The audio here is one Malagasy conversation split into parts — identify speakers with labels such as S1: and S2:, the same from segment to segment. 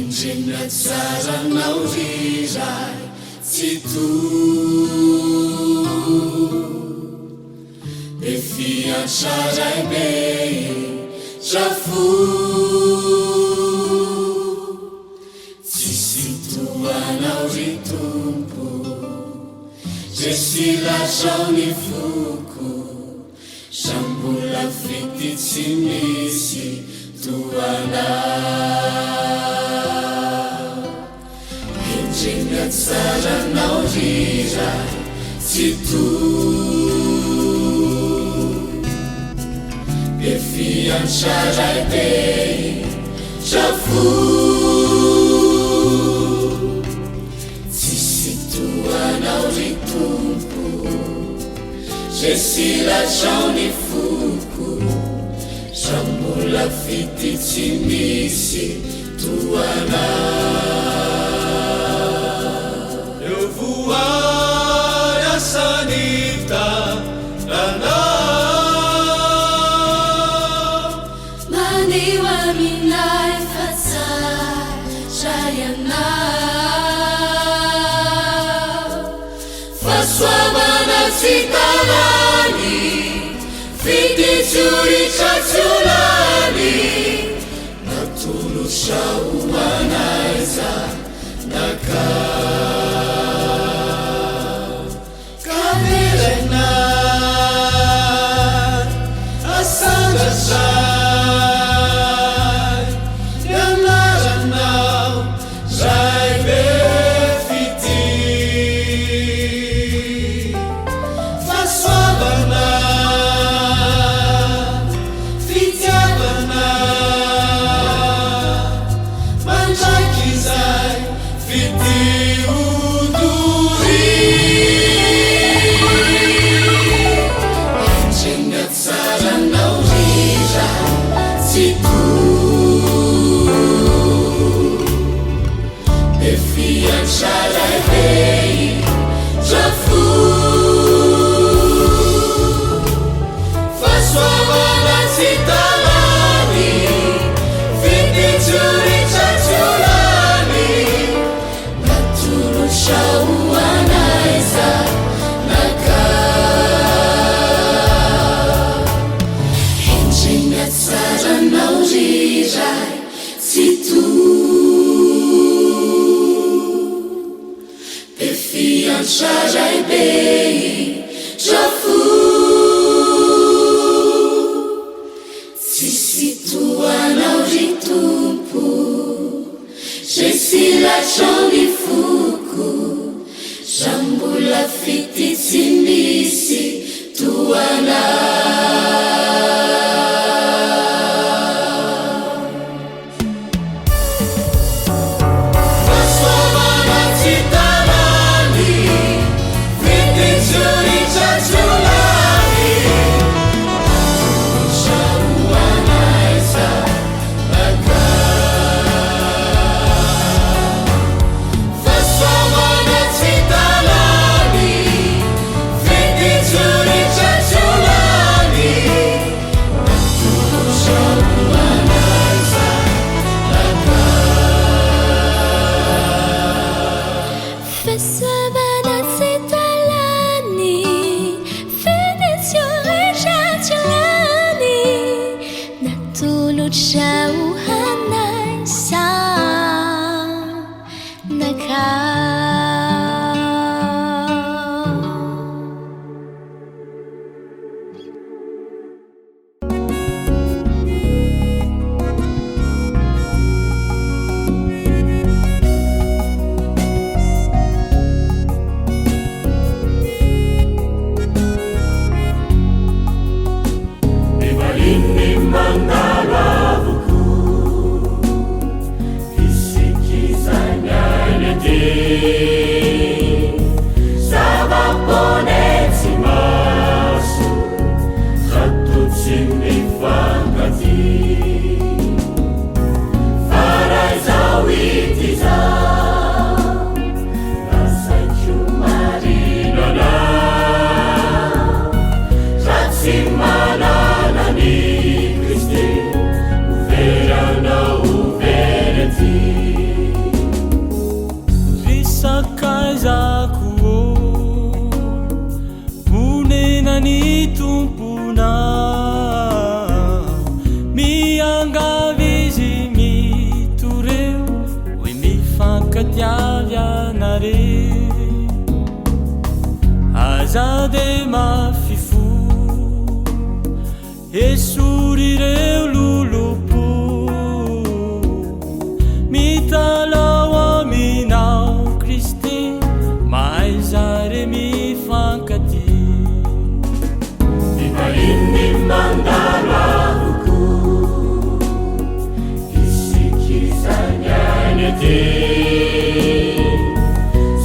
S1: Endriny hatsaranao ry Ray Tsitoha. Be fiantra Ray be indra fo. Tsisy toa Anao ry Tompo. Resy latrao ny foko. Za mbola fitia tsy misy toa anao. Endrey ny hatsaranao ry Ray Tsitoha. Be fiantra Ray be indra fo. Tsisy toa anao ry Tompo. Resy latrao ny foko. Za mbola fitia tsy misy toa anao.
S2: Eo voary asan'ny tananao.
S3: Maneho aminay fa tsara ianao.
S1: Fahasoavana tsy hita lany, fitia tsy ho ritra tsy ho lany, natolotra ho anay zanakao.
S2: Ka deraina asandratra ny anaranao Ray be fitia. Fahasoavana, fitiavana, mandrakizay fitia ho doria.
S1: Endrey ny hatsaranao ry Ray Tsitoha. Be fiantra Ray be indra fo. Fahasoavana tsy hita lany, fitia tsy ho ritra tsy ho lany, natolotra ho anay zanakao. Endrey ny hatsaranao ry Ray Tsitoha. Be fiantra Ray be indra fo. Tsisy toa anao ry Tompo. Resy latrao ny foko. Raha mbola fitia tsy misy toa anao.
S2: Fahasoavana tsy hita lany, fitia tsy ho ritra tsy ho lany,
S1: Natolotra ho anay zanakao.
S2: Fahasoavana tsy hita lany, fitia tsy ho ritra tsy ho lany,
S1: Natolotra ho anay zanakao.
S3: Fahasoavana tsy hita lany, fitia tsy ho ritra tsy ho lany, natolotra ho anay zanakao.
S2: Ny vahiny mandalo avokoa, isika izay miaina ety.
S4: mety avy anare. Aza de mafy fo, esory ireo lolompo. Mitalao aminao Kristy, mahaiza re mifankatia.
S1: Vahiny mandalo avokoa, isika izany any aty.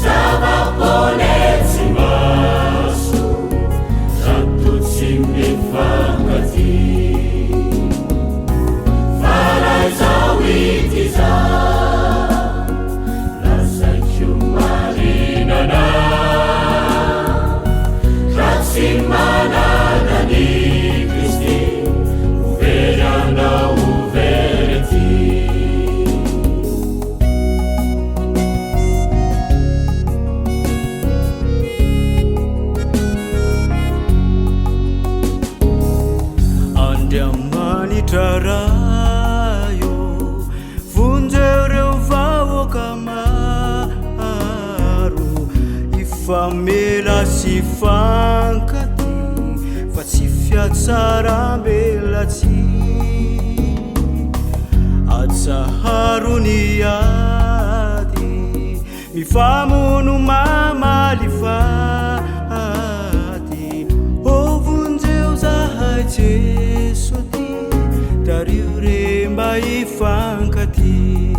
S1: Zava-poana etsy imaso, raha toa tsy mifankatia. Fa raha izao hita izao, lazaiko marina anao, raha tsy manana an'i Kristy, ho very anao, ho very aty.
S5: Andriamanitra Ray ô, vonjeo ireo vahoaka maro, hifamela sy hifankatia, fa tsy fiatsaram-belatsihy. Atsaharo ny ady, mifamono mamaly faty. Ô vonjeo zahay Jeso ty, tario re mba hifankatia.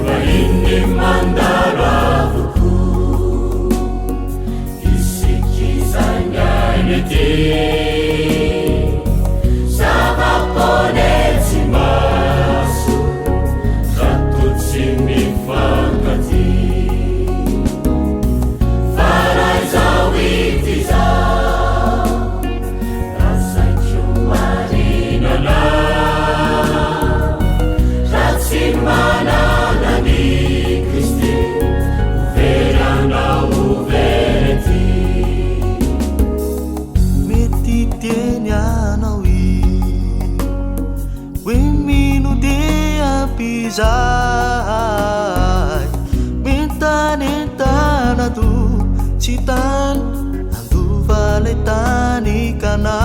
S1: Vahiny mandalo avokoa, isika izany any aty. Zava-poana etsy imaso, raha toa tsy mifankatia. Fa raha izao hita izao, lazaiko marina anao, raha tsy manana an'i Kristy, ho very anao, ho very aty.
S5: Mety teny anao i hoe mino de ampy izay, mientanentana to tsy tany andova lay tany Kanana.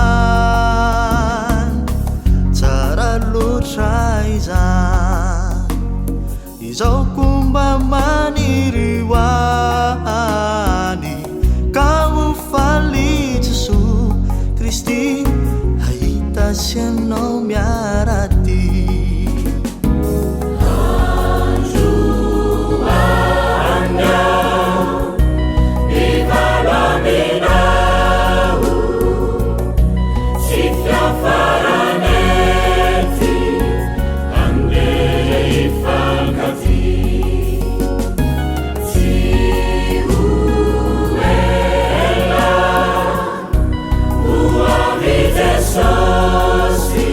S5: Tsara loatra izany, izao ko mba maniry ho any, ka ho faly Jesoa Kristy hahita sy anao miara-dia.
S1: Androany aho mivalo aminao, tsy fiafarana ety, andeha hifankatia. Tsy ho ela ho avy Jesosy.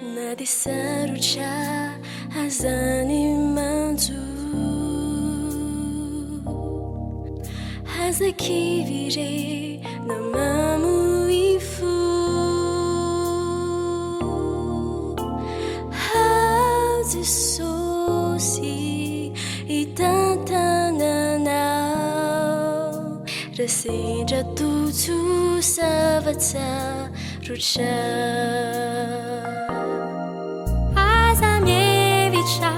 S3: Na dia sarotra aza ny manjo. Aza kivy re na mamoy fo. Ao Jesosy hitantana anao raha sendra tojo zava-tsarotra. Aza mihevitra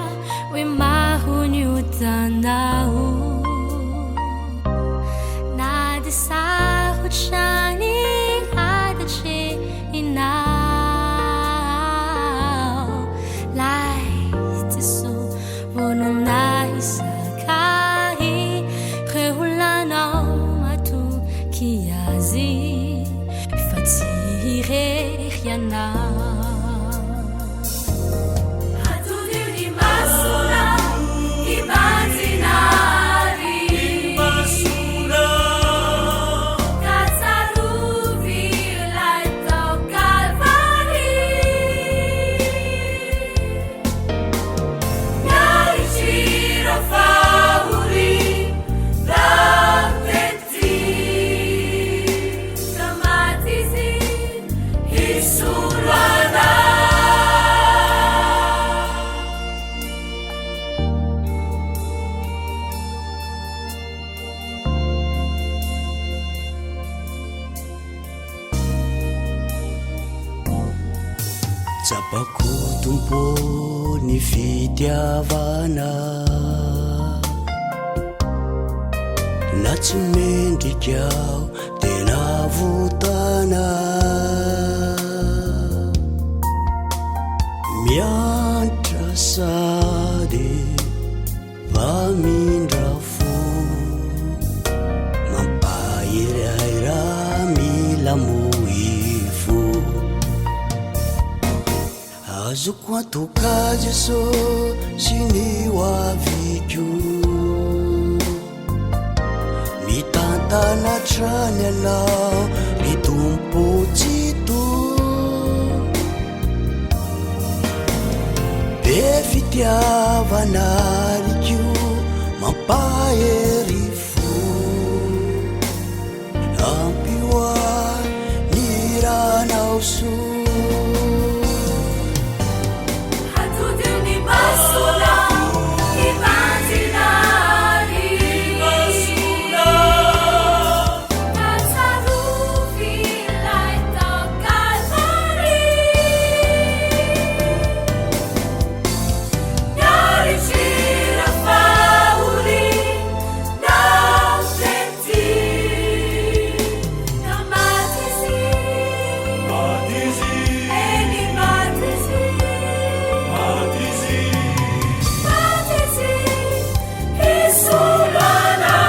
S3: hoe maro ny otanao na dia sarotra ny ady atrehinao. Lay Jesoa vonona hizaka ireo olanao, matokia Azy fa tsy irery ianao. Atodiho ny masonao hibanjina ary ka tsarovy ilay tao Kalvary. Niaritra fahoriana tety ka maty Izy hisolo anao.
S5: Tsapako Tompo ny fitiavana Na tsy mendrika aho dia navotana Miantra sady mpamindra fo Mampahery ahy raha mila moifo Azoko antoka Jesosy ny ho aviko Mitantana hatrany Ianao ry Tompo Tsitoha Be fitiavana ary koa mampahery fo Ampio ahy ny ranao soa.
S3: Atodiho ny masonao hibanjina ary ka tsarovy ilay tao Kalvary. Niaritra fahoriana tety ka maty Izy. Eny maty Izy. Maty Izy hisolo anao.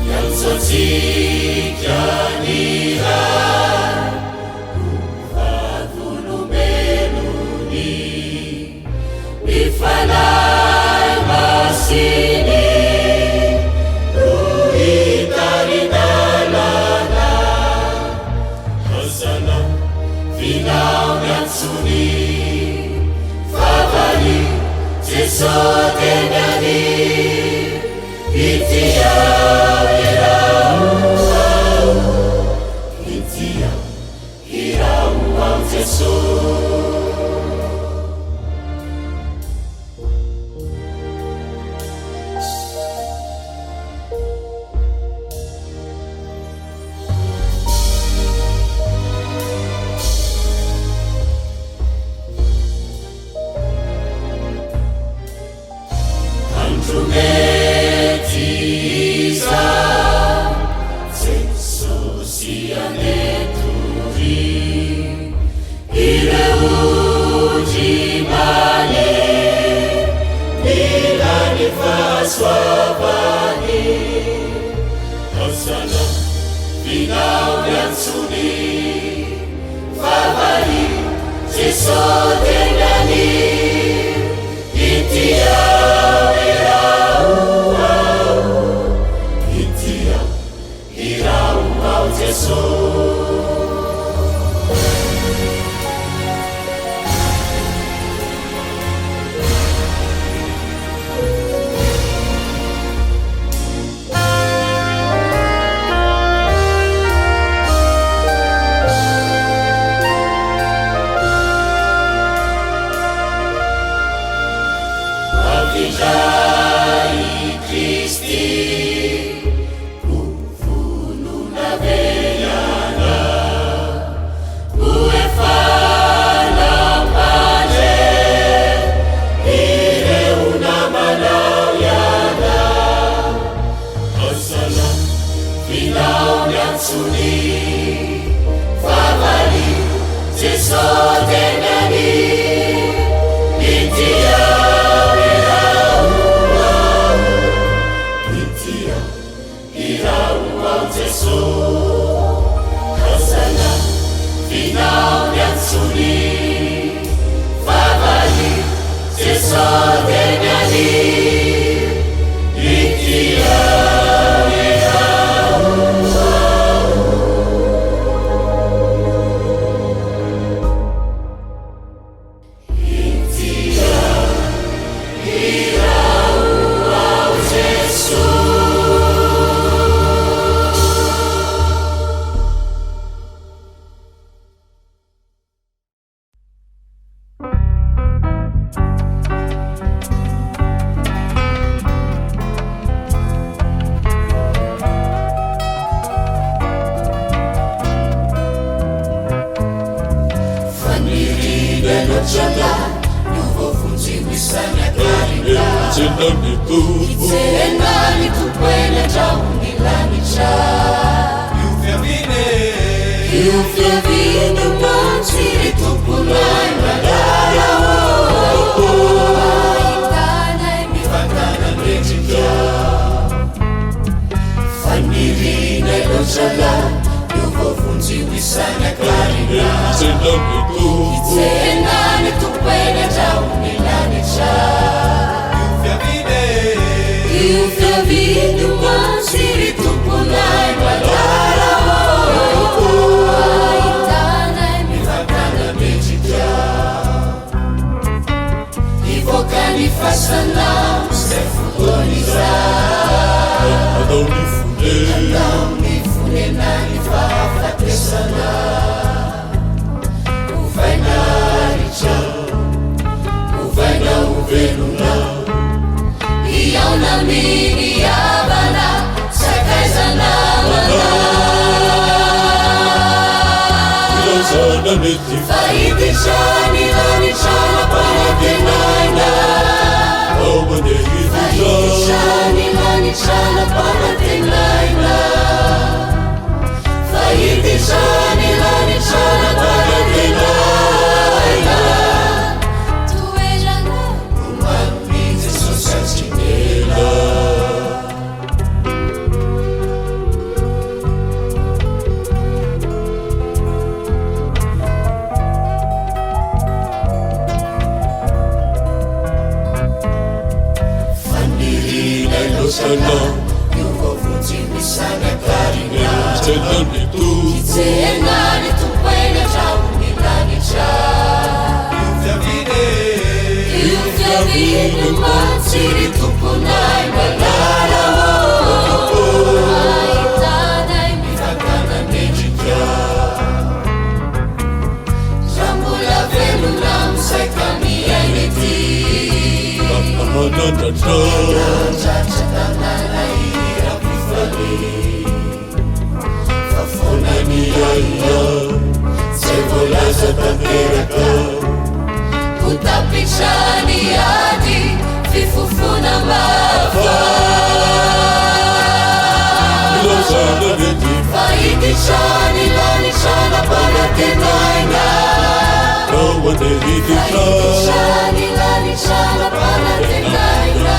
S1: Miantso antsika ny Ray ho vavolombelony, ny Fanahy Masiny no hitari-dalana. Hazana vinao ny antsony, fa valio Jeso tenany, Ity aho iraho aho, ity aho iraho aho Jeso. Andro mety izany. fahasoavany. Hosana, vinao ny antsony, fa valio Jeso tenany. Inty aho iraho aho, inty aho iraho aho Jeso. Avy indray i Kristy, ho vonona ve ianao? Ho efa nampandre ireo namanao ianao. Hosana, vinao ny antsony, fa valio Jeso tenany. Inty aho iraho aho, inty aho iraho aho Jeso. Hosana, vinao ny antsony, fa valio Jeso tenany. Inty aho iraho aho. Inty aho iraho aho Jeso. Faniriana loatra lahy no voavonjy ho isan'akarina.
S2: Tsena ny Tompo.
S1: Hitsena ny Tompo eny an-drahon'ny lanitra.
S5: Io fiaviany.
S1: Io fiaviany mantsy ry Tomponay malala ô.
S3: Ahitanay
S1: Mivantana ny endrika. Faniriana loatra lahy no voavonjy ho isan'akarina.
S2: Tsena ny Tompo.
S1: Hitsena ny Tompo eny an-drahon'ny lanitra.
S5: Io fiaviany.
S1: Io fiaviany mantsy ry Tomponay malala ô.
S3: Ahitanay
S1: Mivantana ny endrika. Hivoaka ny fasana izay fotoana izay.
S2: Andao ny fonena.
S1: Andao ny fonena ny fahafatesana. Ovaina ritra, ovaina ho velona. Hihaona amin'ny havana, sakaiza namana.
S2: Ilazana mety.
S1: Fa hiditra ny lanitra nampanantenaina.
S2: Ao mandeha
S1: Fa
S2: hiditra.
S1: hiditra ny lanitra nampanantenaina. Fa hiditra ny lanitra nampanantenaina.
S3: Toerana
S1: Omany Jesosy hatrinela. Faniriana loatra lahy io voavonjy ho isan'akarina.
S2: Tsena ny Tompo.
S1: Hitsena ny Tompo eny an-drahon'ny lanitra.
S5: Io fiaviany.
S1: Io fiaviany mantsy ry Tomponay malala ô.
S3: Ahitanay
S1: Mivantana ny endrika. Raha mbola velona misaika miaina ety.
S2: Hanandratra.
S1: Hanandratra tanàna hiram-pifalia. Fa foana ny ahiahy, tsy voalaza tanteraka. Ho tapitra ny ady, fifofona mafa.
S2: Ilazana mety.
S1: Fa hiditra ny lanitra nampanantenaina.
S2: Ao mandeha hiditra.
S1: Fa hiditra ny lanitra nampanantenaina.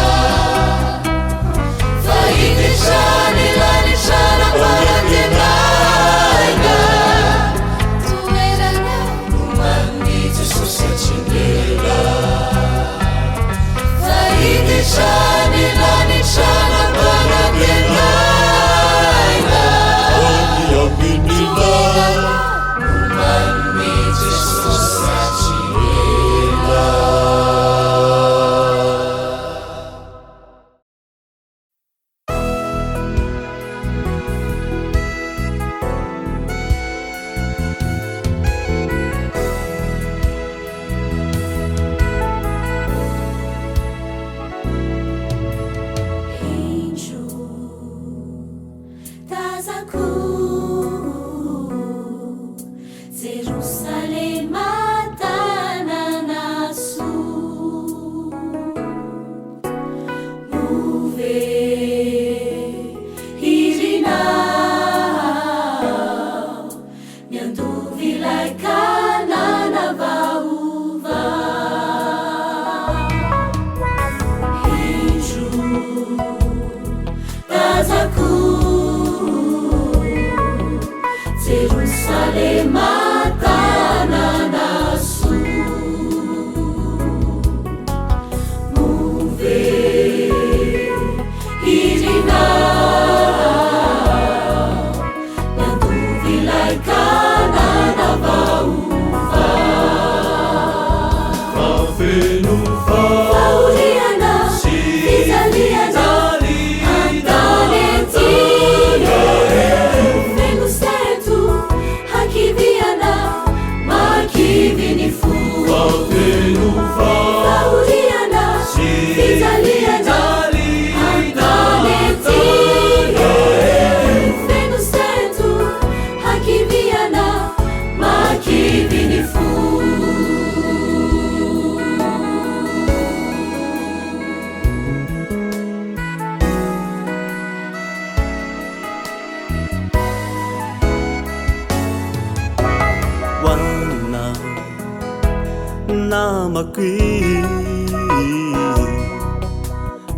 S5: Namako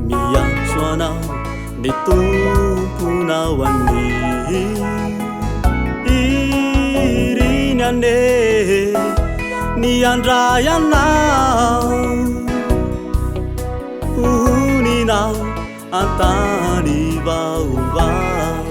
S5: Miantso anao ny Tomponao anie Iriny anie ny handray anao Honina an-tany vaovao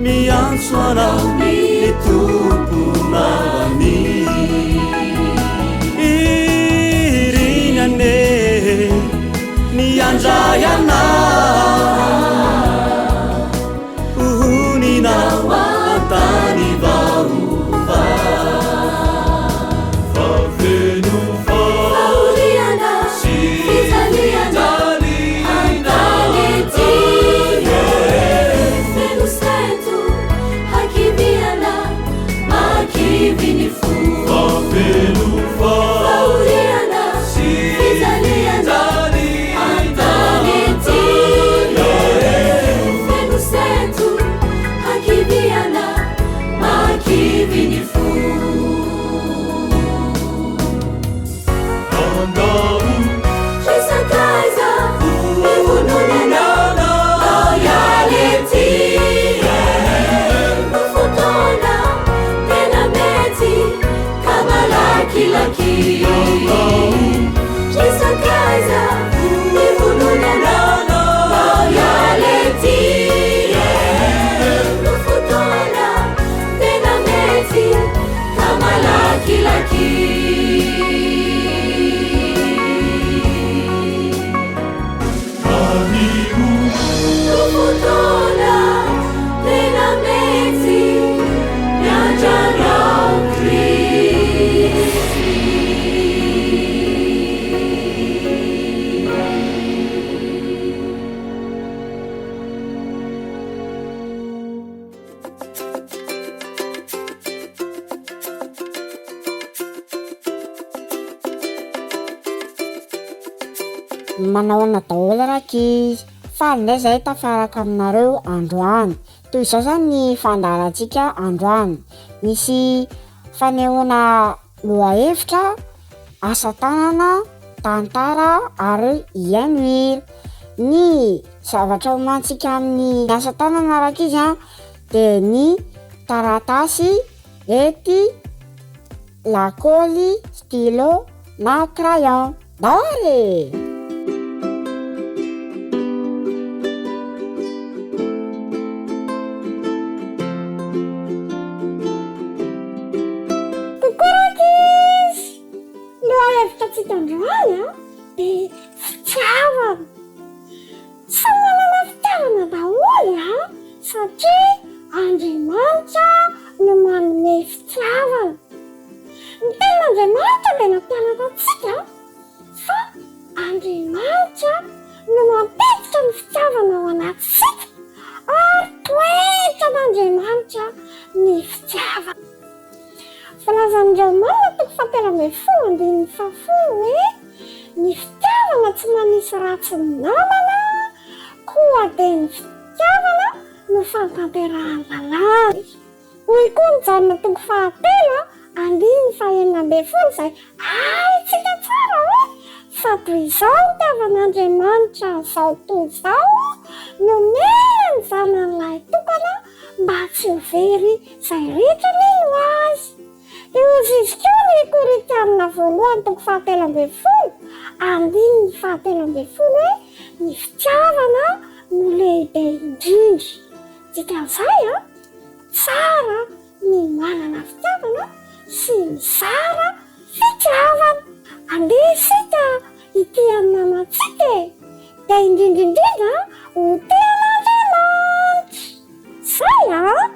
S5: Miantso anao ny Tomponao anie Iriny anie ny handray anao Honina an-tany vaovao Fa feno
S1: fahoriana sy fijaliana an-tany ety Feno sento hakiviana mahakivy ny fo Fa feno fahoriana sy fijaliana an-tany ety Feno sento hakiviana mahakivy ny fo. Resakaiza mivononana loyalty no fotoana tena mety ka malakilaky. Resakaiza mivononana loyalty no fotoana tena mety ka malakilaky. No fotoana tena mety miandranao Kristy.
S6: Manahoana daholo rankizy? Faly indray izahay tafaraka aminareo androany. Toy izao izany ny fandaharantsika androany. Misy fanehoana lohahevitra, asa tanana, tantara ary hihaino hira. Ny zavatra omantsika amin'ny asa tanana rankizy an, dia ny taratasy, hety, lakaoly, stylo na crayon. Ndao ary e! Coucou rankizy! Lohahevitra antsika androany an, dia fitiavana. Samy manana fitiavana daholo an, satria Andriamanitra no manome fitiavana. Ny tenin'Andriamanitra dia nampianatra antsika fa Andriamanitra no mampiditra ny fitiavana ao anatintsika ary toetran'Andriamanitra ny fitiavana. Voalazan'ny Romana toko fahatelo ambin'ny folo andininy fahafolo hoe ny fitiavana tsy manisy ratsy ny namana, koa dia ny fitiavana no fanatanterahan'ny lalàna. Hoy koa ny Jaona toko fahatelo andininy fahenina ambin'ny folo izay haintsika tsara hoe fa toy izao nitiavan'Andriamanitra an'izao tontolo izao, nomeny ny Zanany lahitokana mba tsy ho very izay rehetra mino Azy. Dia hozy izy koa ny Korintianina voalohany toko fahatelo ambin'ny folo andininy fahatelo ambin'ny folo hoe ny fitiavana no lehibe indrindra. Dikan'izay an, tsara ny manana fitiavana sy mizara fitiavana. Andeha isika hitia ny namantsika e! Dia indrindra indrindra ho tia an'Andriamanitra. Zay an!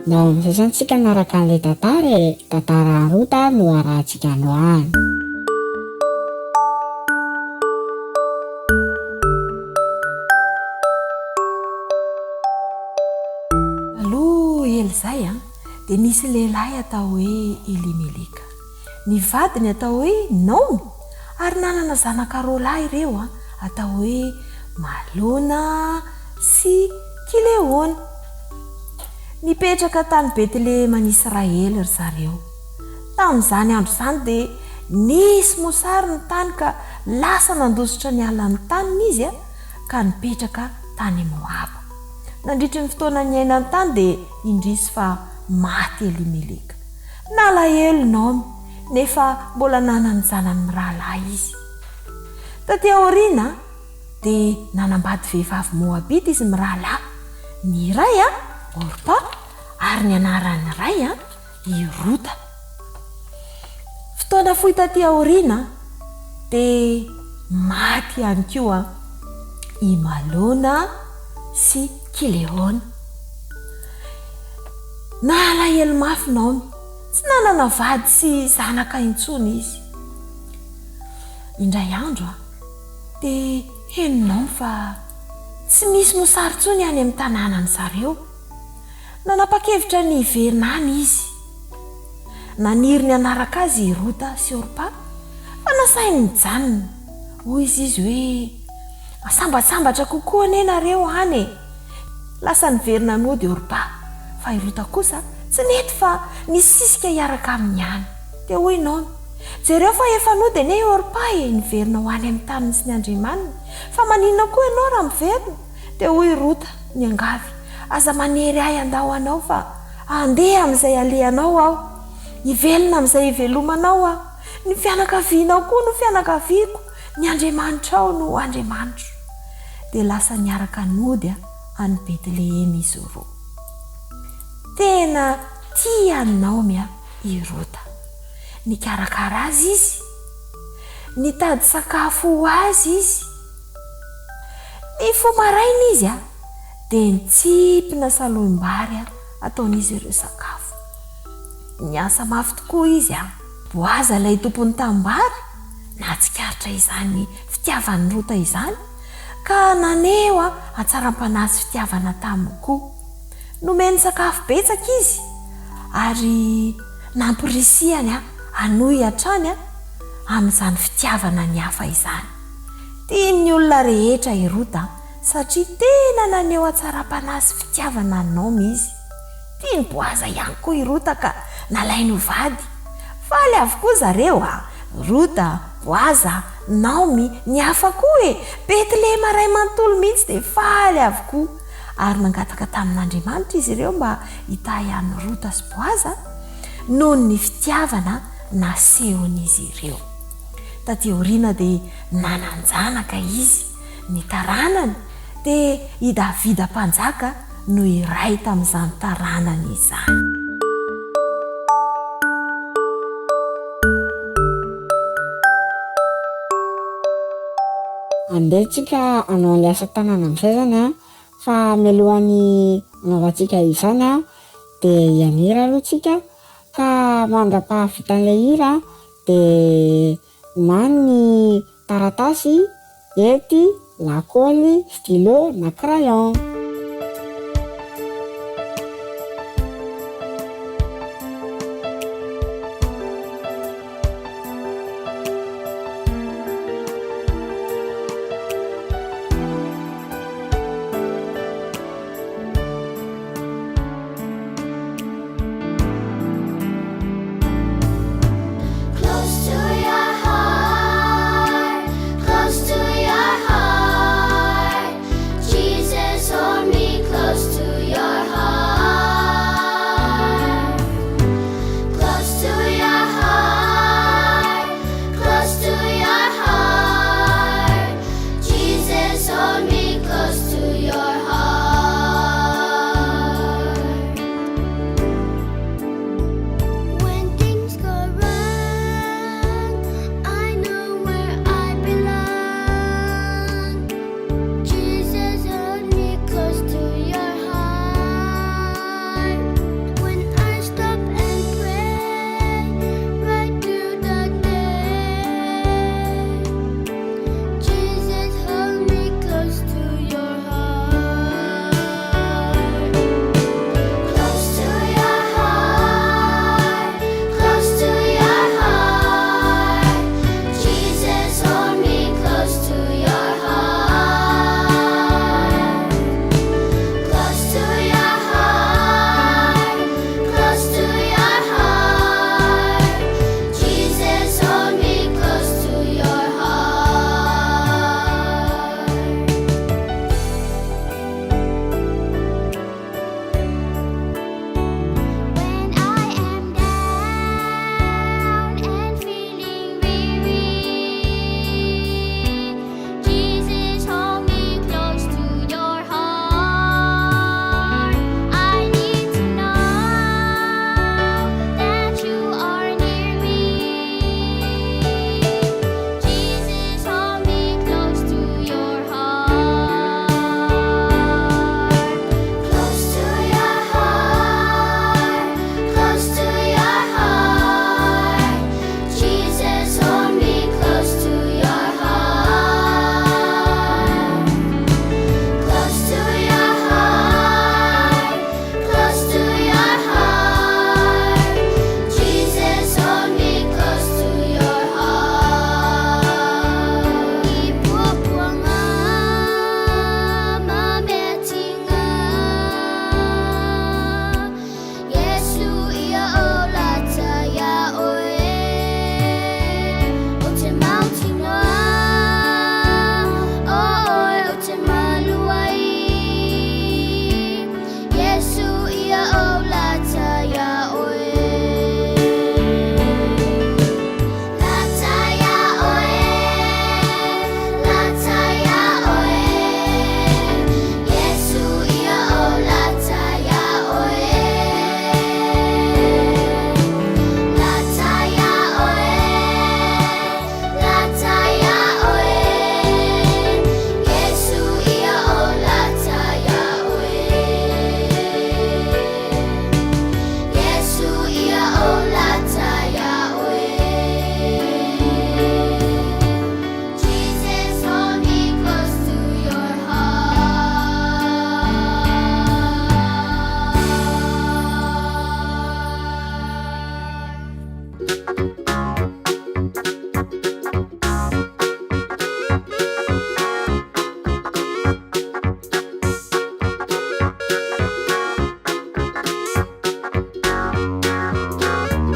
S6: Ndao amin'izay izany tsika hanaraka an'ilay tantara e! Tantara Rota no arahantsika androany.
S7: Aloha ela izay an! dia nisy lehilahy atao hoe Elimeleka. Ny vadiny atao hoe Naomy, ary nanana zanaka roalahy ireo atao hoe Malona sy Kileona. Nipetraka tany Betleheman'Israely ry zareo. Tamin'izany andro izany dia nisy mosary ny tany ka lasa nandositra niala ny taniny izy ka nipetraka tany Moaba. Nandritry ny fotoana niainany tany dia indrisy fa maty Elimeleka. Nalahelo Naomy, nefa mbola nanana ny zanany mirahalahy izy. Tatỳ aoriana dia nanambady vehivavy moabita izy mirahalahy, ny iray Orpa ary ny anaran'ny iray i Rota. Fotoana fohy tatỳ aoriana dia maty ihany koa i Malona sy Kileona. Nalahelo mafy Naomy. Tsy nanana vady sy zanaka intsony izy. Indray andro dia henon'i Naomy fa tsy misy mosary intsony any amin'ny tanànan'i zareo. Nanapa-kevitra ny hiverina any izy. Naniry ny hanaraka azy i Rota sy Orpa, fa nasainy nijanona. Hoy izy izy hoe, Sambatsambatra kokoa anie nareo any e! Lasa niverina nody Orpa, fa i Rota kosa tsy nety fa nisisika hiaraka aminy ihany. Dia hoy Naomy, Jereo fa efa nody anie i Orpa e, niverina ho any amin'ny taniny sy ny andriamaniny. Fa maninona koa ianao raha miverina? Dia hoy i Rota, niangavy, Aza manery ahy handao anao fa handeha amin'izay alehanao aho. Hivelona amin'izay ivelomanao aho. Ny fianakavianao koa no fianakaviako, ny Andriamanitrao no Andriamanitro. Dia lasa niaraka nody any Betlehema izy roa. Tena tia an'i Naomy i Rota. Nikarakara azy izy. Nitady sakafo ho azy izy. Nifoha maraina izy dia nitsimpona salohim-bary ataon'izy ireo sakafo. Niasa mafy tokoa izy. Boaza ilay tompon'ny tanimbary nahatsikaritra izany fitiavan'i Rota izany ka naneho hatsaram-panahy sy fitiavana taminy koa. Nomeny sakafo betsaka izy ary nampirisihany hanohy hatrany amin'izany fitiavana ny hafa izany. Tian'ny olona rehetra i Rota satria tena naneho hatsaram-panahy sy fitiavana an'i Naomy izy. Tian'i Boaza ihany koa i Rota ka nalainy ho vady. Faly avokoa zareo a! Rota, Boaza, Naomy, ny hafa koa e! Betlehema iray manontolo mihitsy dia faly avokoa. Ary nangataka tamin'Andriamanitra izy ireo mba hitahy an'i Rota sy Boaza noho ny fitiavana nasehon'izy ireo. Taty aoriana dia nanan-janaka izy. Ny taranany dia i Davida Mpanjaka no iray tamin'izany taranany izany.
S6: Andeha tsika hanao an'ilay asa tanana amin'izay izany an, fa mialohan'ny hanaovantsika izany an, dia hianera aloha tsika, ka mandra-pahavitan'ilay hira dia omany ny taratasy, hety, lakaoly, stylo na crayon.
S3: Close to your heart, close to your heart, Jesus, oh.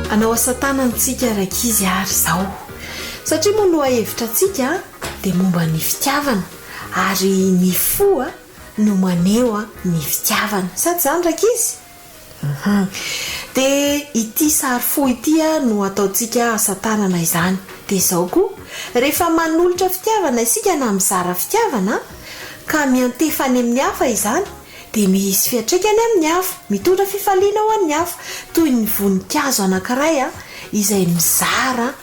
S7: Hanao asa tanana tsika rankizy ary izao. Satria moa ny lohahevitra antsika dia momba ny fitiavana ary ny fo no maneho ny fitiavana. Sa tsy izany rankizy? Hum. Dia ity sary fo ity no ataontsika asa tanana izany. Dia izao koa, rehefa manolotra fitiavana isika na mizara fitiavana ka miantefa any amin'ny hafa izany dia misy fiantraikany amin'ny hafa, mitondra fifaliana ho an'ny hafa, toy ny voninkazo anankiray izay mizara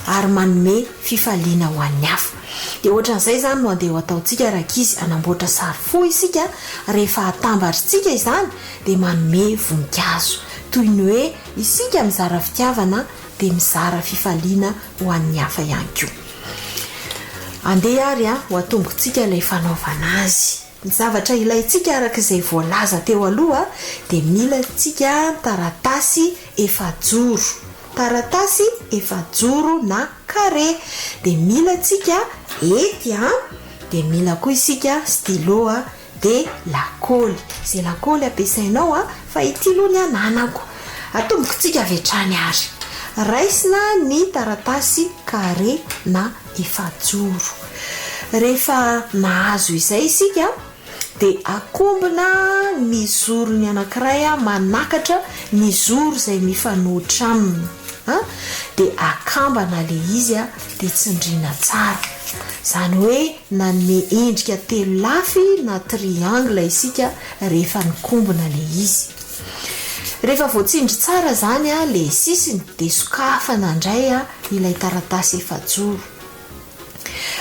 S7: ary manome fifaliana ho an'ny hafa. Dia ohatran'izay izany no andeha ho ataontsika rankizy, hanamboatra sary fo isika, rehefa atambatr'tsika izany dia manome voninkazo. Toy ny hoe isika mizara fitiavana dia mizara fifaliana ho an'ny hafa ihany koa. Andeha ary ho atombokintsika ilay fanaovana azy. Ny zavatra ilaintsika araka izay voalaza teo aloha dia mila tsika taratasy efajoro, taratasy efajoro na carré, dia mila tsika hety an, dia mila koa isika stylo a, dia lakaoly, izay lakaoly ampiasainao a, fa ity aloha ny ananako. Atombokintsika avy hatrany ary. Raisina ny taratasy carré na efajoro. Rehefa nahazo izay isika dia akombona ny zorony anankiray manakatra ny zoro izay mifanohitra aminy dia akambana ilay izy dia tsindriana tsara. Izany hoe nanome endrika telolafy na triangle isika rehefa nikombona ilay izy. Rehefa voatsindry tsara izany ilay sisiny dia sokafana indray ilay taratasy efajoro.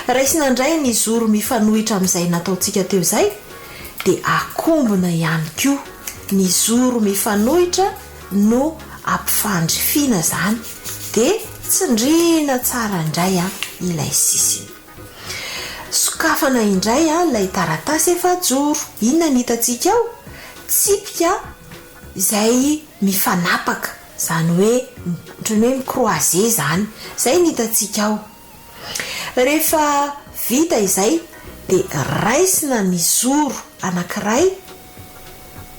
S7: Raisina indray ny zoro mifanohitra amin'izay nataontsika teo izay dia akombona ihany koa. Ny zoro mifanohitra no ampifandrifiana izany dia tsindriana tsara indray ilay sisiny. Sokafana indray ilay taratasy efajoro. Inona no hitantsika ao? Tsipika izay mifanapaka, izany hoe ohatran'ny hoe mi-croiser izany. Izay no hitantsika ao. Rehefa vita izay dia raisina ny zoro anankiray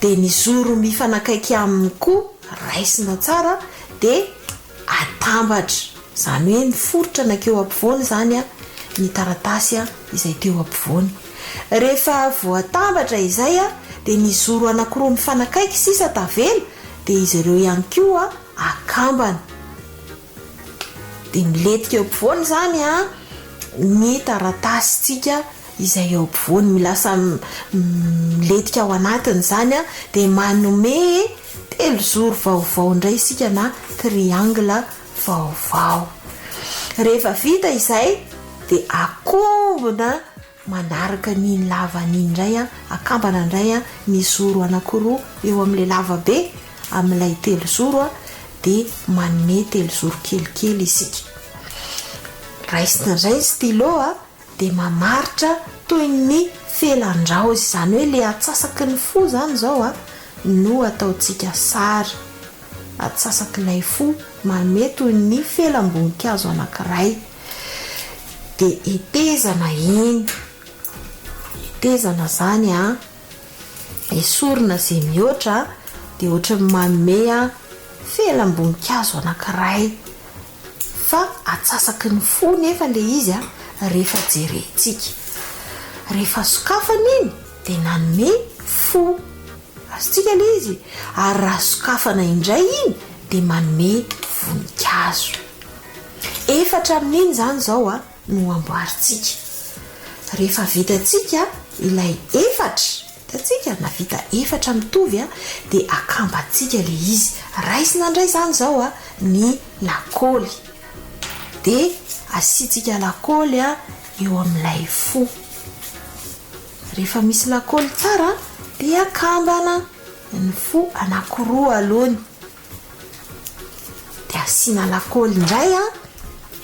S7: dia ny zoro mifanakaiky aminy koa raisina tsara dia atambatra, izany hoe miforitra nankeo ampovoany izany ny taratasy izay teo ampovoany. Rehefa voatambatra izay dia ny zoro anankiroa mifanakaiky sisa tavela dia izy ireo ihany koa akambana. Dia milentika eo ampovoany izany ny taratasintsika izay eo ampovoany, lasa milentika ao anatiny izany dia manome telozoro vaovao indray isika na triangle vaovao. Rehefa vita izay dia akombona Manaraka an'iny lavany iny indray, akambana indray ny zoro anankiroa eo amin'ilay lava be, amin'ilay telozoro, dia manome telozoro kelikely isika. Raisina indray ny stylo dia mamaritra toy ny felan-draozy, izany hoe ilay antsasaky ny fo izany izao no ataontsika sary. Antsasak'ilay fo manome toy ny felam-boninkazo anankiray. Dia hetezana iny. Hetezana izany an, esorina izay mihoatra dia ohatran'ny manome felam-boninkazo anankiray. Fa antsasaky ny fo nefa ilay izy an, rehefa jerentsika. Rehefa sokafana iny dia nanome fo. Azontsika ilay izy, ary raha sokafana indray iny dia manome voninkazo. Efatra amin'iny izany izao no amboarintsika. Rehefa vitantsika ilay efatra, hitantsika, na vita efatra mitovy dia akambantsika ilay izy. Raisina indray izany izao ny lakaoly. Dia asiantsika lakaoly eo amin'ilay fo. Rehefa misy lakaoly tsara dia akambana ny fo anankiroa aloha dia asiana lakaoly indray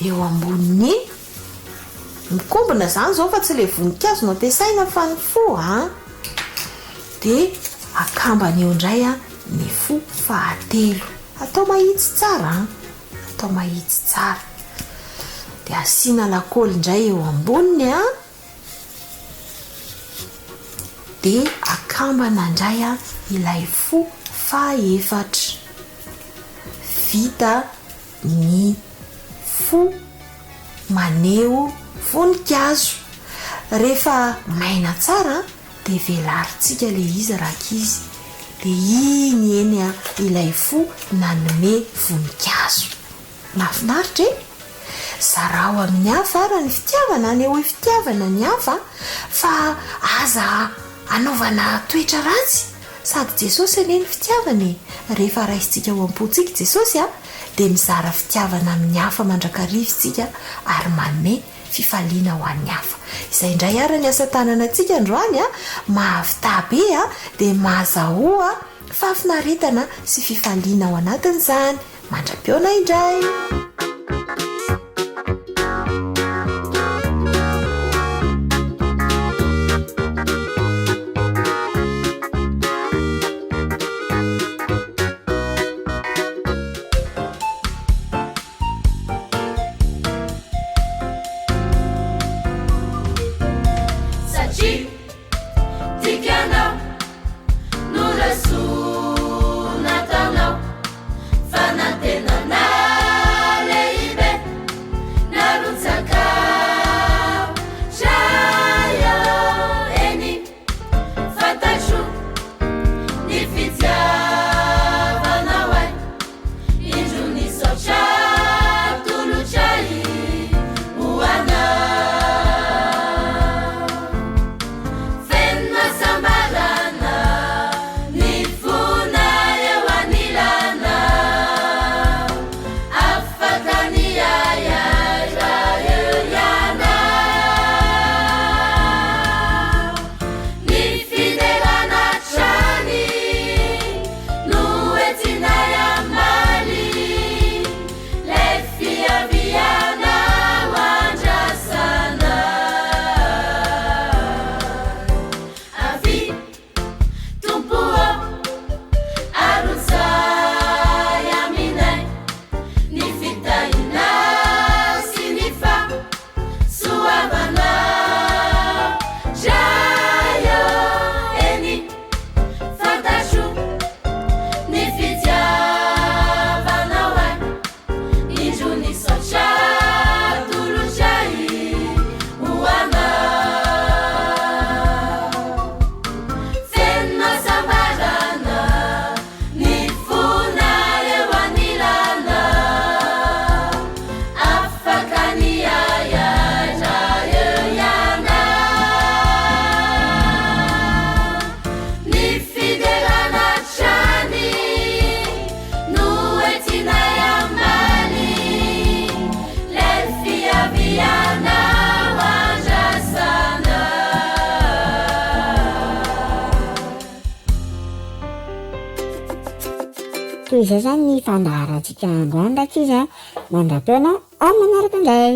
S7: eo ambonin'ny mikombona izany izao fa tsy ilay voninkazo no ampiasaina fa ny fo an! dia akambana eo indray ny fo fahatelo. Atao mahitsy tsara an! Atao mahitsy tsara. Dia asiana lakaoly indray eo amboniny an. Dia akambana indray ilay fo fahaefatra. Vita ny fo maneho voninkazo. Rehefa maina tsara dia velarintsika ilay izy rankizy. Dia iny eny ilay fo nanome voninkazo. Mahafinaritra e! Zarao amin'ny hafa ara ny fitiavana, anehoy fitiavana ny hafa fa aza anaovana toetra ratsy, sady Jesosy anie ny fitiavana e! Rehefa raisintsika ao am-pontsika Jesosy a, dia mizara fitiavana amin'ny hafa mandrakariva isika ary manome fifaliana ho an'ny hafa. Izay indray ara ny asa tanana antsika androany a, mahavità be a, dia mahazahoa fahafinaretana sy fifaliana ao anatin'izany. Mandra-pihaona indray!
S1: Satria tiako ianao no rasoa nataonao. Fanantenana lehibe narotsaka Jayo eny fantatro ny fitiavanao ahy Indro ny saotra atolotray ho anao Feno hasambarana ny fona eo anilana Afaka ny ahiahy raha eo ianao Ny fiderana hatrany no entinay hamaly Lay fiavianao andrasana Avia Tompo ô, arotsay aminay ny fitahiana sy ny fahasoavana. Ray ô, eny, fantatro ny fitiavanao ahy. Indro ny saotra atolotray ho anao. Feno hasambarana ny fona eo anilanao. Afaka ny ahiahy raha eo ianao. Ny fiderana hatrany no entinay hamaly lay fiavianao andrasana.
S6: Toy izay izany ny fandaharantsika androany rankizy a! Mandra-pihaona amin'ny manaraka indray!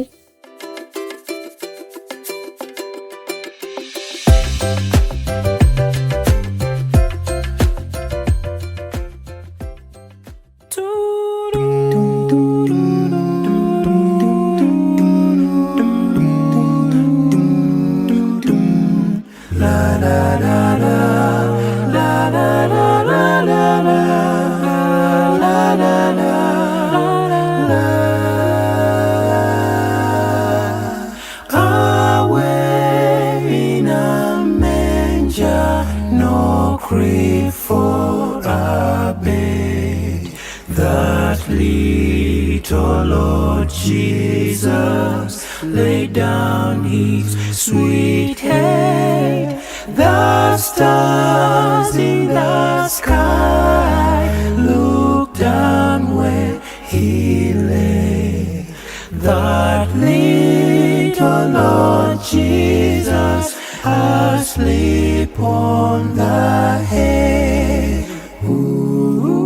S1: Away in a manger, no crib for a bed, that little Lord Jesus laid down his sweet head. The stars in the sky looked down where he lay. That little Lord Jesus asleep on the hay. Ooh, ooh,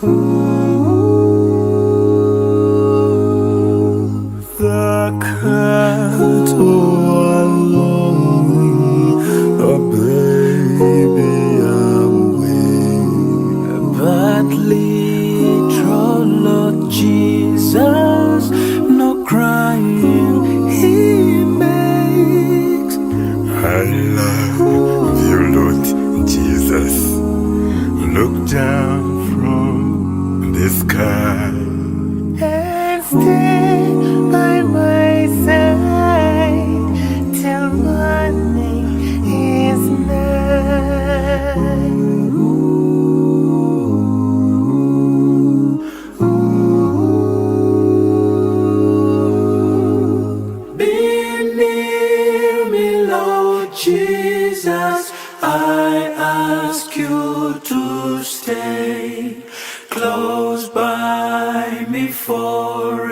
S1: ooh. The cattle are lowing, the baby away, but little.
S8: the sky.
S1: And stay by my side till morning is nigh. Be near me, Lord Jesus. I ask you to stay close by me forever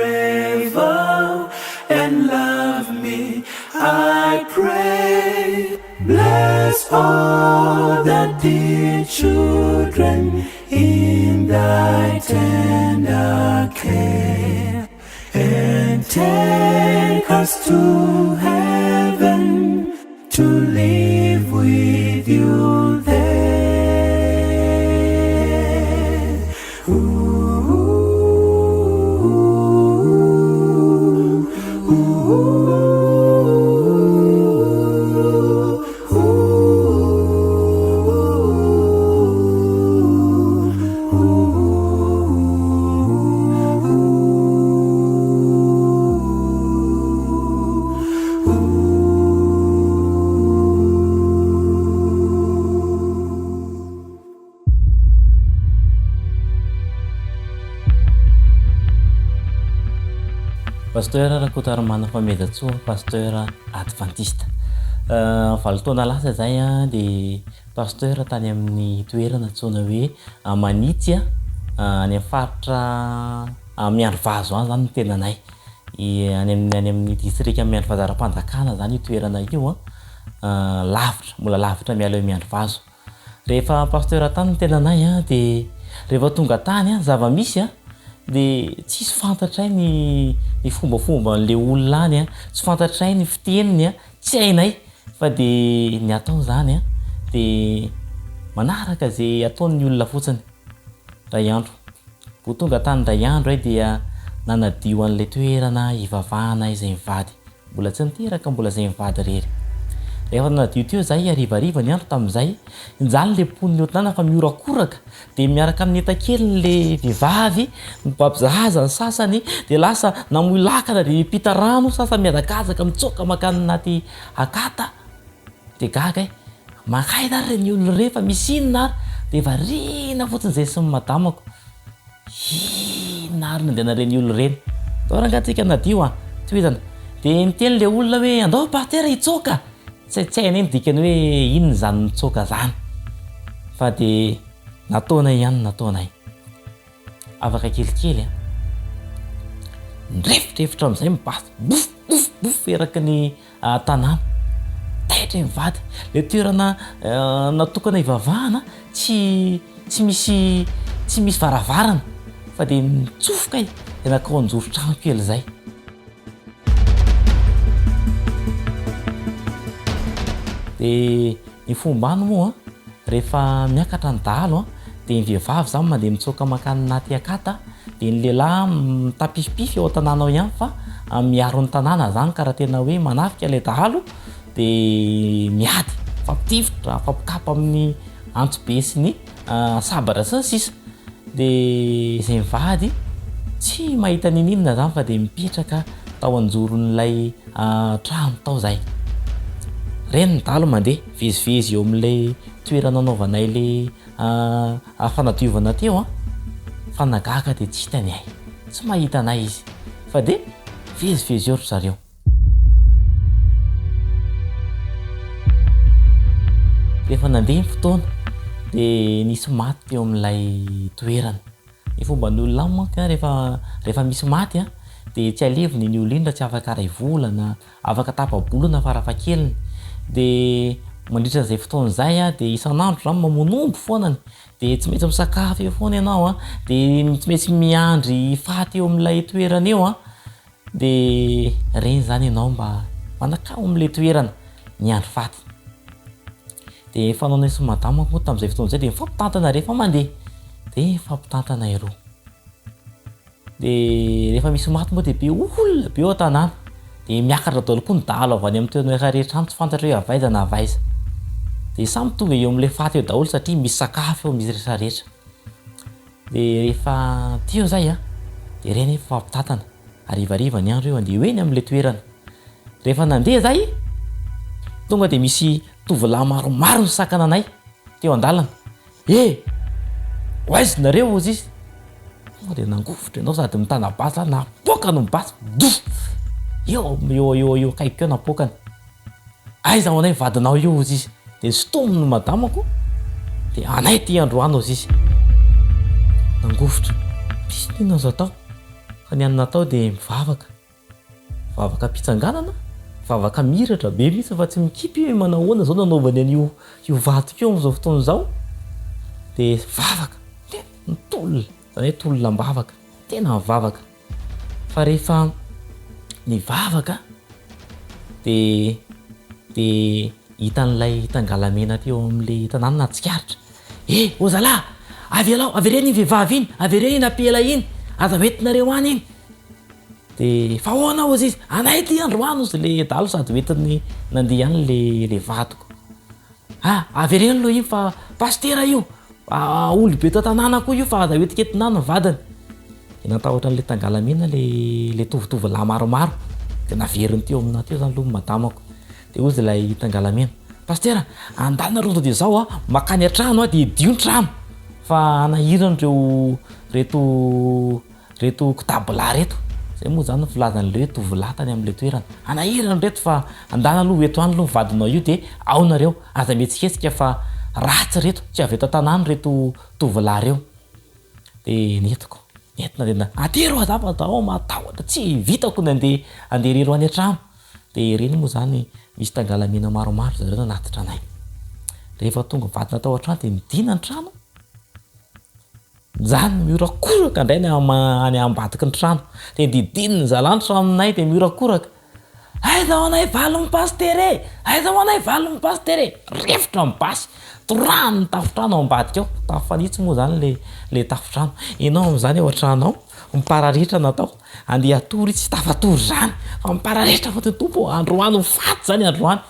S1: and love me, I pray. Bless all the dear children in thy tender care and take us to heaven to live with you there. Ooh, ooh, ooh,
S9: Pasteur Rakotoarimanana Fanomezantsoa, Pasteur Adventiste. Valo taona lasa izay dia Pasteur tany amin'ny toerana antsoina hoe Manitsy, any amin'ny faritra Miandrivazo any izany ny tenanay. Any amin'ny any amin'ny distrikan'i Miandrivazo ara-panjakana izany io toerana io an, lavitra, mbola lavitra miala eo Miandrivazo. Rehefa pasteur tany ny tenanay an, dia rehefa tonga tany an, zava-misy an, dia tsisy fantatray ny ny fombafomban'ilay olona any an, tsy fantatray ny fiteniny an, tsy hainay fa dia ny atao izany an, dia manaraka izay ataon'ny olona fotsiny. Indray andro. Vao tonga tany indray andro aho dia nanadio an'ilay toerana hivavahana izay mivady. Mbola tsy niteraka, mbola izay mivady irery. Rehefa nanadio teo izahay harivariva ny andro tamin'izay, nijaly ilay mponina eo an-tanàna fa mihorakoraka, dia miaraka amin'ny entan-keliny ilay vehivavy, mibaby zaza ny sasany, dia lasa namoy lakana dia miampita rano, sasany mihazakazaka mitsoaka mankany anaty akata. Dia gaga eh! Mankaiza ary ireny olona ireny fa misy inona ary? Dia variana fotsiny izay sy ny madamako. Inona ary no andehanan'ireny olona ireny? Andao rangahy tsika nadio a! Tohizana. Dia niteny ilay olona hoe andao pasitera hitsoaka! Tsy tsy hainay ny dikany hoe inona izany mitsoaka izany. Fa dia nataonay ihany ny nataonay. Afaka kelikely an! Nirefodrefotra amin'izay ny basy, bof bof bof eraky ny tanàna. Taitra i mivady. Ilay toerana natokana hivavahana tsy tsy misy tsy misy varavarana fa dia nitsofoka e, dia nankao an-joron-trano kely izay. Dia ny fombany moa rehefa miakatra ny dahalo dia ny vehivavy izany mandeha mitsoaka mankany anaty akata Dia ny lehilahy mitapifipify eo an-tanàna ao ihany fa miaro ny tanàna izany ka raha tena hoe manafika ilay dahalo dia miady, mifampitifitra, mifampikapa amin'ny antsibe sy ny sabatra sy ny sisa. Dia izay mivady tsy mahita n'inon'inona izany fa dia mipetraka tao an-joron'ilay trano tao izahay. Ireny ny dahalo mandeha mivezivezy eo amin'ilay toerana anaovanay ilay Ary fanadiovana teo an! Fa nagaga dia tsy hitany ahy. Tsy mahita anay izy. Fa dia vezivezy eo ry zareo. Rehefa nandeha ny fotoana dia nisy maty teo amin'ilay toerana. Ny fomban'ny olona any manko an, rehefa rehefa misy maty an, dia tsy alevina iny olona iny raha tsy afaka iray volana, Afaka tapa-bolana farafahakeliny. Dia mandritra an'izay fotoana izay an, dia isan'andro izany mamono omby foanany. Dia tsy maintsy misakafo eo foana ianao an, dia tsy maintsy miandry faty eo amin'ilay toerana eo an. Dia ireny izany ianao mba manakao amin'ilay toerana miandry faty. Dia fanaonay sy madama moa tamin'izay fotoana izay dia mifampitantana rehefa mandeha. Dia mifampitantana eroa. Dia rehefa misy maty moa dia be olona be eo an-tanàna. Dia miakatra daholo koa ny dahalo avy any amin'ny toerana rehetra any, tsy fantatra hoe avy aiza na avy aiza. Dia samy tonga eo amin'ilay faty eo daholo satria misy sakafo eo, misy rehetra rehetra. Dia rehefa teo izay an, dia ireny efa mifampitantana, harivariva ny andro io andeha ho eny amin'ilay toerana. Rehefa nandeha izay, tonga dia misy tovolahy maromaro nisakana anay teo an-dalana. Eh! Ho aiza nareo hozy izy? Tonga dia nangovitra ianao sady mitana basy zany, napoakany ny basy, douf! Eo eo eo eo akaikiko eo napoakany. Aiza ho anay vadinao io hozy izy. Dia sintominy ny madamako, dia anay ity androany hozy izy. Nangovitra. Tsisy n'inona azo atao. Fa ny an'ny natao dia mivavaka. Vavaka am-pitsanganana, vavaka mihiratra be mihitsy fa tsy mikipy hoe manao ahoana izao nanaovany an'io io vadiko io amin'izao fotoana izao. Dia vavaka, tena nitolona, izany hoe tolona am-bavaka, tena mivavaka. Fa rehefa nivavaka dia dia hitan'ilay tangalamena teo amin'ilay tanàna nahatsikaritra, Eh! Ô zalahy! Avelao, avereno iny vehivavy iny, avereno iny ampela iny, aza hoentinareo any iny. Dia fa ahoana hozy izy? Anay ity androany hozy ilay dahalo sady hoentiny nandeha ihany ilay ilay vadiko. Ah! Avereno aloha iny fa pasitera io, olobe eto an-tanàna koa io fa aza hoentinkentina any ny vadiny. Dia natahotra an'ilay tangalamena ilay ilay tovotovolahy maromaro, dia naveriny teo aminà teo izany aloha ny madamako. Dia hozy ilay tangalamena, Pasitera, andana aloha dia izao a, mankany an-trano aho dia hidio ny trano fa hanahirana ireo reto reto kitapo lahy reto. Izay moa izany no filazan'ilay hoe tovolahy tany amin'ilay toerana. Hanahirana ireto fa andana aloha ho eto any aloha ny vadinao io dia ao nareo, aza mihetsiketsika fa ratsy ireto, tsy avy eto an-tanàna ireto tovolahy ireo. Dia nentiko, nentina dia na, atero aza fa zaho matahotra, tsy vitako ny andeha andeha irery ho any an-trano. Dia ireny moa izany misy tangalamena maromaro zareo nanatitra anay. Rehefa tonga mivadina tao an-trano dia nidina ny trano, nijanona mihorakoraka indray ny any ambadiky ny trano. Dia didininy zalahy ny tranonay dia mihorakoraka. Aiza ho anay valin'ny pasitera e! Aiza ho anay valin'ny pasitera e! Refotra ny basy, torahany ny tafontrano ao ambadika ao, tafo fanitso moa izany le le tafontrano. Ianao amin'izany ao an-trano ao, mipararetra natao, andeha hatory tsy tafatory izany fa mipararetra fotsiny, Tompo ô, androany ho faty izany androany,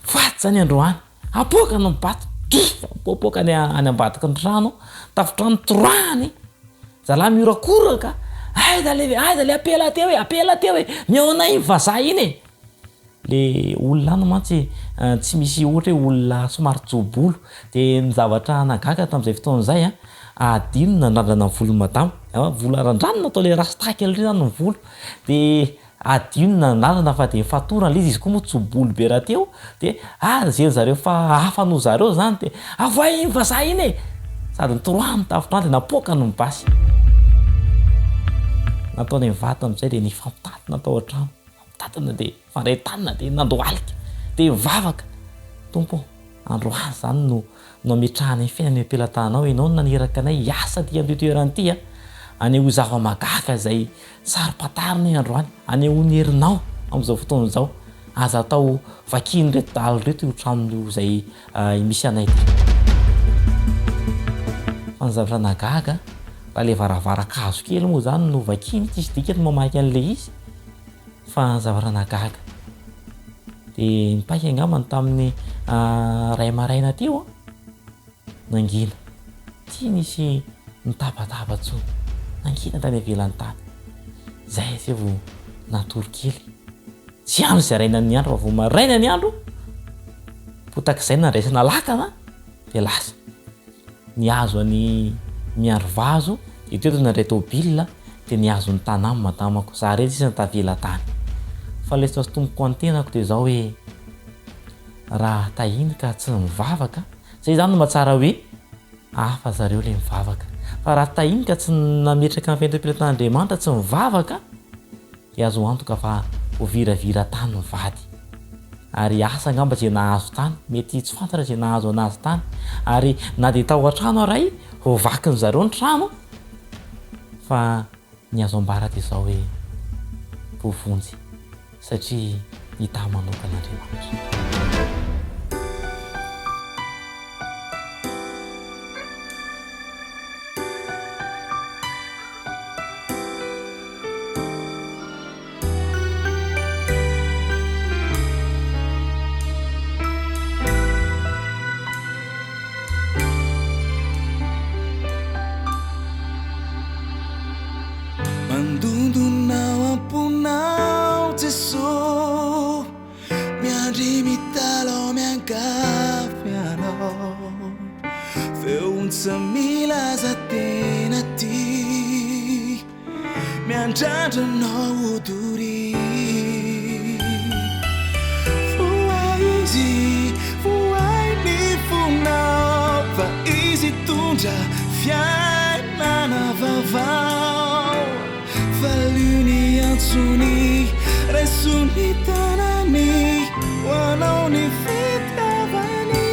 S9: faty izany androany. Apoaka ny bato, douf, apoapoaka any any ambadiky ny trano, tafontrano torahany. Zalahy mihorakoraka, aiza le aiza le apela teo e, apela teo e, mihaona iny vazaha iny e. Le olona any mantsy tsy misy ohatra hoe olona somary tso-bolo, de ny zavatra nahagaga tamin'izay fotoana izay an, adino ny nandrandrana ny volon'i madama, volo randranina atao le rasta kely ry zany ny volo, de Adino ny nanandrana fa dia fatorana ilay izy, izy koa moa tso-bolo be rahateo, dia ary jery zareo fa hafa noho zareo izany dia avoahy iny vazaha iny e! Sady nitoroahany ny tafontrano dia napoakany ny basy. Nataony vato amin'izay dia nifampitantana tao an-trano, nifampitantana dia nifandray tanana dia nandohalika dia nivavaka, Tompo ô, androany izany no no ametrahana ny fiainana eo am-pelatananao, Ianao no naniraka anay hiasa aty amin'ity toerana ity, haneho zava-mahagaga izay Saro-pantarina io androany. Anehoy ny herinao amin'izao fotoana izao. Aza atao vakian'ireto dahalo ireto io trano izay misy anay ity. Fa ny zavatra nahagaga, raha ilay varavaran-kazo kely moa izany no vakiany, tsisy dikany ny mamaky an'ilay izy, fa ny zavatra nahagaga, dia nipaika angamba ny tamin'ny iray maraina teo an. Nangina. Tsy nisy nitabataba intsony. Nangina tany ivelany tany. Izay izay vao natory kely. Tsy andro izay haraina ny andro fa vao maraina ny andro, potak'izay nandraisana lakana dia lasa. Nihazo an'i Miandrivazo dia teo dia nandray tôbila dia nihazo ny tanà ny madamako. Za irery sisa no tavela tany. Fa ilay sastomoko an'ny tenako dia izao hoe raha tahiny ka tsy mivavaka, Zay zany no mahatsara hoe hafa zareo le mivavaka. Fa raha tahiny ka tsy nametraka ny fentim-pilatan'Andriamanitra tsy mivavaka dia azo antoka fa ho viravira tany ny vady. Ary asa angamba izay nahazo tany, mety tsy fantatra izay nahazo anazy tany. Ary na dia tao an-trano aray, voavakin'ny zareo ny trano fa ny azo ambara dia izao hoe voavonjy. Satria hitahy manokana Andriamanitra.
S5: Miandrandra anao ho doria. Vohay izy, vohay ny fonao fa izy hitondra fiainana vaovao. Valio ny antsony, raiso ny tanany, ho anao ny fitiavany.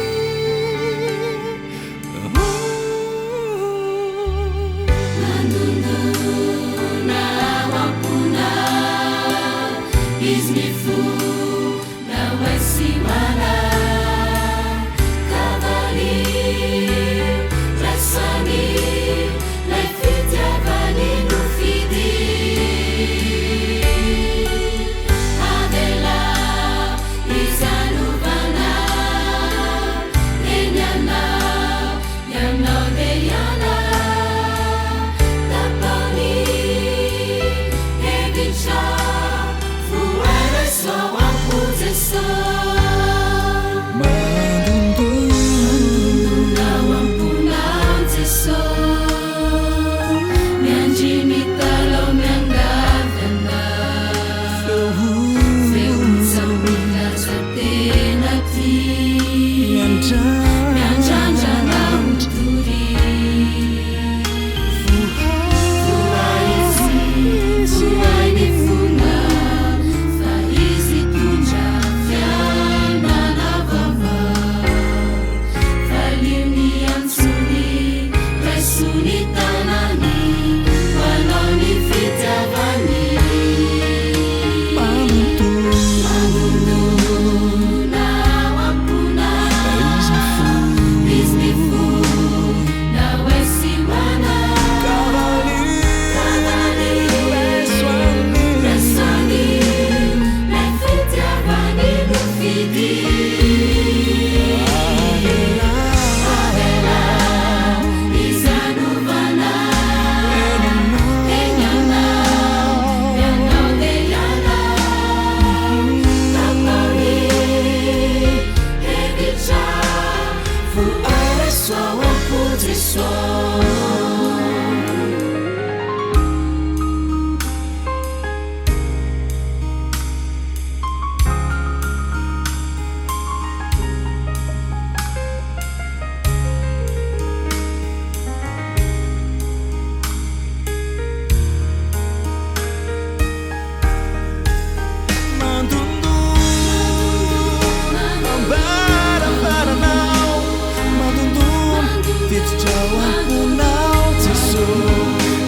S3: Mandondona ao am-ponao Izy mifona ho ahy sy ho anao Ka valio, raiso anio Ilay fitiavany nofidio Avelao izy hanova anao Eny anao, ianao dia ianao Tapao ny hevitrao Voaraiso ao am-po Jeso Mandondona ao am-ponao Jeso Miandry mitalaho miangavy anao Feo tsaho milaza tena tia Miandrandra anao ho doria Vohay izy, vohay ny fonao Fa izy hitondra fiainana vaovao Valio ny antsony, raiso ny tanany Ho anao ny fitiavany Mandondona ao am-ponao Izy mifona ho ahy sy ho anao Ka valio, raiso anio Ilay fitiavany nofidio Avelao izy hanova anao Eny anao, ianao dia ianao Tapao ny hevitrao Voaraiso ao am-po Jeso.
S5: Mandondona am-baravaranao, mandondona tiditra ao am-ponao Jeso.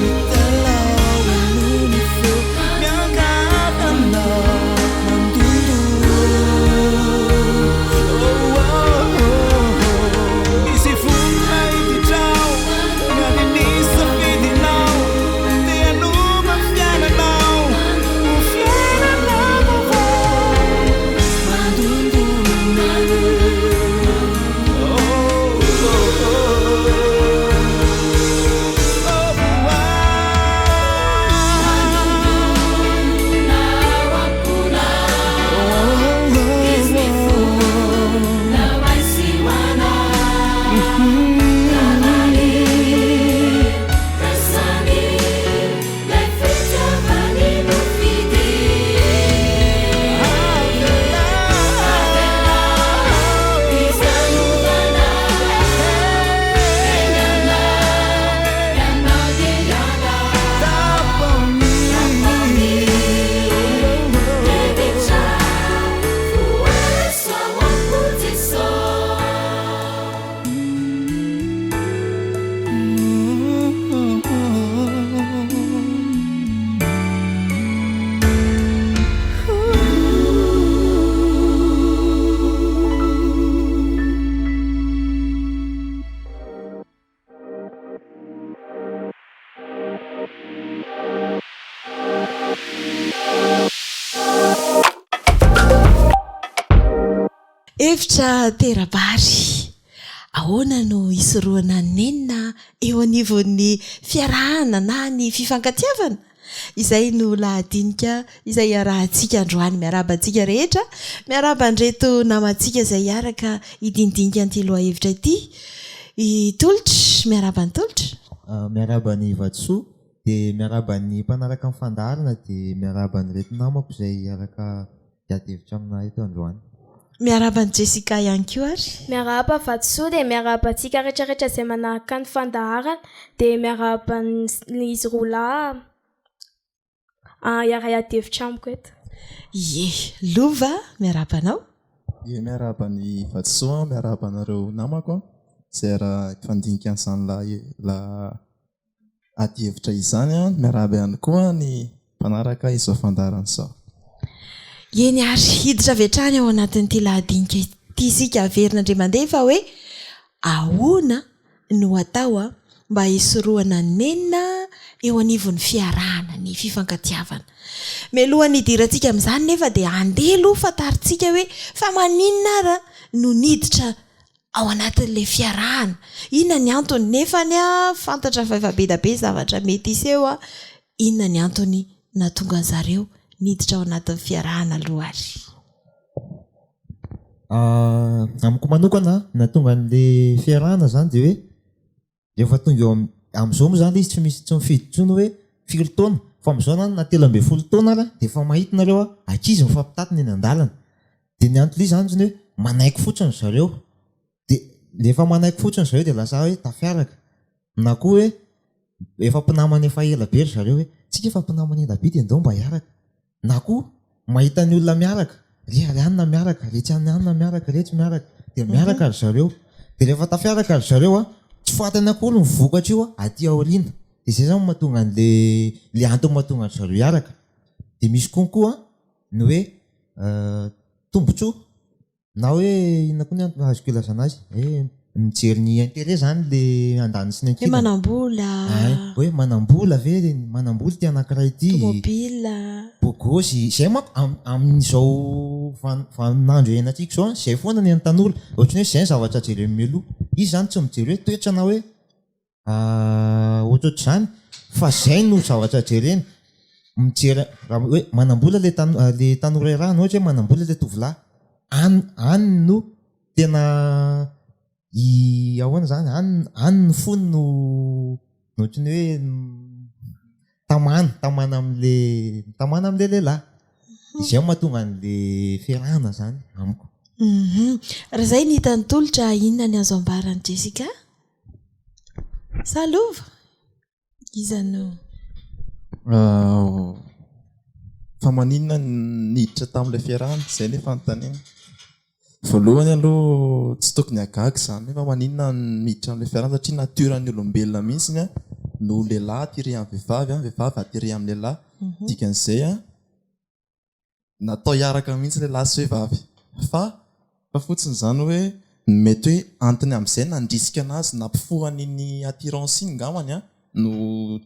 S5: Mitalaho henoy ny feo miangavy anao, mandondona. Oh, oh, oh. Izy vonona hiditra ao, miandry ny safidinao, te hanova ny fiainanao ho fiainana vaovao. Mandondona. Oh, oh, oh. Oh,
S3: Mandondona ao am-ponao Izy mifona ho ahy sy ho anao Ka valio, raiso anio Ilay fitiavany nofidio Avelao izy hanova anao Eny anao, ianao dia ianao Tapao ny hevitrao Voaraiso ao am-po Jeso.
S7: Hevitra tera-bary. Ahoana no hisorohana ny nenina eo anivon'ny fiarahana na ny fifankatiavana? Izay no lahadinika izay iarahantsika androany. Miarahaba antsika rehetra, miarahaba an'ireto namantsika izay hiaraka hidinidinika an'ity lohahevitra ity. I Tolotra, miarahaba an'i Tolotra.
S8: Miarahaba an'i Vatosoa. Dia miarahaba ny mpanaraka ny fandaharana dia miarahaba an'ireto namako izay hiaraka hiady hevitra aminà eto androany.
S7: Miarahaba an'i Jessica ihany koa ary.
S10: Miarahaba Vatosoa dia miarahaba antsika rehetrarehetra izay manaraka ny fandaharana dia miarahaba an'izy roalahy hiara-hiady hevitra amiko eto.
S7: Ie, Lova, miarahaba anao.
S11: Ie, miarahaba an'i Vatosoa, miarahaba anareo namako izay hiara-hifandinika an'izany laha adihevitra izany. Miarahaba ihany koa ny mpanaraka izao fandaharana izao.
S7: Eny ary, hiditra avy hatrany ao anatin'ity lahadinika ity isika haverina indray mandeha fa hoe ahoana no atao mba hisorohana ny nenina eo anivon'ny fiarahana, ny fifankatiavana. Mialohan'ny hidirantsika amin'izany nefa dia andeha aloha fantarintsika hoe fa maninona ara no niditra ao anatin'ilay fiarahana. Inona ny antony? Nefa anie fantatra fa efa be dia be zavatra mety hiseho, inona ny antony nahatonga an'zareo niditra ao anatin'ny fiarahana aloha ary?
S8: Amiko manokana, ny nahatonga an'ilay fiarahana izany dia hoe rehefa tonga eo amin'izao moa izany ilay izy tsy misy tsy mifidy intsony hoe firy taona fa amin'izao na na 13 taona ary dia efa mahita nareo ankizy mifampitatina eny an-dalana. Dia ny anton'ilay izy izany hoe manaiky fotsiny ry zareo. Dia rehefa manaiky fotsiny ry zareo dia lasa hoe tafiaraka. Na koa hoe efa mpinamana efa ela be ry zareo hoe tsika efa mpinamana ela be dia ndao mba hiaraka. Na koa mahita ny olona miaraka, ry ary anona miaraka, retsy any anona miaraka, retsy miaraka, dia miaraka ry zareo. Dia rehefa tafiaraka ry zareo an, tsy fantany akory ny vokatr'io aty aoriana. Dia izay izany no mahatonga an'ilay ilay antony mahatonga an-dry zareo hiaraka. Dia misy konkoa ny hoe tombontsoa. Na hoe inona koa ny antony azoko ilazana azy? Hoe mijery ny intérêt zany le andaniny sy ny
S7: Hoe
S8: ankilany.
S7: manam-bola.
S8: Hay, hoe manam-bola ve, manam-bola ity anankiray ity.
S7: Tomobile.
S8: Bogosy, izay manko am- amin'izao van- vaninandro iainantsika izao an, izay foana ny an'ny tanora. Ohatran'ny hoe izay ny zavatra jereny mialoha. Izy zany tsy mijery hoe toetra na hoe Ohatrohatr'izany fa zay no zavatra jerena, mijery raha hoe manam-bola le tano- le tanora iarahana ohatra hoe manam-bola le tovolahy, any any no tena i ahoana zany any any ny fony no no ohatran'ny hoe tamana tamana am'le tamana am'le lehilahy, izay no mahatonga an'le fiarahana zany amiko.
S7: Raha izay ny hitan'i Tolotra, inona ny azo ambara an'i Jessica? Sa lova? Iza no.
S11: Fa maninona no niditra tamin'ilay fiarahana? Izay ilay fanontaniana. Voalohany aloha tsy tokony hahagaga izany hoe fa maninona no miditra amin'ilay fiarahana satria natiora-n'ny olombelona mihitsy no lehilahy attiré amin'ny vehivavy, vehivavy attiré amin'ny lehilahy. Dikan'izay natao hiaraka mihitsy lehilahy sy vehivavy fa fa fotsiny izany hoe ny mety hoe antony amin'izay nandrisika anazy nampifoha an'iny attirance iny angambany an no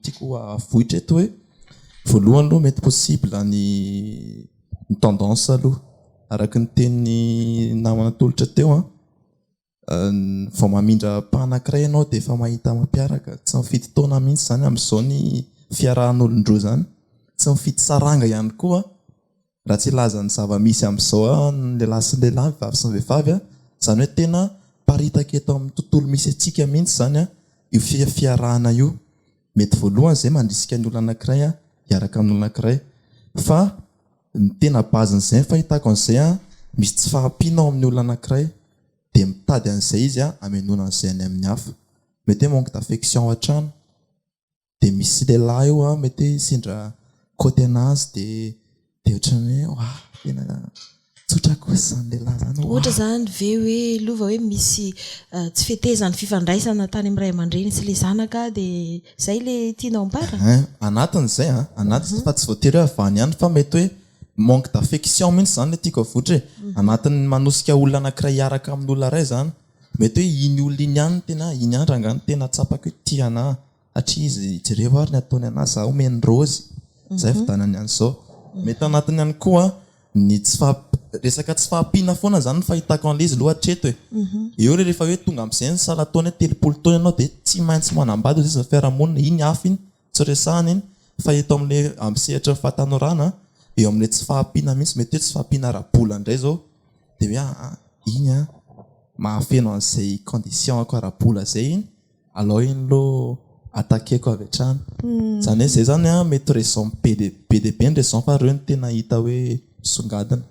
S11: tiako avoitra eto hoe voalohany aloha mety possible ny ny tendance aloha araka ny tenin'ny namana Tolotra teo an Vao mamindra pas anankiray ianao dia efa mahita mampiaraka. Tsy mifidy taona mihitsy izany amin'izao ny fiarahan'olon-droa izany. Tsy mifidy saranga ihany koa raha tsy hilaza ny zava-misy amin'izao ny lehilahy sy ny lehilahy, ny vehivavy sy ny vehivavy. Izany hoe tena miparitaka eto amin'ny tontolo misy antsika mihitsy izany io fiarahana io. Mety voalohany izay mandrisika ny olona anankiray hiaraka amin'olona anankiray. Fa ny tena base-n'izay ny fahitako an'izay, misy tsy fahampiana ao amin'ny olona anankiray. dia mitady an'izay izy hamenoana an'izay any amin'ny hafa. Mety hoe manque d'affection ao an-trano, dia misy lehilahy eo an, mety hoe sendra côté anazy dia dia ohatran'ny hoe wah tena tsotra kosa izany lehilahy izany wah.
S7: Ohatra izany ve hoe lova hoe misy tsy fetezan'ny fifandraisana tany amin'ny ray aman-dreny sy ilay zanaka dia izay ilay tianao ambara?
S11: Ein, anatiny izay an, anatiny fa tsy voatery hoe avy any ihany fa mety hoe Manque d'affection mihitsy izany ilay tiako avoitra e. Anatin'ny manosika olona anankiray hiaraka amin'olona iray izany. Mety hoe iny olona iny ihany no tena, iny ihany rangahy no tena tsapako hoe tia anà. Satria izy, jereo ary ny ataony anà, za omeny raozy. Izay fidanany an'izao. Mety anatiny ihany koa ny tsy faha-, resaka tsy fahampiana foana izany ny fahitako an'ilay izy aloha hatreto e. Eo rehefa hoe tonga amin'izay ny salan-taona hoe 30 taona ianao dia tsy maintsy manambady hoy izy ny fiarahamonina, iny hafa iny. Tsy resahana iny fa eto amin'ilay amin'ny sehatry ny fahatanorana eo amin'ilay tsy fahampiana mihitsy, mety hoe tsy fahampiana ara-bola indray izao dia hoe aa iny an mahafeno an'izay condition-ko ara-bola izay iny, alao iny aloha attaquer-ko avy hatrany. Izany hoe izay izany an, mety raison be dia be dia be ny raison fa ireo no tena hita hoe misongadina.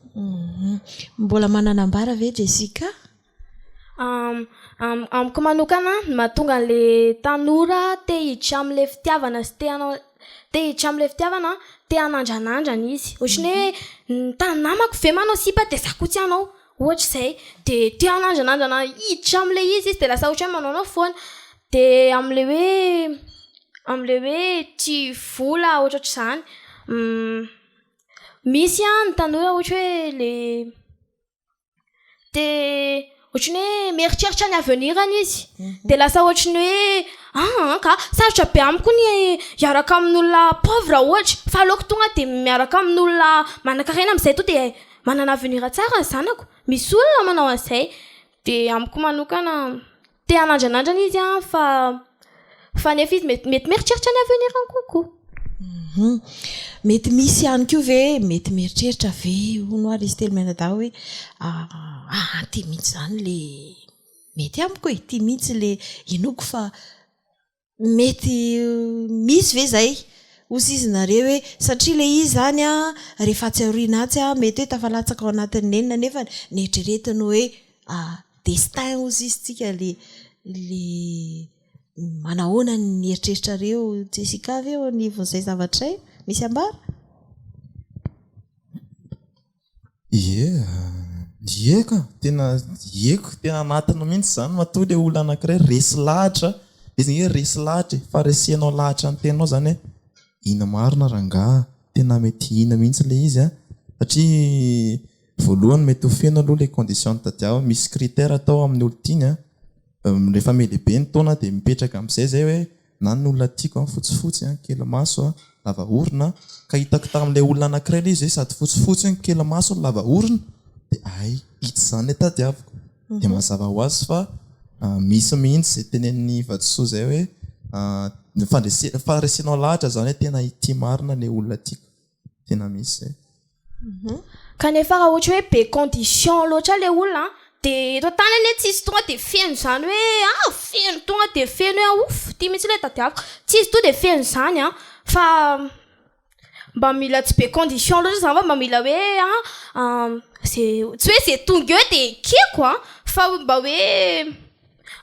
S7: Mbola manana ambara ve Jessica?
S10: Amiko manokana ny mahatonga an'le tanora te hiditra amin'le fitiavana sy te hanao te hiditra amin'le fitiavana te hanandranandrana izy. Ohatran'ny hoe ny ta- namako ve manao sipa dia za koa tsy hanao, ohatra izay. Dia te hanandranandrana hiditra amin'le izy izy dia lasa ohatran'ny hoe manaonao foana. Dia amin'le hoe amin'le hoe tia vola ohatrohatr'izany, misy an ny tanora ohatra hoe le De ohatran'ny hoe mieritreritra ny avenir-ny izy. De lasa ohatran'ny hoe aa ka, sarotra be amiko ny hiaraka amin'olona pauvre ohatra, fa aleoko tonga de miaraka amin'olona manankarena amin'izay to de manana avenir tsara ny zanako. Misy olona manao an'izay. De amiko manokana te hanandranandrana izy an fa fa nefa izy mety mety mieritreritra ny avenir-ny kokoa.
S7: Hum. Mety misy ihany koa ve, mety mieritreritra ve hono ary izy telo mianadahy hoe aa ity mihitsy izany le mety amiko e, ity mihitsy le inoako fa Mety misy ve izay? Hozy izy nareo hoe satria ilay izy izany an, rehefa atsy aoriana atsy an, mety hoe tafalatsaka ao anatin'ny nenina nefa neritreretiny hoe destin hozy izy tsika le le manahoana ny eritreritrareo Jessica ve eo anivon'izay zavatra izay? Misy ambara?
S11: Ie, ie ka, tena ie ko, tena anatiny mihitsy izany matoa ilay olona anankiray resy lahatra, izy ange resy lahatra e, faharesenao lahatra ny tenanao izany hoe ina marina rangaha, tena mety ina mihitsy ilay izy an, satria voalohany mety ho feno aloha ilay condition notadiaviny, misy critère atao amin'ny olon-tiany an, rehefa mihalehibe ny taona dia mipetraka amin'izay izay hoe na ny olona tiako an, fotsifotsy an, kely maso an, lava orona an, ka hitako tamin'ilay olona anankiray ilay izy hoe sady fotsifotsy no kely maso no lava orona, dia hay, itsy izany ilay tadiaviko. Dia mazava ho azy fa misy mihitsy izay tenenin'i Vatosoa izay hoe ny fandrese- faharesenao lahatra izany hoe tena ity marina ilay olona tiako. Tena misy izay.
S10: Kanefa raha ohatra hoe be condition loatra le olona an, de eto an-tany anie tsisy tonga de feno izany hoe ah feno tonga de feno hoe ouf ity mihitsy ilay tadiaviko, tsisy tonga de feno izany an, fa mba mila tsy be condition loatra izany fa mba mila hoe an ze tsy hoe ze tonga eo de ekeko an, fa mba hoe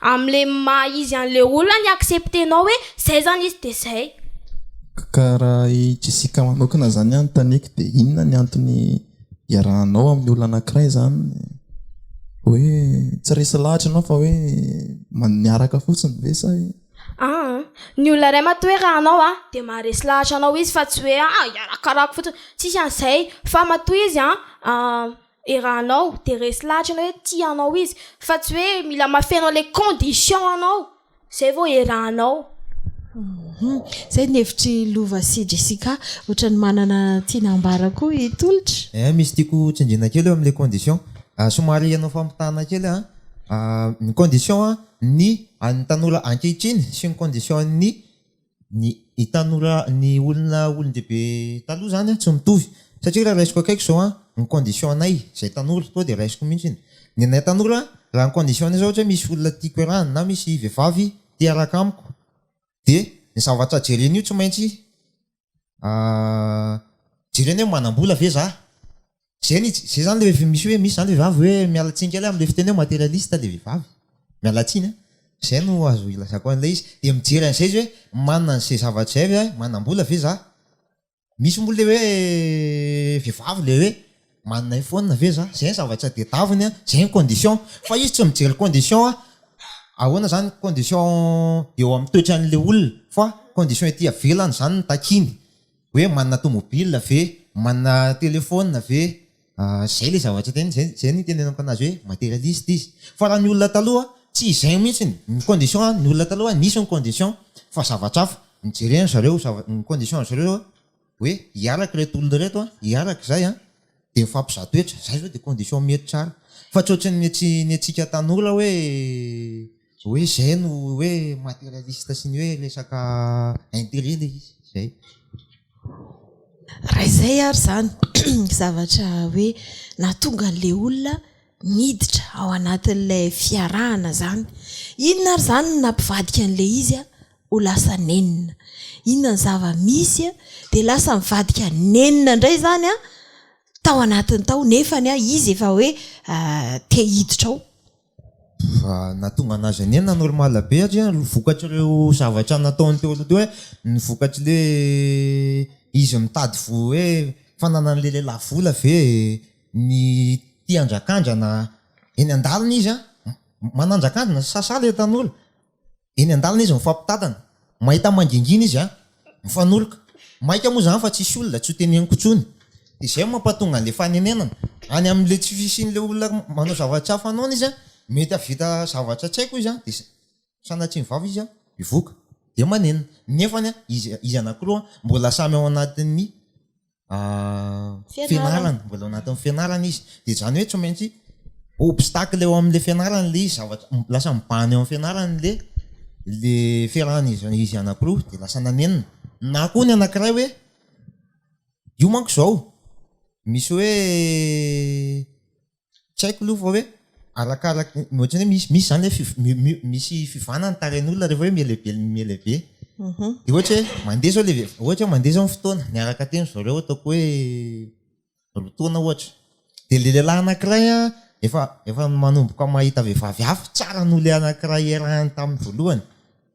S10: Amle maha izy anle olona ny accepter-nao hoe zay zany izy de zay.
S11: Ka raha i Jessica manokana zany anontaniako dia inona ny antony iarahanao amin'ny olona anankiray zany? Hoe tsy resy lahatra ianao fa hoe miaraka fotsiny ve sa inona?
S10: Aa, ny olona iray matoa iarahanao a, dia maharesy lahatra anao izy fa tsy hoe aa iarakarako fotsiny, tsisy an'izay fa matoa izy an Erahanao dia resy lahatra ianao hoe tia anao izy fa tsy hoe mila mahafeno an'ilay condition anao zay vao erahanao.
S7: Zay ny hevitr'i Lova sy Jessica. Ohatran'ny manana tiana ambara koa i Tolotra.
S8: Eh misy tiako tsindriana kely eo amin'ilay condition. Somary hanao fampitahana kely aho an. Ny condition ny an'ny tanora ankehitriny sy ny condition ny Ny ny tanora ny olona olon-dehibe taloha zany tsy mitovy satria raha raisiko akaiky zao an, ny condition anay zay tanora tonga dia raisiko mihitsy iny, ny anay tanora raha ny condition anay zao ohatra hoe misy olona tiako iarahana na misy vehivavy te hiaraka amiko dia ny zavatra jerena io tsy maintsy Jerena hoe manam-bola ve za? Zay ny, zay zany le misy hoe misy zany vehivavy hoe miala tsiny kely am'le fiteny hoe materialiste le vehivavy, miala tsiny an, zay no azo ilazako an'ilay izy, de mijery an'izay izy hoe manana an'izay zavatra izay ve aho, manam-bola ve za? Misy moa le hoe vehivavy le hoe manana iPhone ve za? Zay ny zavatra tadiaviny an, zay ny condition, fa izy tsy mijery condition an, Ahoana zany condition eo amin'ny toetran'le olona fa condition ety avelany zany no takiany hoe manana tomobile ve, manana telephone ve, zay le zavatra teneniny zay zay no itenenako anazy hoe materialiste izy fa raha ny olona taloha tsy izay mihitsiny ny condition ny olona taloha nisy ny condition fa zavatra hafa ny jereny zareo zava- ny condition zareo hoe hiaraka ireto olona ireto an, hiaraka izay an, dia mifampizaha toetra, zay zao dia condition mety tsara, fa tsy ohatran'ny antsy ny antsika tanora hoe hoe zay no hoe materialiste sy ny hoe resaka interet le izy, zay.
S7: Raha izay ary izany zavatra hoe nahatonga an'ilay olona niditra ao anatin'ilay fiarahana izany, inona ary izany no nampivadika an'ilay izy an? ho lasa nenina. Inona ny zava-misy dia lasa nivadika nenina indray izany tao anatiny tao nefany izy efa hoe te hiditra ao.
S8: Fa nahatonga anazy hanenina normal be satria vokatr'ireo zavatra nataony teo aloha teo hoe ny vokatr'le izy mitady vo hoe fananan'le lehilahy vola ve ny tia handrakandrana eny an-dalana izy an, manandrakandrana sasa le tanora. Eny an-dalana izy mifampitantana. Mahita mangingina izy an! Mifanoroka. Maika moa izany fa tsisy olona, tsy ho teneniko intsony. Dia izay no mampatonga an'ilay fanenenana. Any amin'ilay tsy fisian'ilay olona manao zavatra tsy fanaony izy an, mety hahavita zavatra tsy haiko izy an, dia sanatria ny vava izy an, hivoaka. Dia manenina. Nefany an, izy izy anankiroa mbola samy ao anatin'ny fianarana, mbola ao anatin'ny fianarana izy, dia izany hoe tsy maintsy obstacle eo amin'ilay fianarana ilay izy, zavatra lasa mibahana eo amin'ny fianarana ilay ilay fiarahan'izy izy anankiroa dia lasa nanenina, na koa ny anankiray hoe io manko izao misy hoe Tsy haiko aloha fa hoe arakaraky ny ohatran'ny hoe misy misy zany hoe fiv- mi- mi- misy fivana ny tarehin'olona rehefa hoe miha-lehibe miha-lehibe. Dia ohatra hoe mandeha zao le ve- ohatra hoe mandeha zao ny fotoana, niaraka teny zareo ataoko hoe roa taona ohatra. Dia le lehilahy anankiray an, efa efa manomboka mahita vehivavy hafa tsara noho le anankiray iarahany tamin'ny voalohany.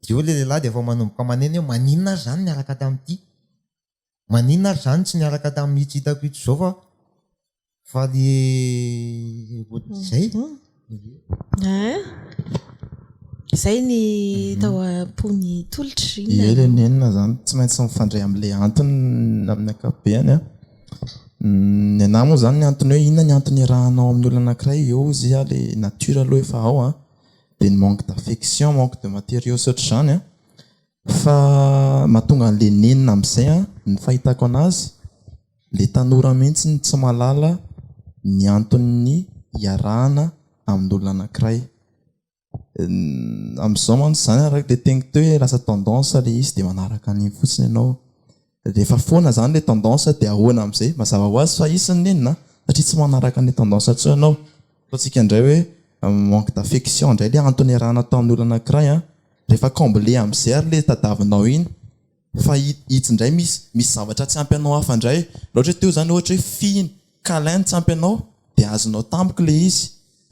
S8: Dia eo le lehilahy dia efa manomboka maneno hoe maninona ary zany niaraka tamin'ity? Maninona ary zany tsy niaraka tamin'itsy hitako itsy zao fa fa le ohatr'izay.
S7: Hein? Izay ny tao am-pon'i Tolotra.
S11: Ie le nenina zany tsy maintsy mifandray amin'ilay antony amin'ny ankapobeny an. Ny anah moa zany ny antony hoe inona ny antony iarahanao amin'ny olona anankiray eo ozy ah le nature aloha efa ao an, dia ny manque d'affection, manque de matériaux sy ohatr'izany an. Fa mahatonga an'le nenina amin'izay an, ny fahitako anazy, le tanora mihitsy no tsy mahalala ny anton'ny hiarahana amin'olona anankiray. Amin'izao mantsy izany araka ilay teniko teo hoe lasa tendance ilay izy dia manaraka an'iny fotsiny ianao. Rehefa foana izany ilay tendance dia ahoana amin'izay? Mazava ho azy fa hisy ny nenina satria tsy manaraka an'ilay tendance intsony ianao. Ataontsika indray hoe manque d'affection indray ilay antony iarahana tao amin'ny olona anankiray an, rehefa combler amin'izay ary ilay tadavinao iny fa itsy indray misy misy zavatra tsy ampy anao hafa indray, raha ohatra hoe teo izany ohatra hoe fihina, câlin no tsy ampy anao dia azonao tampoka ilay izy,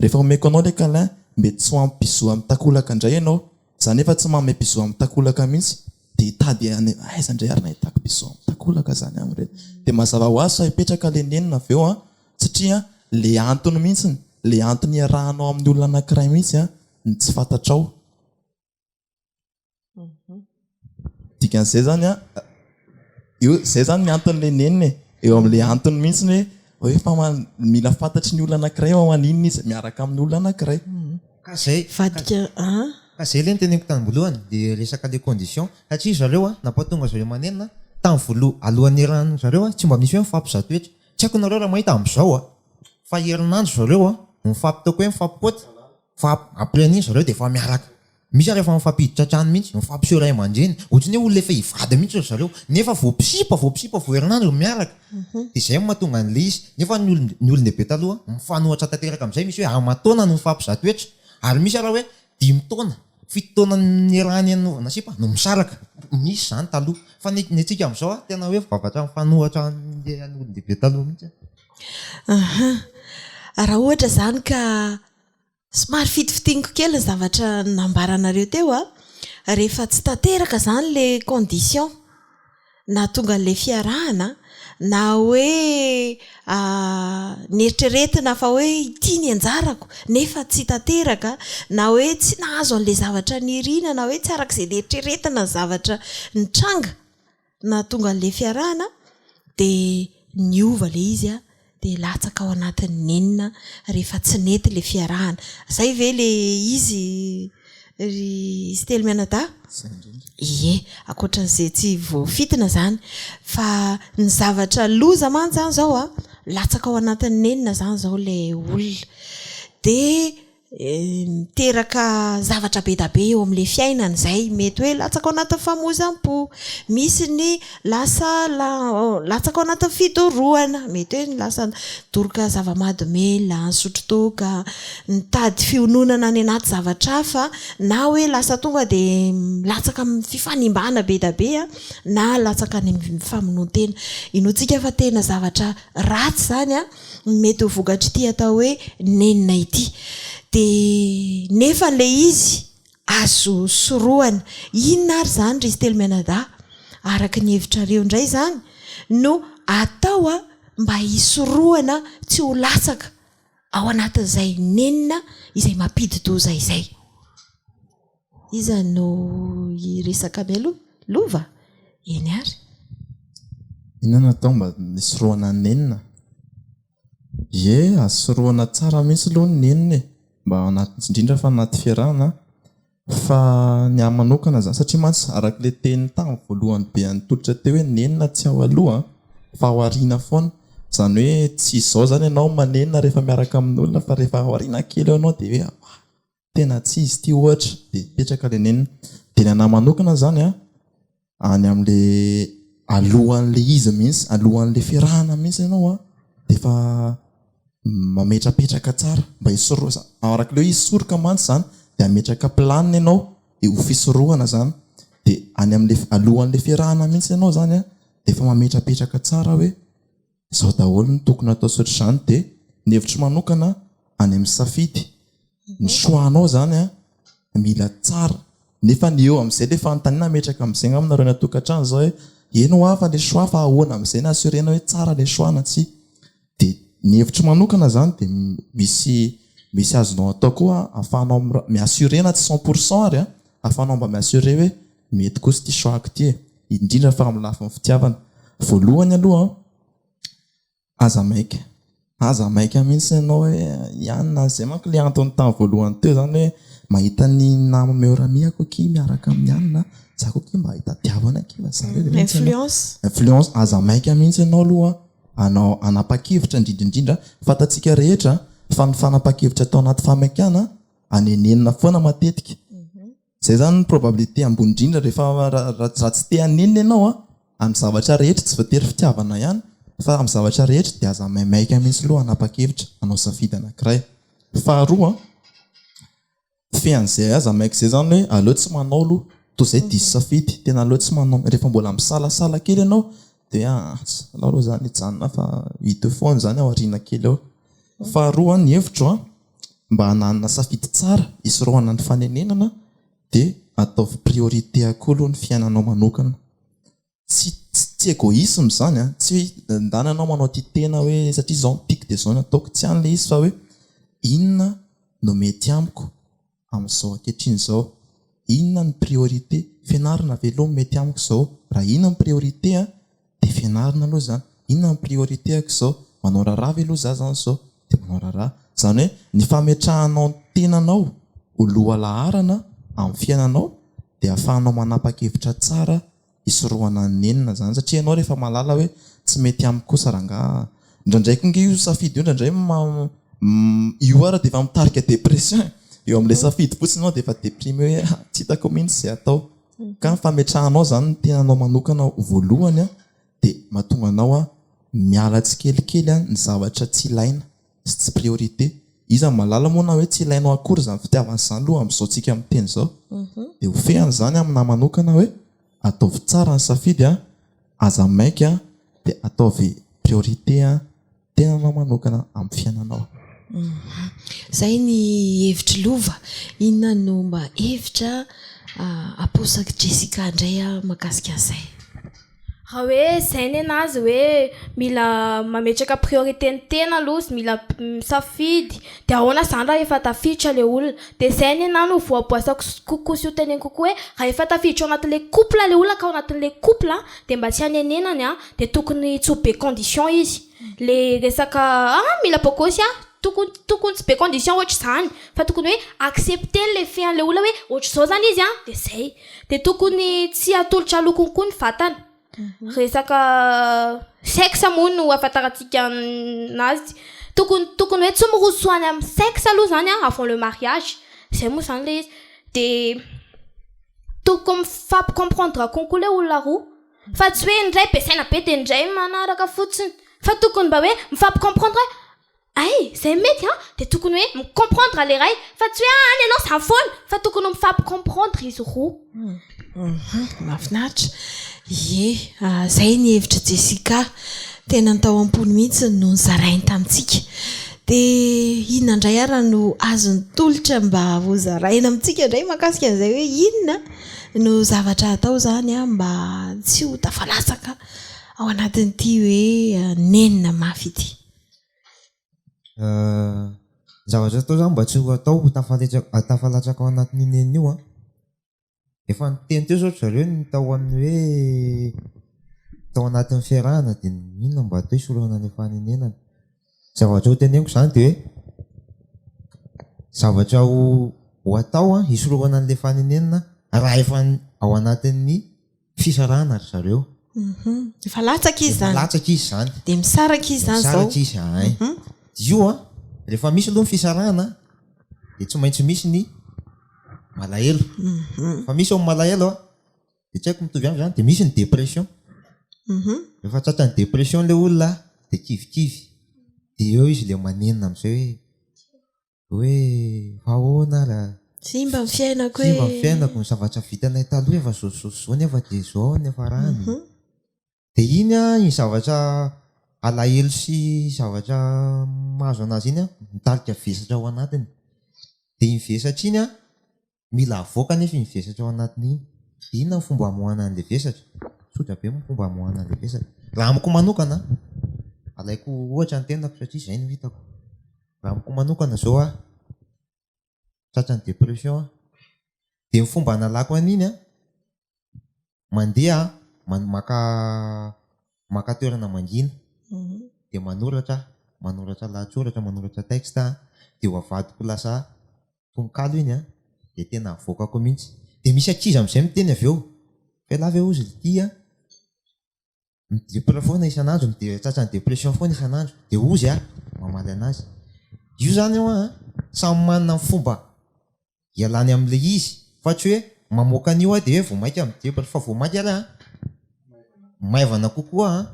S11: rehefa omeko anao ilay câlin mety tsy ho ampy bisous amin'ny takolaka indray ianao, za nefa tsy manome bisous amin'ny takolaka mihitsy, dia hitady any aiza indray ary nahitako bisous amin'ny takolaka zany amin'ireto, dia mazava ho azy fa hipetraka ilay nenina avy eo an, satria le antony mihitsy, le antony iarahanao amin'ny olona anankiray mihitsy an no tsy fantatrao. Dikan'izay zany an, eo zay zany ny anton'ilay nenina e, eo amin'ilay antony mihitsy hoe hoe fa mila fantatry ny olona anankiray ao maninona izy miaraka amin'ny olona anankiray.
S8: Ka zay,
S7: Vadika an.
S8: Ka zay le noteneniko tany voalohany, le resaka le condition, satria zareo an, nampatonga zareo manenina tamin'ny voaloha, alohan'ny niarahan'ny zareo an, tsy mba misy hoe mifampizaha toetra, tsy haiko nareo raha mahita amin'izao an, fa herinandro zareo an, mifampitaoko hoe mifampikaoty, fa après an'iny zareo dia efa miaraka. Misy ary efa mifampiditra an-trano mihitsy, mifampiseho ray aman-dreny, ohatran'ny hoe olona efa hivady mihitsy ry zareo, nefa vao mpisipa, vao mpisipa vao herinandro no miaraka. Dia izay no mahatonga an'ilay izy. Nefa ny olon- ny olon-dehibe taloha mifanohitra tanteraka amin'izay, misy hoe aman-taona no mifampizaha toetra, ary misy ary hoe dimy taona, fito taona niarahany nanaovana sipa no misaraka. Misy izany taloha. Fa ny ny antsika amin'izao tena hoe zavatra mifanohitra amin'ilay an'ny olon-dehibe taloha mihitsy.
S7: Aha. Raha ohatra izany ka Somary fitifitiniko kely ny zavatra nambaranareo teo a! Rehefa tsy tanteraka izany ilay condition nahatonga an'ilay fiarahana na hoe neritreretina fa hoe ity ny anjarako nefa tsy tanteraka na hoe tsy nahazo an'ilay zavatra nirina na hoe tsy araka izay neritreretina ny zavatra nitranga nahatonga an'ilay fiarahana dia niova ilay izy dia latsaka ao anatin'ny nenina rehefa tsy nety ilay fiarahana. Izay ve ilay izy ry izy telo mianadahy? Ie, ankoatran'izay tsy voafintina izany. Fa ny zavatra loza mantsy izany izao an, latsaka ao anatin'ny nenina izany izao ilay olona. Dia. Miteraka zavatra be da be eo amin'ilay fiainana izay. Mety hoe latsaka ao anatin'ny famoizam-po, misy ny lasa latsaka ao anatin'ny fidorohana, mety hoe lasa nidoroka zava-mahadomelina, nisotro toaka, nitady fiononana any anaty zavatra hafa, na hoe lasa tonga dia milatsaka amin'ny fifanimbana be da be na latsaka any amin'ny famonoan-tena. Inoantsika fa tena zavatra ratsy izany an! ny mety ho vokatr'ity atao hoe nenina ity. Dia nefa ilay izy azo sorohana. Inona ary izany ry Sitelo mianadahy, araka ny hevitrareo indray izany, no atao mba hisorohana tsy ho latsaka ao anatin'izay nenina izay mampidi-doza izay? Iza no hiresaka mialoha? Lova? Eny ary.
S11: Inona no atao mba hisorohana ny nenina? Ie, azo sorohana tsara mihitsy aloha ny nenina e, mba ao anaty, indrindra fa anaty fiarahana an. Fa ny ahy manokana izany, satria mantsy araka ilay teny tamin'ny voalohany be an'i Tolotra teo hoe nenina tsy ao aloha an, fa ao aoriana foana. Izany hoe tsy izao izany ianao manenina rehefa miaraka amin'olona fa rehefa ao aoriana kely eo ianao dia hoe tena tsy izy ity ohatra dia mipetraka ilay nenina. Dia ny anahy manokana izany an, any amin'ilay alohan'ilay izy mihitsy, alohan'ilay fiarahana mihitsy ianao an, dia efa mametrapetraka tsara mba hisorohana, araka ilay hoe hisoroka mantsy izany dia hametraka planina ianao dia ho fisorohana izany. Dia any amin'ilay alohan'ilay fiarahana mihitsy ianao izany an, dia efa mametrapetraka tsara hoe Izao daholo no tokony atao sy ohatr'izany dia ny hevitro manokana any amin'ny safidy. Ny choix-nao izany an, mila tsara. Nefa ny eo amin'izay ilay fanontaniana ametraka amin'izay angamba nareo any an-tokantrano izao hoe eny hoa fa ilay choix fa ahoana amin'izay no assurer-na hoe tsara ilay choix na tsia. Dia ny hevitro manokana izany dia misy misy azonao atao koa ahafahanao mi-assurer na tsy cent pour cent ary an, ahafahanao mba mi-assurer hoe Mety kosa ity choix-ko ity e! Indrindra fa amin'ny lafiny fitiavana. Voalohany aloha an, aza maika. Aza maika mihitsy ianao hoe hianina. Izay manko ilay antony tamin'ny voalohany teo izany hoe mahita ny nama meilleur ami-ako akia miaraka amin'ny anona, za koa akia mba hitadiavana akia fa za irery mihitsy ianao.
S7: Influence.
S11: Influence. Aza maika mihitsy ianao aloha hanao hanapa-kevitra indrindra indrindra. Fantatsika rehetra fa ny fanapahan-kevitra atao anaty fahamaikana anenenina foana matetika. Zay zany ny probabilité ambony indrindra rehefa raha tsy te hanenina ianao an, amin'ny zavatra rehetra, tsy voatery fitiavana ihany fa amin'ny zavatra rehetra dia aza maimaika mihitsy aloha hanapa-kevitra hanao safidy anankiray. Faharoa an, fean'izay aza maika izay zany hoe aleo tsy manao aloha toy izay diso safidy, tena aleo tsy manao, rehefa mbola misalasala kely ianao dia aa aleo aloha zany hijanona fa hita eo foana izany ao aoriana kely ao. Faharoa an, ny hevitro an, mba hananana safidy tsara hisorohana ny fanenenana dia ataovy priorité koa aloha ny fiainanao manokana. Tsy tsy egoisme izany an, tsy hoe ndana ianao manao tia tena hoe satria izao no tiako dia izao no ataoko, tsy any ilay izy fa hoe inona no mety amiko amin'izao ankehitriny izao, inona no priorité, fianarana ve aloha no mety amiko izao, raha iny no priorité an dia fianarana aloha izany, inona no priorité-ako izao, manao raharaha ve aloha za izany izao, dia manao raharaha. Izany hoe ny fametrahanao ny tenanao ho lohalaharana amin'ny fiainanao dia ahafahanao manapa-kevitra tsara hisorohana ny nenina izany satria ianao rehefa mahalala hoe tsy mety amiko kosa rangaha indraindray koa nge io safidy io indraindray io ara dia efa mitarika dépression e. Eo amin'ilay safidy fotsiny ianao dia efa déprimé hoe ah, tsy hitako mihitsy izay atao. Ka ny fametrahanao izany ny tenanao manokana ho voalohany an, dia mahatonga anao an miala tsikelikely an ny zavatra tsy ilaina sy tsy priorité. Iza no mahalala moa na hoe tsy ilainao akory izany fitiavana izany aloha amin'izao tsika miteny izao. Dia ho fehiny izany aminahy manokana hoe ataovy tsara ny safidy an, aza maika an, dia ataovy priorité an tenanao manokana amin'ny fiainanao.
S7: Izay ny hevitr'i Lova. Inona no mba hevitra aposak'i Jessica indray mahakasika an'izay?
S10: Raha hoe zay nenazy hoe mila mametraka priorité ny tena aloha sy mila misafidy de ahoana zany raha efa tafiditra le olona de zay nenahy no voaboasako kokoa sy hoteneniko kokoa hoe raha efa tafiditra ao anatin'le couple le olona ka ao anatin'le couple de mba tsy hanenenany an de tokony tsy ho be condition izy le resaka ah mila bogosy ah tokony tokony tsy be condition ohatr'izany fa tokony hoe accepter le fait an'le olona hoe ohatr'izao zany izy an de zay Dia tokony tsy atolotra lokony koa ny vatana. Resaka sexe moa no ahafantarantsika anazy. Tokony tokony hoe tsy miroso any amin'ny sexe aloha zany an avant le mariage. Zay moa zany le izy. De tokony mifampi-comprendre konko le olona roa. Fa tsy hoe ny iray be saina be de ny iray manaraka fotsiny. Fa tokony mba hoe mifampi-comprendre hoe Hay, zay mety an! Dia tokony hoe mi-comprendre le iray fa tsy hoe any ianao zany foana fa tokony mifampi-comprendre izy roa.
S7: Hum, mahafinaritra. Ie, zay ny hevitr'i Jessica. Tena ny tao am-pony mihitsy no nozarainy tamintsika. Dia inona indray ara no azon'i Tolotra mba hozaraina amintsika indray mahakasika an'izay hoe inona no zavatra atao izany mba tsy ho tafalatsaka ao anatin'ity hoe nenina mafy ity?
S8: Ny zavatra atao zany mba tsy ho atao ho tafalatsaka ao anatin'io nenina io an, efa niteny teo zao ry zareo ny tao amin'ny hoe tao anatin'ny fiarahana dia inona mba atao hisorohana ny fanenenana. Zavatra ho teneniko zany dia hoe zavatra ho ho atao an hisorohana an'ilay fanenenana raha efa ao anatin'ny fisarahana ry zareo.
S7: Efa latsaka izy
S8: izany. Efa latsaka izy izany.
S7: Dia misaraka izy izany izao.
S8: Misaraka izy, ay. Io an, rehefa misy aloha ny fisarahana dia tsy maintsy misy ny malahelo. Rehefa misy ao ny malahelo an, dia tsy haiko mitovy amiko izany, dia misy ny dépression. Rehefa tratran'ny dépression ilay olona dia kivikivy. Dia eo izy ilay manenina amin'izay hoe. Hoe fa ahoana ary a?
S7: Simba ny fiainako e!
S8: Simba ny fiainako, ny zavatra vitanay taloha efa zao zao zao nefa dia zao ny niafarany. Dia iny an, iny zavatra alahelo sy zavatra mahazo anazy iny an, mitarika vesatra ao anatiny. Dia iny vesatra iny an, mila avoaka anefa iny vesatra ao anatiny iny. Dia inona ny fomba hamoahana an'ilay vesatra? Tsotra be ny fomba hamoahana an'ilay vesatra. Raha amiko manokana, alaiko ohatra ny tenako satria izay no hitako. Raha amiko manokana zao aho, tratran'ny dépression aho, dia ny fomba hanalako an'iny an, mandeha aho maka maka toerana mangina, dia manoratra aho, manoratra lahatsoratra, manoratra texte aho, dia ho avadiko lasa tononkalo iny an, dia tena avoakako mihitsy. Dia misy ankizy amin'izay miteny avy eo, fa ialahy ve hozy ity an? Mi-depre foana isan'andro, mi-de tratran'ny dépression foana isan'andro. Dia hozy aho mamaly an'azy. Io zany ho'a an, samy manana ny fomba ialany amin'ilay izy fa tsy hoe mamoaka an'io aho dia hoe vao mainka mi-depre fa vao mainka ary an, maivana kokoa an,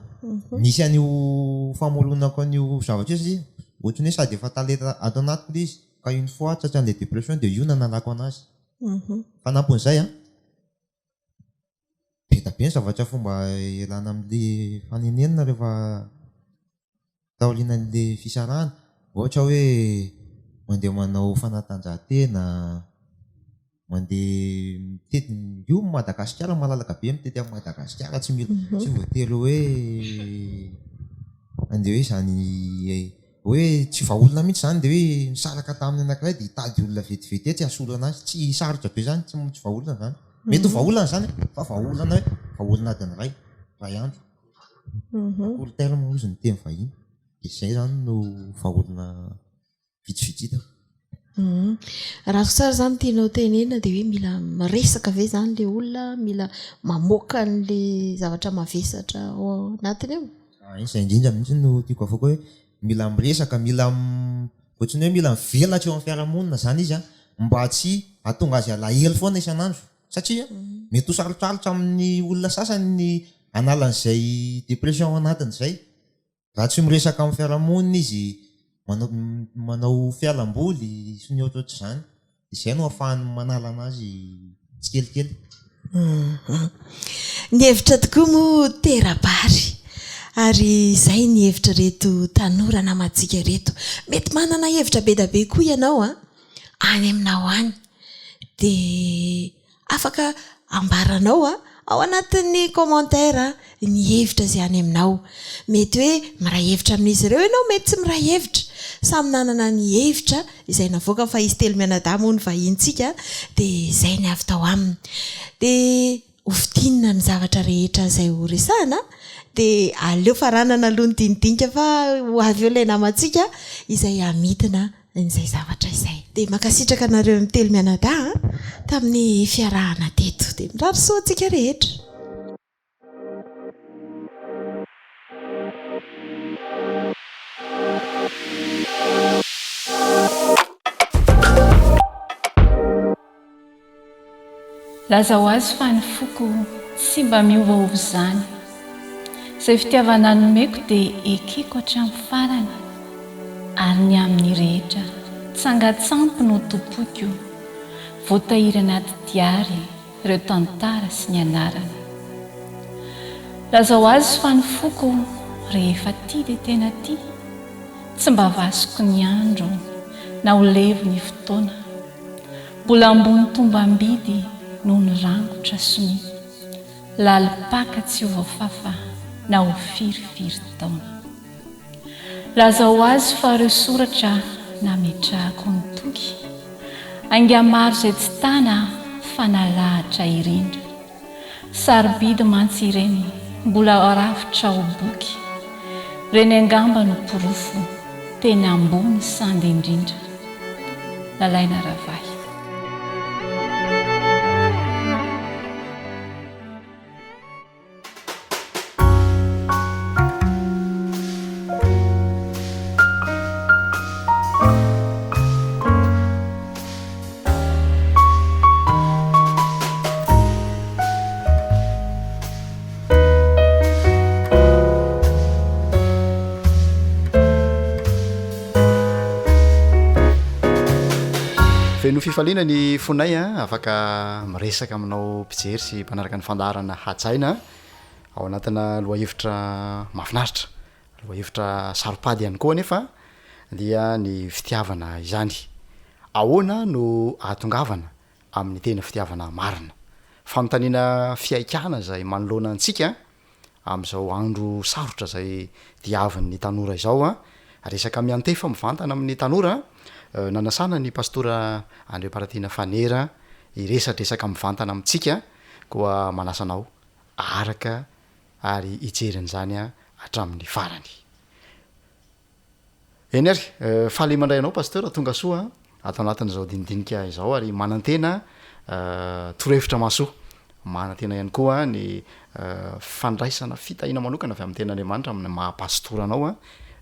S8: misy an'io famoronako an'io zavatra io satria ohatran'ny hoe sady efa talenta ato anatiko ilay izy ka une fois tratran'ilay dépression dia io no nanalako an'azy. Fanampin'izay an. Be dia be ny zavatra fomba ialana amin'ilay fanenenana rehefa taorianan'ilay fisarahana. Ohatra hoe mandeha manao fanatanjahantena, mandeha mitety, io Madagasikara malalaka be mitety an'i Madagasikara tsy mila tsy voatery hoe handeha hoe izany hoe tsy vahaolana mihitsy izany dia hoe nisaraka tamin'ny anankiray dia hitady olona vetivety etsy hasolo an'azy. Tsy sarotra be izany, tsy vahaolana izany. Mety ho vahaolana izany fa vahaolana hoe vahaolana adiny iray, iray andro. À court terme hozy ny teny vahiny. Dia izay izany no vahaolana vitsivitsy hitako.
S7: Raha azoko tsara izany ny tianao tenenina dia hoe mila miresaka ve izany ilay olona, mila mamoaka an'ilay zavatra mavesatra ao anatiny ao?
S8: Izay indrindra mihitsy no tiako avoaka hoe mila miresaka, mila ohatran'ny hoe mila mivelatra eo amin'ny fiarahamonina izany izy an, mba tsy hahatonga azy halahelo foana isan'andro satria mety ho sarotsarotra amin'ny olona sasany ny hanala an'izay dépression ao anatiny izay. Raha tsy miresaka amin'ny fiarahamonina izy, manao manao fialamboly sy ny ohatrohatr'izany, izay no ahafahany manala anazy tsikelikely.
S7: Ny hevitra tokoa moa tera-bary ary izay ny hevitr'ireto tanora namantsika ireto. Mety manana hevitra be dia be koa ianao an, any aminao any. Dia Afaka ambaranao ao anatin'ny commentaire ny hevitra izay any aminao. Mety hoe miray hevitra amin'izy ireo ianao, mety tsy miray hevitra. Samy nanana ny hevitra izay navoakany fa izy telo mianadahy moa no vahinintsika dia izay ny avy tao aminy. Dia hofintinina ny zavatra rehetra izay ho resahana dia aleo faranana aloha ny dinidinika fa ho avy eo ilay namantsika izay hamidina an'izay zavatra izay. Dia mankasitraka anareo mitelo mianadahy tamin'ny fiarahana teto. Dia mirary soa antsika rehetra.
S12: Lazao azy fa ny foko tsy mba miovaova izany. Izay fitiavana nomeko dia ekeko hatramin'ny farany. Ary ny amin'ny rehetra, tsangatsampy no tompoiko. Voatahiry anaty diary ireo tantara sy ny anarany. Lazao azy fa ny foko rehefa tia dia tena tia. Tsy mba vasiko ny andro na ho levo ny fotoana. Mbola ambony tombam-bidy noho ny rangotra sonia. Lalim-paka tsy ho voafafa na ho firifiry taona. Lazao azy fa ireo soratra nametrahako ny toky. Ainga maro izay tsy tana fa nalahatra irindra. Sarobidy mantsy ireny mbola arafitra ho boky. Reny angamba no porofo tena ambony sandy indrindra. Lalaina Ravahy.
S13: Feno fifaliana ny fonay a, afaka miresaka aminao mpijery sy mpanaraka ny fandaharana hajaina ao anatina lohahevitra mahafinaritra. Lohahevitra saro-pady ihany koa anefa dia ny fitiavana izany. Ahoana no ahatongavana amin'ny tena fitiavana marina? Fanontaniana fihaikana izay manoloana antsika amin'izao andro sarotra izay diavin'ny tanora izao. Resaka miantefa mivantana amin'ny tanora, nanasana ny Pastora Andriamparatiana Fanera hiresadresaka mivantana amintsika, koa manasa anao araka ary hijery an'izany hatramin'ny farany. Eny ary, faly mandray anao Pasteur, tonga soa ato anatin'izao dinidinika izao ary manantena torohevitra mahasoa. Manantena ihany koa ny fandraisana fitahiana manokana avy amin'ny tenin'Andriamanitra amin'ny maha pastora anao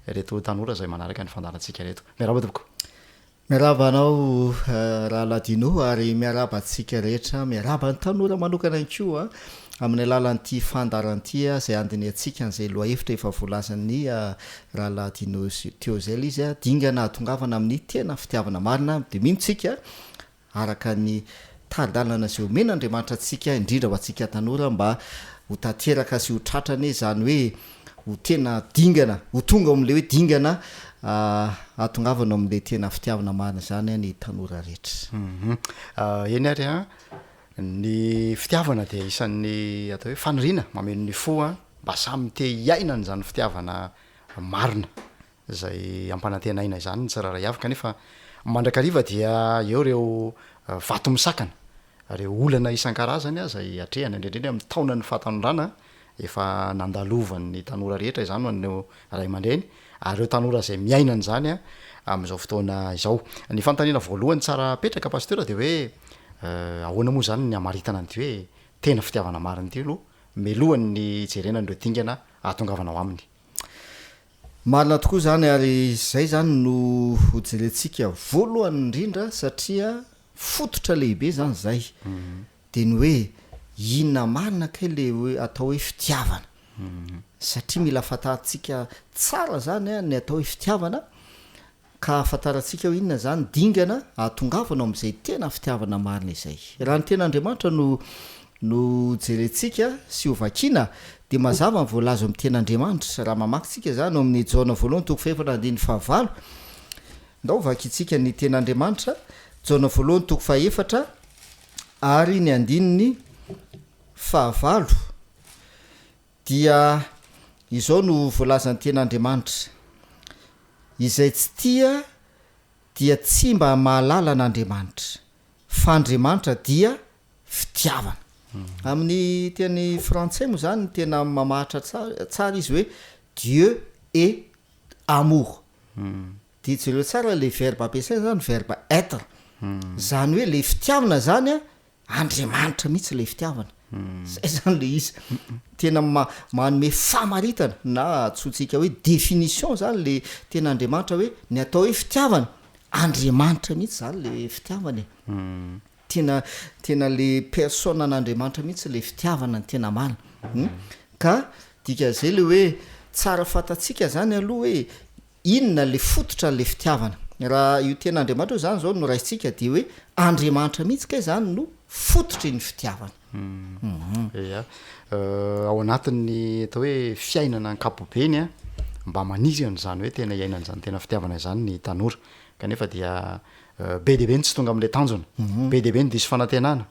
S13: ireto tanora izay manaraka ny fandaharantsika ireto. Miarahaba tompoko.
S14: Miarahaba anao Rahalahy Dino ary miarahaba antsika rehetra, miarahaba ny tanora manokana ihany koa amin'ny alalan'ity fandaharana ity izay handinihantsika an'izay lohahevitra efa voalazan'ny Rahalahy Dino teo izay ilay izy, dingana hahatongavana amin'ny tena fitiavana marina dia mino tsika araka ny tari-dalana izay omen'Andriamanitra antsika, indrindra ho antsika tanora, mba ho tanteraka sy ho tratra anie izany hoe ho tena dingana, ho tonga ao amin'ilay hoe dingana hahatongavana ao amin'ilay tena fitiavana marina izany ny tanora rehetra.
S13: Eny ary an, ny fitiavana dia isan'ny atao hoe faniriana mameno ny fo mba samy te hiaina an'izany fitiavana marina izay ampanantenaina izany ny tsirairay avy kanefa mandrakariva dia eo ireo vato misakana, ireo olana isan-karazany izay atrehana indrindra indrindra amin'ny taonan'ny fahatanorana efa nandalovan'ny tanora rehetra izany ho an'ireo ray aman-dreny ary ireo tanora izay miaina an'izany amin'izao fotoana izao. Ny fanontaniana voalohany tsara apetraka Pasteur dia hoe ahoana moa izany ny hamaritana an'ity hoe tena fitiavana marina ity aloha mialohan'ny hijerena an'ireo dingana ahatongavana ao aminy?
S14: Marina tokoa izany ary izay izany no hojerentsika voalohany indrindra satria fototra lehibe izany izay dia ny hoe inona marina kay le hoe atao hoe fitiavana satria mila fantarintsika tsara izany ny atao hoe fitiavana Ka ahafantarantsika hoe inona izany dingana ahatongavana ao amin'izay tena fitiavana marina izay. Raha ny Tenin'Andriamanitra no no jerentsika sy hovakiana dia mazava ny voalaza ao amin'ny Tenin'Andriamanitra. Raha mamaky tsika izany ao amin'ny Jaona voalohany toko fahefatra andininy fahavalo, ndao hovakintsika ny Tenin'Andriamanitra, Jaona voalohany toko fahefatra ary ny andininy fahavalo. Dia izao no voalazan'ny Tenin'Andriamanitra, Izay tsy tia dia tsy mba mahalala an'Andriamanitra, fa Andriamanitra dia fitiavana. Amin'ny teny frantsay moa izany tena mamaritra tsara izy hoe Dieu est amour. Dia jereo tsara ilay verbe ampiasaina izany, verbe être. Izany hoe ilay fitiavana izany an, Andriamanitra mihitsy ilay fitiavana. Zay zany le izy. Tena manome famaritana na antsointsika hoe définition zany le tena Andriamanitra hoe ny atao hoe fitiavana, Andriamanitra mihitsy zany le fitiavana e. Tena tena le personne an'Andriamanitra mihitsy le fitiavana ny tena marina. Hum. Ka dikan'izay le hoe tsara fantatsika zany aloha hoe inona le fototra an'le fitiavana. Raha io tenin'Andriamanitra io zany zao no raisintsika dia hoe Andriamanitra mihitsy kay zany no fototry ny fitiavana.
S13: Hum. Ia. Ao anatin'ny atao hoe fiainana ankapobeny an, mba maniry an'izany hoe tena hiaina an'izany tena fitiavana izany ny tanora. Kanefa dia Be dia be ny tsy tonga amin'ilay tanjona, be dia be ny diso fanantenana,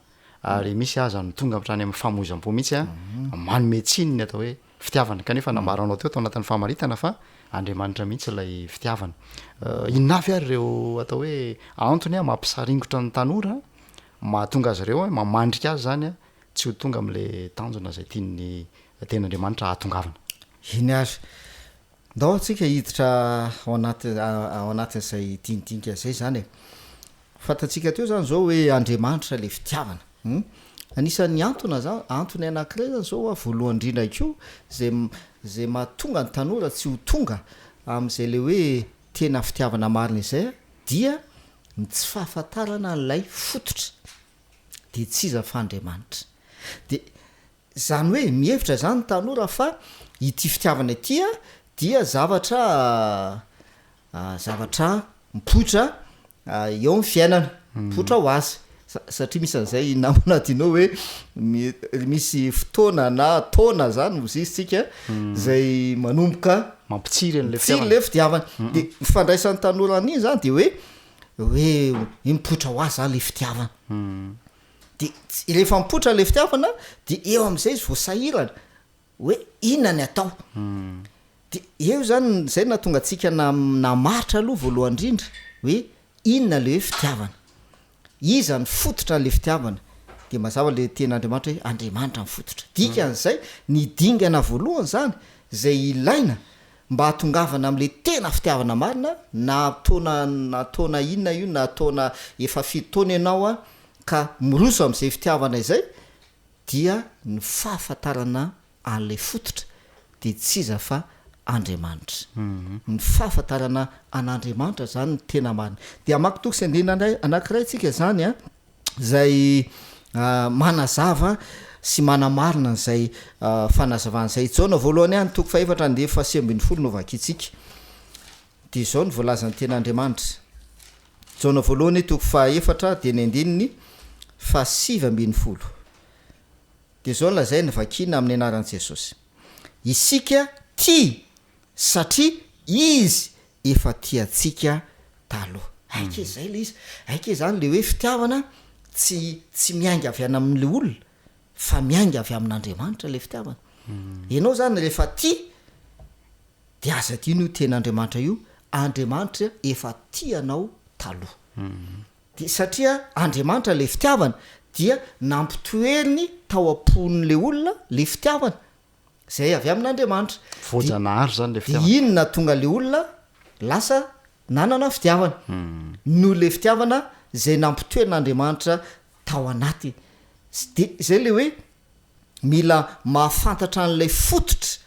S13: ary misy aza no tonga hatrany amin'ny famoizam-po mihitsy an, manome tsiny ny atao hoe fitiavana, kanefa nambaranao teo tao anatin'ny famaritana fa Andriamanitra mihitsy ilay fitiavana. Inona avy ary ireo atao hoe antony mampisaringotra ny tanora, mahatonga azy ireo, mamandrika azy izany tsy ho tonga amin'ilay tanjona izay tian'ny Tenin'Andriamanitra hahatongavana?
S14: Eny ary. Ndao tsika hiditra ao anaty ao anatin'izay dinidinika izay izany e. Fantatsika teo izany izao hoe Andriamanitra ilay fitiavana. Hum. Anisan'ny antona za, antony anankiray izany izao hoa voalohany indrindra koa izay izay mahatonga ny tanora tsy ho tonga amin'izay ilay hoe tena fitiavana marina izay dia ny tsy fahafantarana an'ilay fototra. Dia tsy iza fa Andriamanitra. Dia Izany hoe mihevitra izany ny tanora fa ity fitiavana ity dia zavatra zavatra mipoitra eo amin'ny fiainana, mipoitra ho azy. Satria misy an'izay namana Dino hoe misy fotoana na taona izany hozy izy tsika izay manomboka
S13: mampitsiry an'ilay
S14: fitiavana. Ilay fitiavana. Dia ny fandraisan'ny tanora an'iny izany dia hoe hoe mipoitra ho azy izany ilay fitiavana. De rehefa mipoitra le fitiavana de eo am'zay izy vao sahirana hoe inona ny atao. De eo zany zay nahatonga antsika na- namaritra aloha voalohany indrindra hoe inona le hoe fitiavana. Iza no fototra an'le fitiavana? De mazava le tenin'Andriamanitra hoe Andriamanitra no fototra. Dikan'izay ny dingana voalohany zany zay ilaina mba hahatongavana amin'ilay tena fitiavana marina, na taona na taona inona io na taona efa firy taona ianao an, ka miroso amin'izay fitiavana izay dia ny fahafantarana an'ilay fototra dia tsy iza fa Andriamanitra. Ny fahafantarana an'Andriamanitra izany no tena marina. Dia hamaky toko sy andininy anankiray tsika izany an. izay manazava sy manamarina an'izay fanazavana izay. Jaona voalohany ihany, toko fahefatra andiany fahasivy ambinifolo no vakintsika. Dia izao no voalazan'ny Tenin'Andriamanitra. Jaona voalohany toko fahefatra dia ny andininy fahasivy ambinifolo. Dia izao no lazainy, vakina amin'ny anaran'i Jesosy. Isika tia satria Izy efa tia antsika taloha. Hay kay zay le izy, hay kay zany le hoe fitiavana tsy tsy miainga avy any amin'le olona fa miainga avy amin'Andriamanitra le fitiavana. Ianao zany rehefa tia de aza adino io tenin'Andriamanitra io, Andriamanitra efa tia anao taloha. De satria Andriamanitra le fitiavana dia nampitoeriny tao am-pon'le olona le fitiavana. Zay avy amin'Andriamanitra.
S13: Voajanahary zany le fitiavana.
S14: Dia iny nahatonga le olona lasa nanana fitiavana. Noho le fitiavana zay nampitoeran'Andriamanitra tao anaty. Dia zay le hoe mila mahafantatra an'ilay fototra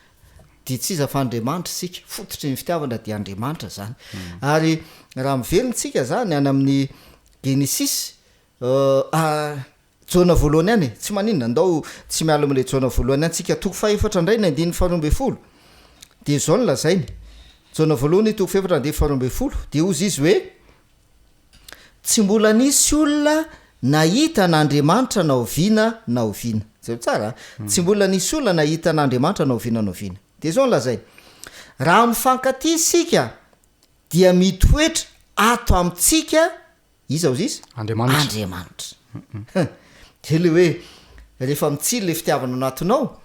S14: dia tsy iza fa Andriamanitra isika. Fototry ny fitiavana dia Andriamanitra zany. Ary raha miverina tsika zany any amin'ny Genesisy Jaona voalohany ihany e! Tsy maninona, ndao tsy miala amin'ilay Jaona voalohany ihany tsika. Toko fahefatra indray ny andininy faharoa ambinifolo. Dia izao no lazainy. Jaona voalohany toko fahefatra andininy faharoa ambinifolo. Dia hozy izy hoe, Tsy mbola nisy olona nahita an'Andriamanitra na oviana na oviana. Jereo tsara a! Tsy mbola nisy olona nahita an'Andriamanitra na oviana na oviana. Dia izao no lazainy, Raha mifankatia isika dia mitoetra ato amintsika Iza ozy izy?
S13: Andriamanitra.
S14: Andriamanitra. Dia le hoe rehefa mitsiry le fitiavana ao anatinao,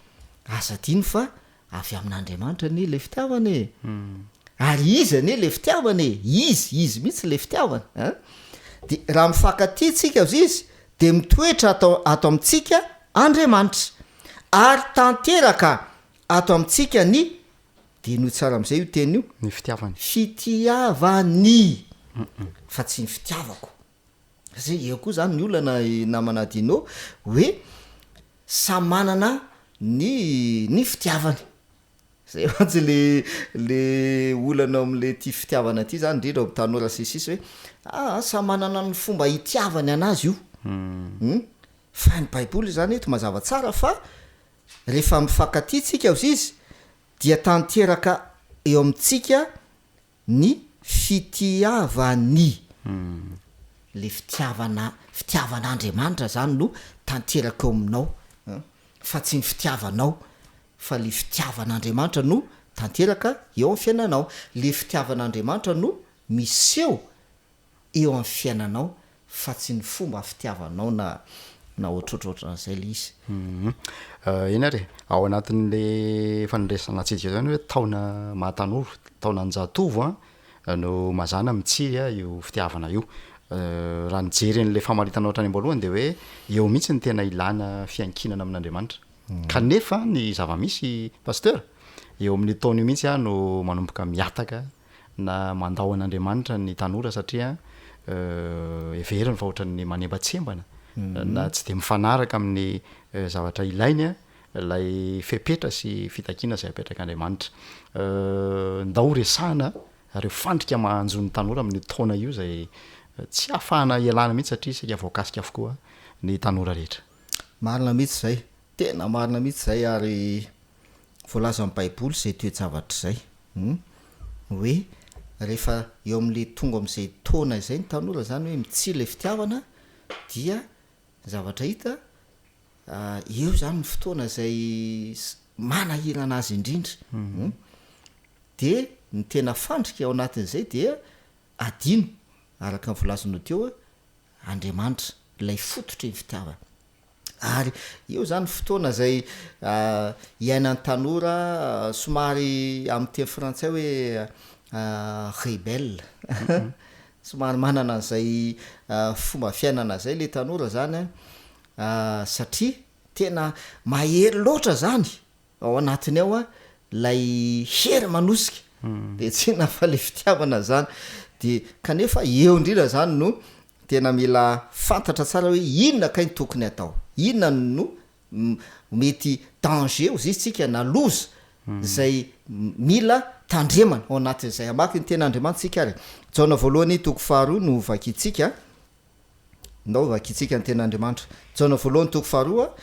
S14: aza adino fa avy amin'Andriamanitra anie le fitiavana e. Ary Izy anie le fitiavana e, Izy, Izy mihitsy le fitiavana an. Dia raha mifankatia tsika ozy izy dia mitoetra ato ato amintsika Andriamanitra. Ary tanteraka ato amintsika ny Dia henoy tsara amin'izay io teny io.
S13: Ny fitiavany.
S14: Fitiavany fa tsy ny fitiavako. Satria eo koa izany ny olana namana Dino hoe samy manana ny ny fitiavany. Zay mantsy le le olana ao amin'le ty fitiavana ty zany indrindra ao amin'ny tanora sy ny sisa hoe aa samy manana ny fomba itiavany anazy io. Hum. Fa ny baiboly izany eto mazava tsara fa rehefa mifankatia tsika ozy izy dia tanteraka eo amintsika ny fitiavan'i le fitiavana fitiavan'Andriamanitra zany no tanteraka eo aminao an, fa tsy ny fitiavanao fa le fitiavan'Andriamanitra no tanteraka eo amin'ny fiainanao, le fitiavan'Andriamanitra no miseho eo amin'ny fiainanao fa tsy ny fomba fitiavanao na na ohatrohatrohatran'izay le izy.
S13: Hum. Eny ary e, ao anatin'le efa niresahana natsidika zany hoe taona maha-tanora, taonan-jatovo an, no mazàna mitsiry io fitiavana io. Raha nijery an'le famaritanao hatrany am-boalohany de hoe eo mihitsy no tena ilana fiankinana amin'Andriamanitra. Kanefa ny zava-misy Pasteur, eo amin'io taona io mihitsy aho no manomboka mihataka na mandao an'Andriamanitra ny tanora satria heveriny fa ohatran'ny manembatsembana na tsy dia mifanaraka amin'ny zavatra ilainy ilay fepetra sy fitakiana izay apetrak'Andriamanitra. Ndao resahana ireo fandrika mahanjo ny tanora amin'io taona io izay tsy ahafahana ialana mihitsy satria saika voakasika avokoa ny tanora rehetra.
S14: Marina mihitsy izay, tena marina mihitsy izay ary voalazan'ny baiboly izay toe-javatra izay hum hoe rehefa eo amin'le tonga amin'izay taona izay ny tanora izany hoe mitsiry ilay fitiavana dia ny zavatra hita eo izany ny fotoana izay manahirana azy indrindra hum de ny tena fandrika ao anatin'izay dia adino araka ny voalazanao teo hoe Andriamanitra ilay fototry ny fitiavana. Ary eo izany fotoana izay iainan'ny tanora somary amin'ny teny frantsay hoe rebelle, somary manana an'izay fomba fiainana izay ilay tanora izany an, satria tena mahery loatra izany Ao anatiny ao a lay hery manosika de tsy inona fa le fitiavana zany de kanefa eo indrindra zany no tena mila fantatra tsara hoe inona kay no tokony atao, inona no mety danger hozy izy tsika na loza zay mila tandremana ao anatin'izay. Hamaky ny tenin'Andriamanitra tsika ary e. Jaona voalohany toko faharoa no vakintsika. Ndao hovakintsika ny Tenin'Andriamanitra. Jaona voalohany toko faharoa,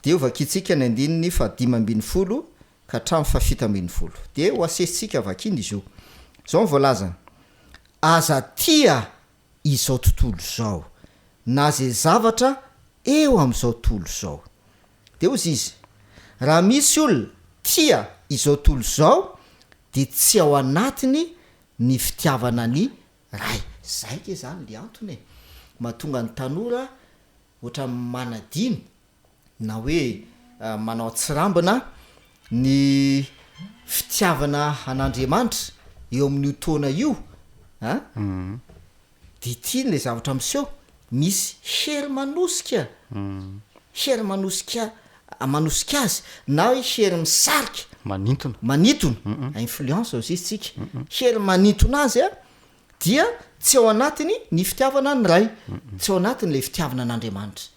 S14: dia hovakintsika ny andininy fahadimy ambinifolo ka hatramin'ny fahafito ambinifolo. Dia ho asesintsika vakiana izy io. Izao no voalazany, Aza tia izao tontolo izao, na izay zavatra eo amin'izao tontolo izao. Dia hozy izy, Raha misy olona tia izao tontolo izao, dia tsy ao anatiny ny fitiavana ny Ray, zay nge zany le antony e! Mahatonga ny tanora ohatran'ny manadino na hoe manao atsirambina ny fitiavana an'Andriamanitra eo amin'io taona io an! De ity le zavatra miseho, misy hery manosika, hery manosika manosika azy na hoe hery misarika,
S13: Manintona.
S14: Manintona, influence hozy izy tsika, hery manintona azy a dia tsy ao anatiny ny fitiavana ny Ray, tsy ao anatiny ilay fitiavana an'Andriamanitra,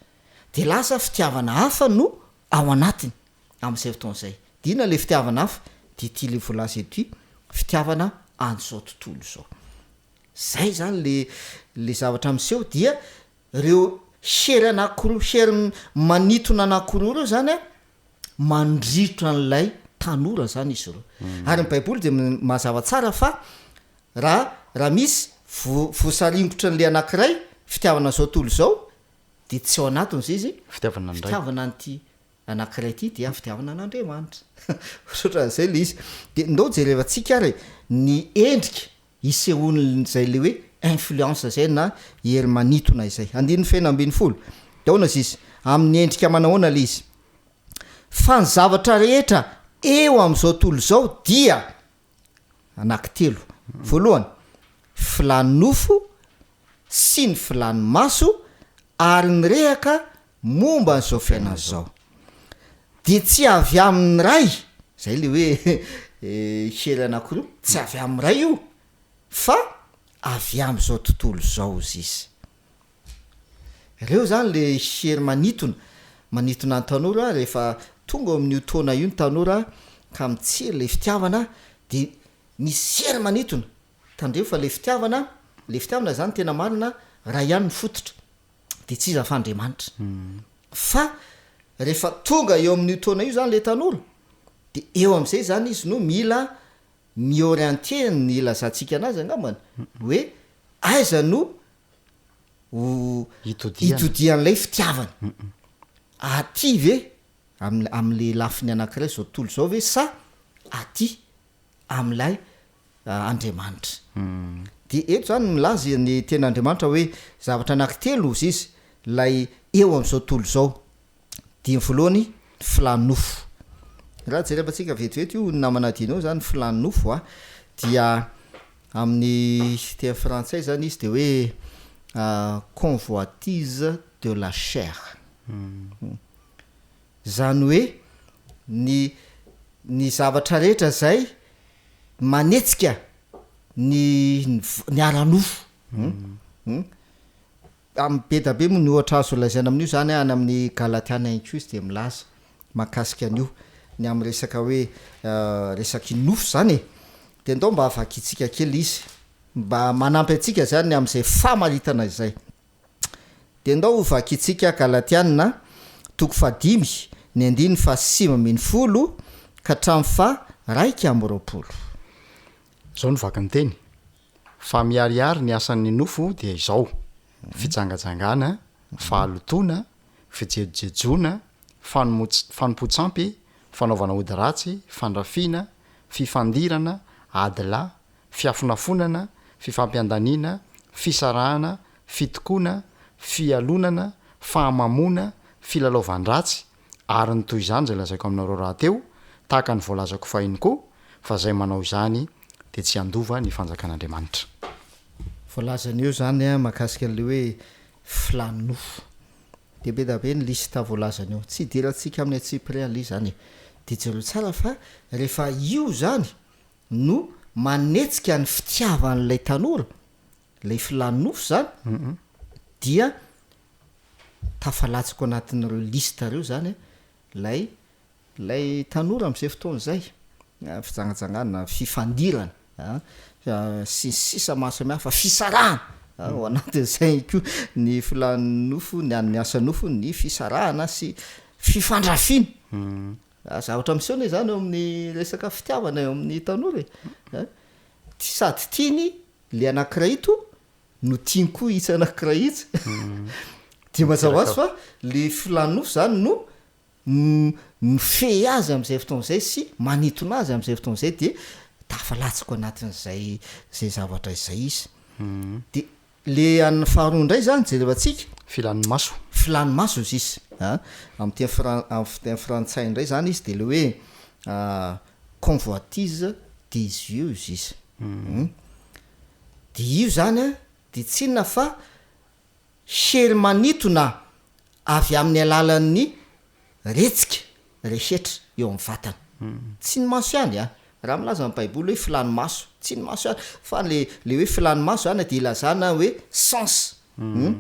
S14: dia lasa fitiavana hafa no ao anatiny amin'izay fotoana izay. Dia inona ilay fitiavana hafa? Dia ity ilay voalaza eto ity, fitiavana an'izao tontolo izao. Izay izany le le zavatra miseho dia Reo hery anakiroa, hery manintona anakiroa reo zany an, mandritra an'ilay tanora zany izy ireo. Ary ny baiboly dia mazava tsara fa raha raha misy vo- voasaringotra an'ilay anakiray, fitiavana an'izao tontolo izao, dia tsy ao anatiny izay izy,
S13: Fitiavana ny Ray.
S14: fitiavana an'ity anakiray ity dia fitiavana an'Andriamanitra. Ohatrohatran'izay ilay izy. Dia ndao jerevantsika ary ny endrika isehoan'izay le hoe influence izay na hery manintona izay. Andininy fahenina ambinifolo, dia ahoana izy izy? Amin'ny endrika manahoana ilay izy? Fa ny zavatra rehetra eo amin'izao tontolo izao dia anankitelo. Voalohany, filàn'ny nofo sy ny filàn'ny maso ary ny rehaka momba an'izao fiainana izao dia tsy avy amin'ny Ray, izay ilay hoe hery anankiroa, tsy avy amin'ny Ray io fa avy amin'izao tontolo izao hozy izy. Ireo izany ilay hery manintona, manintona ny tanora rehefa tonga ao amin'io taona io ny tanora ka mitsiry ilay fitiavana dia misy hery manintona, tandremo fa ilay fitiavana, ilay fitiavana izany tena marina Ray ihany no fototra. de tsy iza fa Andriamanitra. Fa rehefa tonga eo amin'io taona io zany le tanora de eo am'zay zany izy no mila mi-orienter ny ilazantsika anazy angambany hoe aiza no ho itodian'ilay fitiavana. Aty ve am- am'le lafiny anankiray zao tontolo zao ve sa aty amin'ilay Andriamanitra. Dia eto izany milaza ny tenin'Andriamanitra hoe zavatra anankitelo hozy izy ilay eo amin'izao tontolo izao. Dia ny voalohany ny filàn'ny nofo. Raha jerevantsika vetivety io namana Dino izany ny filàn'ny nofo a, dia amin'ny teny frantsay izany izy dia hoe convoitise de la chair. Izany hoe ny ny zavatra rehetra izay manetsika ny ny ara-nofo. Hum. Am be da be moa ny ohatra azo lazaina amin'io izany any amin'ny Galatiana ihany koa izy dia milaza mahakasika an'io, ny amin'ny resaka hoe resaky nofo izany e. Dia ndao mba vakintsika kely izy mba manampy antsika izany ny amin'izay famaritana izay. Dia ndao ho vakintsika Galatiana toko fahadimy ny andininy faha-19 ka hatramin'ny faha-21.
S13: Izao no vakin'ny teny, Fa miharihary ny asan'ny nofo dia izao, fijangajangana, fahalotoana, fijejojejoana, fanompoan-tsampy, fanaovana ody ratsy, fandrafiana, fifandirana, ady lahy, fiafonafonana, fifampiandaniana, fisarahana, fitokoana, fialonana, fahamamoana, filalaovan-dratsy, ary ny toy izany izay lazaiko aminareo rahateo, tahaka ny voalazako fahiny koa, fa izay manao izany dia tsy handova ny fanjakan'Andriamanitra.
S14: Voalazany eo izany mahakasika an'ilay hoe filàn'ny nofo. Dia be dia be ny liste voalazany eo. Tsy hidirantsika amin'ny antsipiriany ilay izy izany e. Dia jereo tsara fa rehefa io izany no manetsika ny fitiavan'ilay tanora, ilay filàn'ny nofo izany, dia tafalatsaka ao anatin'ireo liste ireo izany ilay ilay tanora amin'izay fotoana izay, fijangajangana, fifandirana sy ny sisa maro samihafa, fisarahana, ao anatin'izay ihany koa ny filàn'ny nofo, ny an'ny asa nofo, ny fisarahana sy fifandrafiana. Zavatra miseho anie zany eo amin'ny resaka fitiavana eo amin'ny tanora e! An! Sady tiany le anankiray ito no tiany koa itsy anankiray itsy, dia mazava ho azy fa le filan'ny nofo zany no mifehy azy am'zay fotoana zay sy manintona azy am'zay fotoana zay de tafalatsaka ao anatin'izay zay zavatra izay izy. De Le an'ny faharoa indray zany jerevantsika.
S13: Filan'ny maso.
S14: Filan'ny maso izy izy a. Amin'ny teny fran- amin'ny fiteny frantsay indray zany izy de le hoe convoitise des yeux izy izy. Hum. De io zany a de tsy inona fa hery manintona avy amin'ny alalan'ny Retsika rehetra eo amin'ny vatana. Tsy ny maso ihany an! Raha milaza ny baiboly hoe filan'ny maso, tsy ny maso ihany fa le le hoe filan'ny maso zany dia ilazana hoe sens hum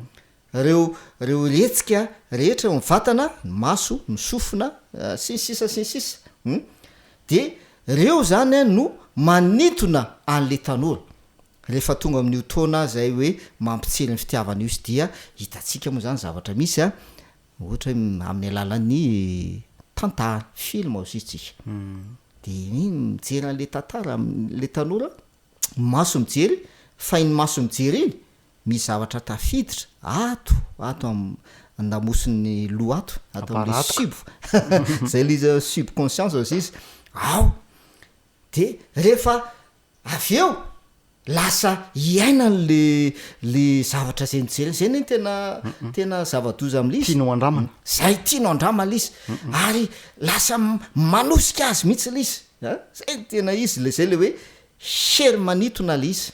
S14: reo reo retsika rehetra eo amin'ny vatana, ny maso, ny sofina, sy ny sisa sy ny sisa hum de reo zany an no manintona an'le tanora rehefa tonga amin'io taona zay hoe mampitsiry ny fitiavana io izy dia hitantsika moa zany zavatra misy an Ohatra hoe amin'ny alalan'ny tantara, film hozy isika. Dia iny mijery an'ilay tantara ilay tanora, maso mijery, fa iny maso mijery iny misy zavatra tafiditra ato, ato an-damosin'ny loha ato, ato amin'ilay sub, zay ilay izy subconscience hozy izy, ao. Dia rehefa Avy eo lasa iainany le le zavatra zay nijereny, zay anie no tena tena zava-doza amle izy.
S13: Tianao andramana.
S14: Zay tianao andramana le izy, ary lasa manosika azy mihitsy le izy a, zay no tena izy, le zay le hoe hery manintona le izy,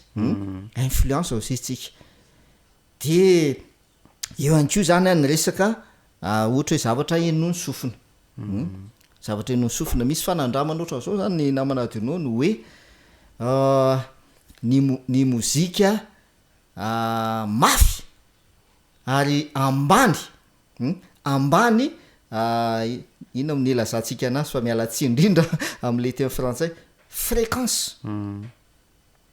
S14: influence hozy izy tsika, de Eo ihany koa zany an ny resaka ohatra hoe zavatra henoin'ny sofina, zavatra henoin'ny sofina, misy fanandramana ohatran'izao zany ny namana Adino ny hoe ny mo- ny mozika mafy ary ambany ambany inona moa ny ilazantsika anazy fa miala tsiny indrindra am'le teny frantsay, fréquence.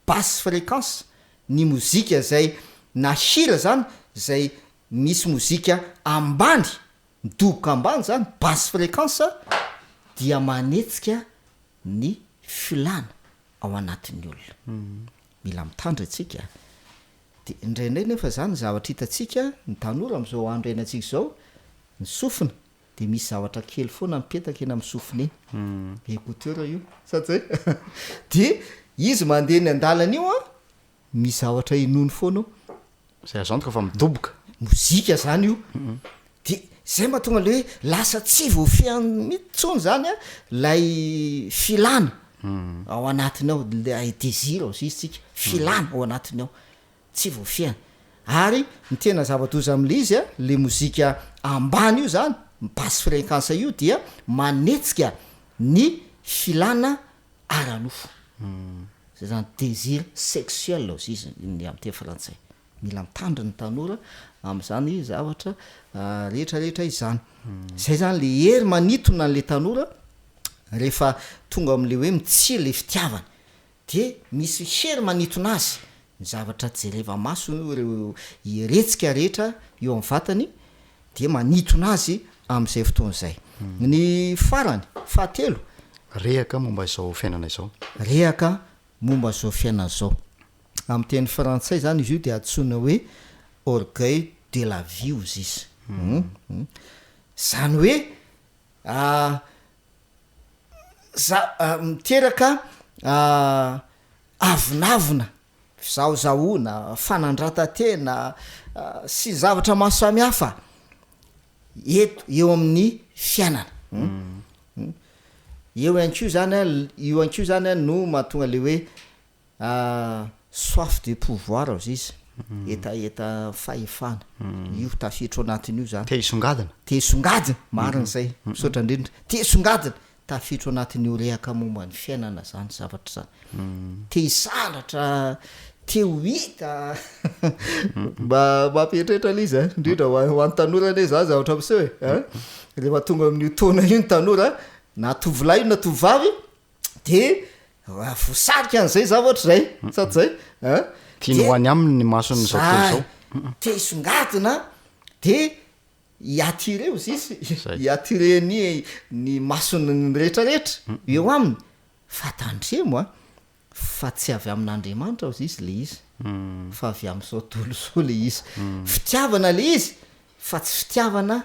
S14: Basse fréquence, ny mozika izay na hira zany izay. misy mozika ambany, midoboka ambany zany, basse fréquence, dia manetsika ny filàna ao anatin'ny olona. Mila mitandrina isika. Dia indraindray nefa zany ny zavatra hitantsika, ny tanora amin'izao andro iainantsika izao, ny sofina dia misy zavatra kely foana mipetaka eny amin'ny sofiny eny. Écouteur io, sa tsy zay? Dia izy mandeha eny an-dalana io an, misy zavatra henoiny foana ao.
S13: Izay azo antoka fa midoboka.
S14: Mozika zany io. Dia zay mahatonga le hoe lasa tsy voafehiny mihitsy tsony zany an lay filana ao anatiny ao, lay désir hozy izy tsika, filana ao anatiny ao, tsy voafehiny. Ary ny tena zava-doza am'le izy an, le mozika ambany io zany, basse fréquence io dia manetsika ny filana ara-nofo. Zay zany désir sexuel hozy izy ny amin'ny teny frantsay. Mila mitandrina ny tanora amin'izany zavatra rehetra rehetra izany. Zay zany le hery manintona an'le tanora rehefa tonga amin'le hoe mitsiry le fitiavana de misy hery manintona azy, ny zavatra jereva maso ireo heretsika rehetra eo amin'ny vatany dia manintona azy amin'izay fotoana izay. Ny farany, fahatelo.
S13: Rehaka momba izao fiainana izao.
S14: Rehaka momba izao fiainana izao. Amin'ny teny frantsay izany izy io dia antsoina hoe orgueil de la vie hozy izy. Izany hoe za miteraka avonavona, fizahozahoana, fanandratan-tena sy zavatra maro samihafa eto eo amin'ny fiainana. Eo ihany koa izany an, io ihany koa izany an no mahatonga le hoe Soif de pouvoir ozy izy, hetaheta fahefana, io tafiditra ao anatin'io zany.
S13: Te hisongadina.
S14: Te hisongadina, marina zay, misaotra indrindra. Te hisongadina, tafiditra ao anatin'io rehaka momba ny fiainana zany zavatra zany. Te hisandratra, te ho hita, mba mampieritreritra le izy an, indrindra ho an- ho an'ny tanora anie zany zavatra miseho e, an, rehefa tonga amin'io taona io ny tanora, na tovolahy io na tovovavy, de voasarika an'izay zavatra zay sa tsy zay an?
S13: Tiany ho any aminy ny mason'izao tontolo izao.
S14: Zay, te hisongadina de hi-attirer ozy izy, hi-attirer ny ny mason'ny rehetrarehetra eo aminy, fa tandremo an, fa tsy avy amin'Andriamanitra ozy izy le izy, fa avy amin'izao tontolo izao le izy, fitiavana le izy fa tsy fitiavana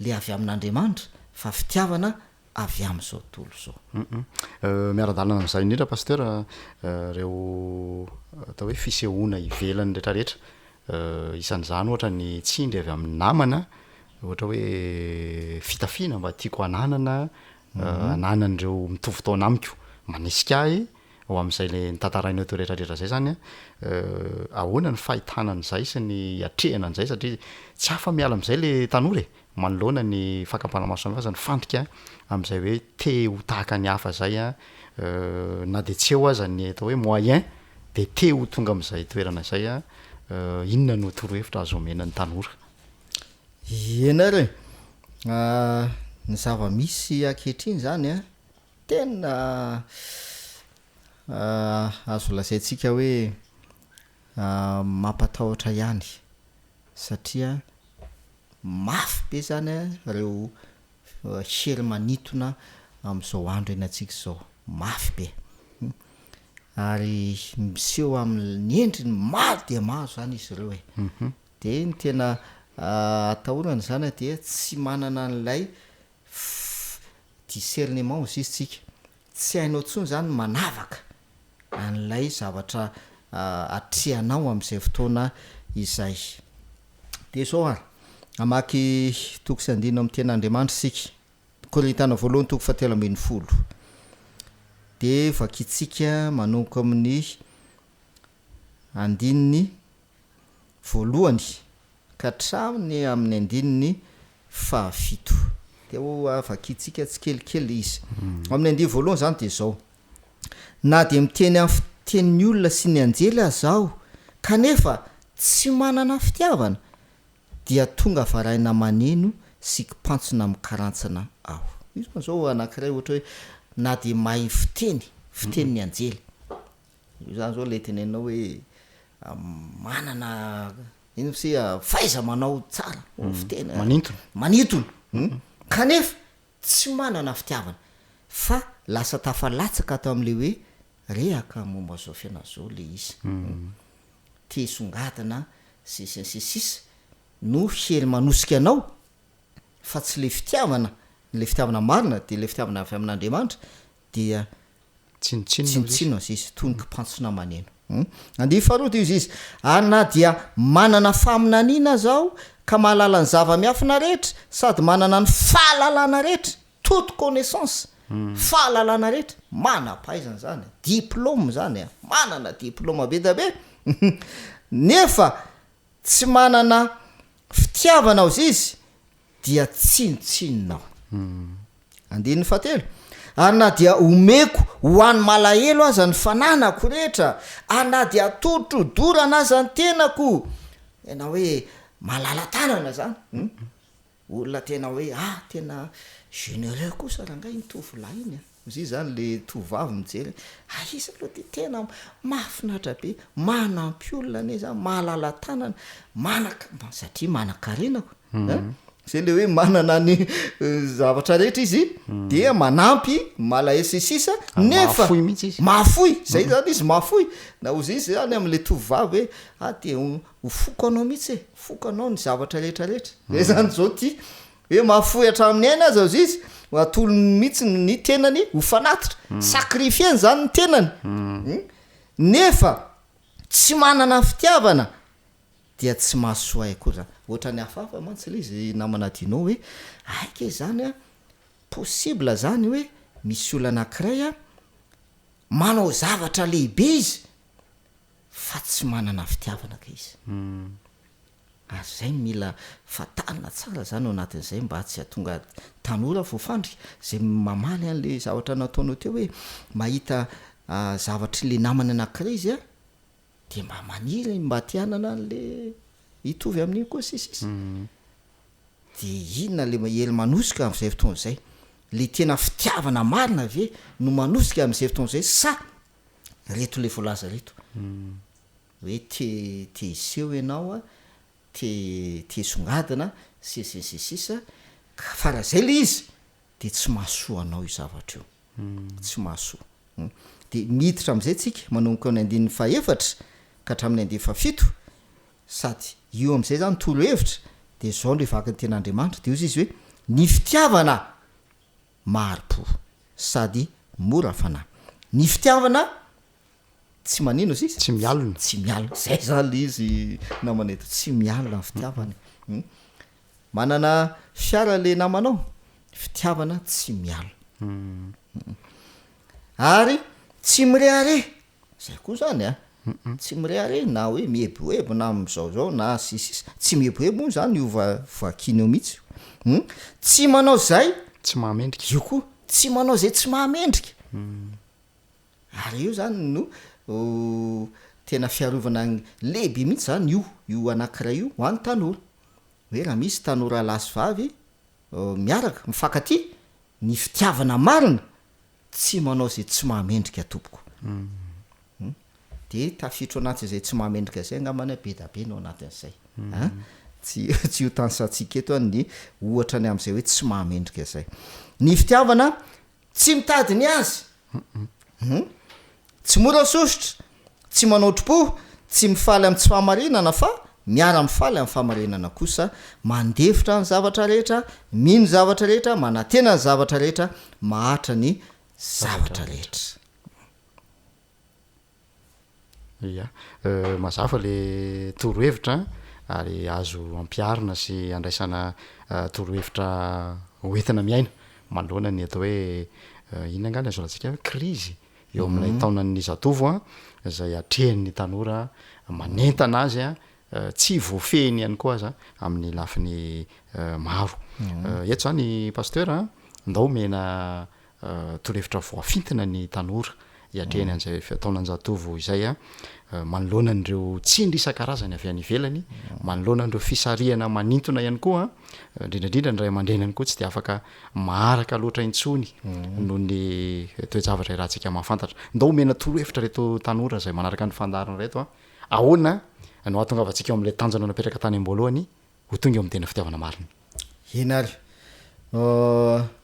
S14: le avy amin'Andriamanitra fa fitiavana avy amin'izao tontolo izao.
S13: Miara-dalana amin'izay indrindra Pasteur ireo atao hoe fisehoana ivelany retraretra, isan'izany ohatra ny tsindry avy amin'ny namana, ohatra hoe fitafiana mba tiako hananana, ananan'ireo mitovy taona amiko, manesika ahy ho amin'izay le notantarainao teo retraretra zay zany an, ahoana ny fahitana an'izay sy ny hiatrehana an'izay satria tsy afa miala amin'izay le tanora e, manoloana ny fakam-panahy maro samihafa aza ny fandrika amin'izay hoe te ho tahaka ny hafa zay an, na dia tsy eo aza ny atao hoe moyen de te ho tonga amin'izay toerana izay an, inona no torohevitra azo omena ny tanora?
S14: Eny ary e, ny zava-misy ankehitriny zany an, Tena azo lazaintsika hoe mampatahotra ihany satria mafy be zany ireo hery manintona amin'izao andro iainantsika izao, mafy be. Ary miseho amin'ny endriny maro dia maro zany izy ireo e. Dia ny tena atahorana zany dia tsy manana an'ilay Discernement hozy izy tsika. Tsy hainao intsony izany ny manavaka an'ilay zavatra atrehanao amin'izay fotoana izay. Dia izao ary, hamaky toko sy andininy ao amin'ny Tenin'Andriamanitra isika. Korintana voalohany toko fahatelo ambinifolo. Dia vakintsika manomboka amin'ny andininy voalohany ka hatramin'ny amin'ny andininy fahafito. Dia ho vakintsika tsikelikely ilay izy. Ao amin'ny andininy voalohany izany dia izao, Na dia miteny amin'ny fitenin'ny olona sy ny anjely aza aho, kanefa tsy manana fitiavana, dia tonga varahina maneno sy kipantsona mikarantsana aho. Io izany izao anankiray ohatra hoe na dia mahay fiteny, fitenin'ny anjely. Io zany zao le teneninao hoe manana. Ino se fahaiza-manao tsara hoy ny fiteny a.
S13: Manintona.
S14: Manintona. Kanefa tsy manana fitiavana fa lasa tafalatsaka ato amin'ilay hoe rehaka momba izao fiainana izao ilay izy. Te hisongadina sy sy ny sisa no hery manosika anao fa tsy ilay fitiavana, ilay fitiavana marina dia ilay fitiavana avy amin'Andriamanitra dia
S13: Tsinontsinona
S14: ozy izy, toy ny kipantsona maneno. Andiany faharoa dia ozy izy, Ary na dia manana faminaniana aza aho, ka mahalala ny zava-miafina rehetra, sady manana ny fahalalana rehetra, toute connaissance, fahalalana rehetra, manam-pahaizana izany, diplôme izany, manana diplôme be dia be, nefa tsy manana fitiavana ozy izy, dia tsinontsinona aho. Andininy fahatelo, Ary na dia omeko ho an'ny malahelo aza ny fananako rehetra, ary na dia atolotro hodorana aza ny tenako, tena hoe malala-tanana izany, hum, olona tena hoe ah, tena généreux kosa rangahy iny tovolahy iny an! Hozy izany le tovovavy mijery hoe ah iza aloha ty tena mahafinaritra be, manampy olona anie zany, mahalala tanana, manak- satria manankarena ko an, zay le hoe manana ny zavatra rehetra izy dia manampy malahelo sy ny sisa
S13: Ary
S14: nefa
S13: mahafoy mihitsy izy.
S14: mahafoy, zay zany izy mahafoy, na hozy izy zany amle tovovavy hoe ah de ho foko anao mihitsy e, foko anao ny zavatra rehetra rehetra, zay zany zao ty Hoe mahafoy hatramin'ny ainy aza ozy izy, ho atolony mihitsy ny tenany ho fanatitra, sacrifier-ny zany ny tenany, nefa tsy manana fitiavana dia tsy mahasoa ahy akory zany. Ohatran'ny hafahafa mantsy ilay izy namana Dino hoe hay kay zany an, possible zany hoe misy olona anakiray an, manao zavatra lehibe izy fa tsy manana fitiavana kay izy. Ary zay mila fantarina tsara zany ao anatin'izay mba tsy hahatonga tanora voafandrika, zay mamaly an'le zavatra nataonao teo hoe mahita zavatry le namany anakiray izy a, de mba maniry mba te hanana an'le hitovy amin'iny koa sy sisa, de inona le hery manosika am'zay fotoana zay? Le tena fitiavana marina ve no manosika am'zay fotoana zay sa reto le voalaza reto? Hoe te te hiseho ianao a, te te hisongadina sy sy sy sisa ka fa raha zay le izy de tsy mahasoa anao io zavatra io, tsy mahasoa. De miditra am'zay tsika manomboka amin'ny andininy fahefatra ka hatramin'ny andininy fahafito sady io am'zay zany torohevitra de zao no vaky ny tenin'Andriamanitra de hozy izy hoe ny fitiavana mahari-po sady mora fanahy, ny fitiavana Tsy manino sisa?
S13: Tsy mialona.
S14: Tsy mialona. Zay zany le izy namana eto. Tsy mialona ny fitiavana e. Manana fiara le namanao? Fitiavana tsy mialona. Ary tsy mirehareha. Zay koa zany a. Tsy mirehareha na hoe mieboebo na am'zao zao na sy sisa. Tsy mieboebo moa zany io va- vakiana io mihitsy. Tsy manao zay.
S13: Tsy mahamendrika.
S14: Io koa. Tsy manao zay tsy mahamendrika. Ary io zany no tena fiarovana lehibe mihitsy zany io, io anankiray io ho an'ny tanora. Hoe raha misy tanora lahy sy vavy miaraka, mifankatia, ny fitiavana marina tsy manao izay tsy mahamendrika tompoko. Dia tafiditra ao anatin'izay tsy mahamendrika izay angambany be da be no ao anatin'izay. An! Tsy tsy ho tanisantsika eto ny ohatra ny amin'izay hoe tsy mahamendrika izay. Ny fitiavana Tsy mitady ny azy. Hum. Tsy mora sosotra, tsy manao tro-po, tsy mifaly amin'ny tsy fahamarinana fa miara-mifaly amin'ny fahamarinana kosa, mandefitra ny zavatra rehetra, mino ny zavatra rehetra, manantena ny zavatra rehetra, maharitra ny zavatra rehetra.
S13: Ia. Mazava le torohevitra ary azo ampiharina sy andraisana torohevitra hoentina miaina manoloana ny atao hoe inona angaha ny azo lazaina hoe krizy eo amin'ilay taonan'ny zatovo an, izay atrehin'ny tanora manentana azy an, tsy voafehiny ihany koa aza amin'ny lafiny maro. Eto izany Pasteur an, ndao omena torohevitra voafintina ny tanora hiatrehany an'izay taonan-jatovo izay manoloana an'ireo tsindry isan-karazany avy any ivelany, manoloana an'ireo fisarihana manintona ihany koa, indrindra indrindra ny ray aman-dreny ihany koa tsy dia afaka maharaka loatra intsony noho ny toe-javatra iarahantsika mahafantatra. Ndao omena torohevitra ireto tanora izay manaraka ny fandaharana ireto, ahoana no hahatongavantsika eo amin'ilay tanjona napetraka tany am-boalohany ho tonga eo amin'ny tena fitiavana marina.
S14: Eny ary.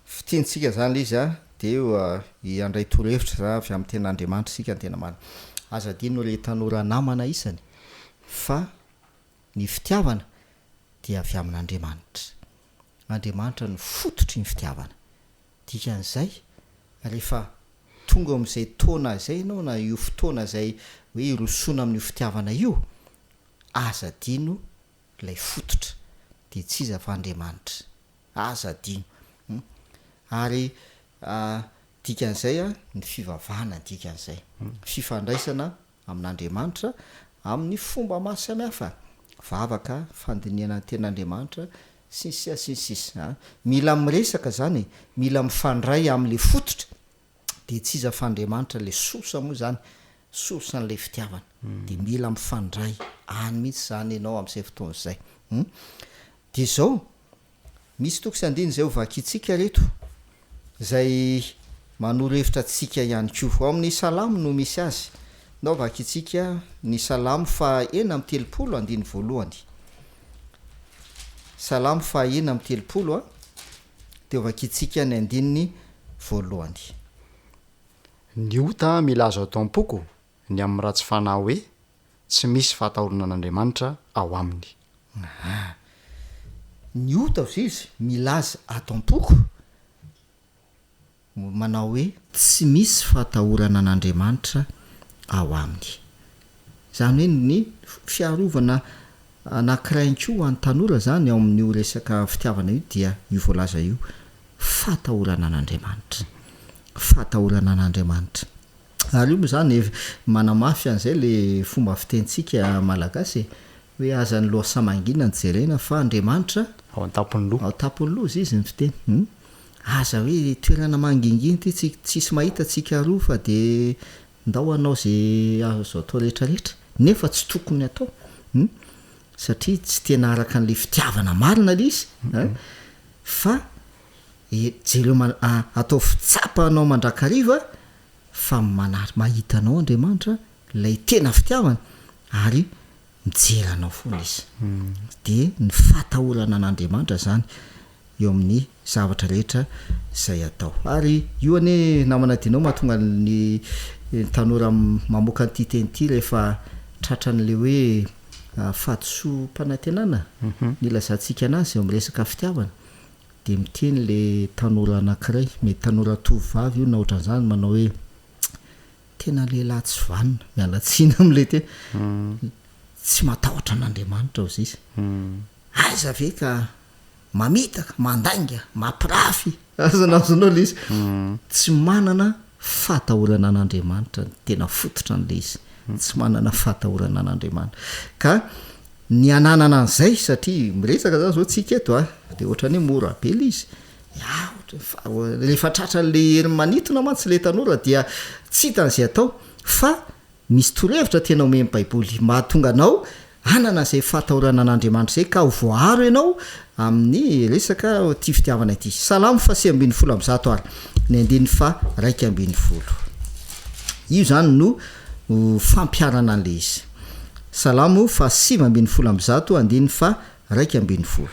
S14: Fintintsika izany ilay izy an, dia handray torohevitra izany avy amin'ny tenin'Andriamanitra isika ny tena marina. Aza adino ry tanora namana isany fa ny fitiavana dia avy amin'Andriamanitra. Andriamanitra no fototry ny fitiavana. Dikan'izay, rehefa tonga eo amin'izay taona izay ianao na io fotoana izay hoe hirosoana amin'io fitiavana io, aza adino ilay fototra, dia tsy iza fa Andriamanitra. Aza adino. Hum. Ary dikan'izay ny fivavahana ny dikan'izay. Fifandraisana amin'Andriamanitra amin'ny fomba maro samihafa, vavaka, fandinihana ny tenin'Andriamanitra, sy ny sisa sy ny sisa. Mila miresaka izany e, mila mifandray amin'ilay fototra, dia tsy iza fa Andriamanitra ilay source moa izany, source an'ilay fitiavana. Dia mila mifandray any mihitsy izany ianao amin'izay fotoana izay. Hum. Dia izao, Misy toko sy andininy izay ho vakintsika ireto, izay manoro hevitra antsika ihany koa. Ao amin'ny Salamo no misy azy. Ndao vakintsika ny Salamo faha 36 andininy voalohany. Salamo faha 36 a, dia ho vakintsika ny andininy voalohany.
S13: Ny ota milaza ato am-poko ny amin'ny ratsy fanahy hoe, Tsy misy fahatahorana an'Andriamanitra ao aminy.
S14: Aa. Ny ota hozy izy milaza ato am-poko, manao hoe. Tsy misy fahatahorana an'Andriamanitra ao aminy. Izany hoe ny fiarovana anankiray ihany koa ho an'ny tanora izany ao amin'io resaka fitiavana io dia io voalaza io, fahatahorana an'Andriamanitra. Fahatahorana an'Andriamanitra. Ary io moa izany manamafy an'izay le fomba fitenintsika malagasy e, hoe aza ny lohasaha mangina no jerena fa Andriamanitra
S13: Ao an-tampon'ny loha.
S14: Ao an-tampon'ny loha hozy izy ny fiteny hum. Aza hoe toerana mangingina ity tsy tsisy mahita tsika roa fa de ndao hanao ze azo atao rehetra rehetra nefa tsy tokony atao hum satria tsy tena araka an'le fitiavana marina le izy an fa E jereo ma a ataovy tsapanao mandrakariva fa manary mahita anao Andriamanitra ilay tena fitiavana ary mijery anao foana izy. Dia ny fahatahorana an'Andriamanitra izany eo amin'ny zavatra rehetra izay atao. Ary io anie namana Dino mahatonga ny tanora mamoaka an'ity teny ity rehefa tratran'ilay hoe fahadisoam-panantenana nilazantsika anazy eo amin'ny resaka fitiavana. Dia miteny le tanora anakiray, mety tanora tovovavy io na ohatran'izany, manao hoe, tena lehilahy tsy vanona, miala tsiny amin'ilay teny, tsy matahotra an'Andriamanitra hozy izy. Aiza ve ka mamitaka, mandainga, mampirafy, azonazonao ilay izy. Tsy manana fahatahorana an'Andriamanitra ny tena fototra an'ilay izy. Tsy manana fahatahorana an'Andriamanitra. Ka Ny hananana an'izay satria miresaka zany zao tsika eto a, de ohatran'ny hoe mora be le izy, ya ohatran'ny fa rehefa tratran'le hery manintona mantsy le tanora dia tsy hitany izay atao fa misy torohevitra tena omen'ny baiboly mahatonga anao hanana izay fahatahorana an'Andriamanitra izay ka ho voaaro ianao amin'ny resaka ity fitiavana ity. Salamo faha 119 ary ny andininy faha 11. Io izany no fampiharana an'ilay izy. Salamo faha 119 andininy faha 11.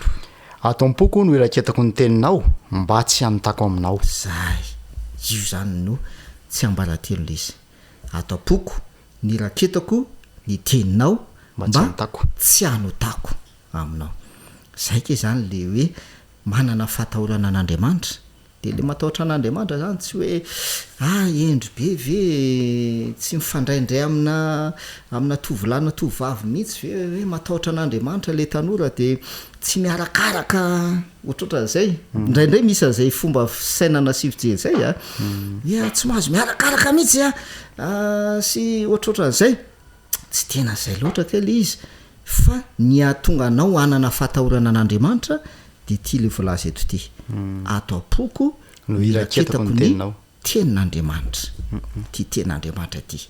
S13: Ato am-poko no iraketako ny teninao, mba tsy hanotako aminao.
S14: Zay, io izany no tsiambaratelo ilay izy. Ato am-poko no iraketako ny teninao,
S13: Mba tsy hanotako.
S14: tsy hanotako aminao. Zay kay izany ilay hoe manana fahatahorana an'Andriamanitra. Dia ilay matahotra an'Andriamanitra izany tsy hoe ah hendry be ve e, tsy mifandraindray amina amina tovolahy na tovovavy mihitsy ve hoe matahotra an'Andriamanitra ilay tanora dia tsy miarakaraka ohatrohatran'izay. Indraindray misy an'izay fomba fisainana sy fijery izay a, hoe ah tsy mahazo miarakaraka mihitsy a, sy ohatrohatran'izay. Tsy tena izay loatra kay ilay izy fa ny hahatonga anao hanana fahatahorana an'Andriamanitra dia ity ilay voalaza eto ity, ato am-poko
S13: no iraketako ny
S14: tenin'Andriamanitra. Ity tenin'Andriamanitra ity.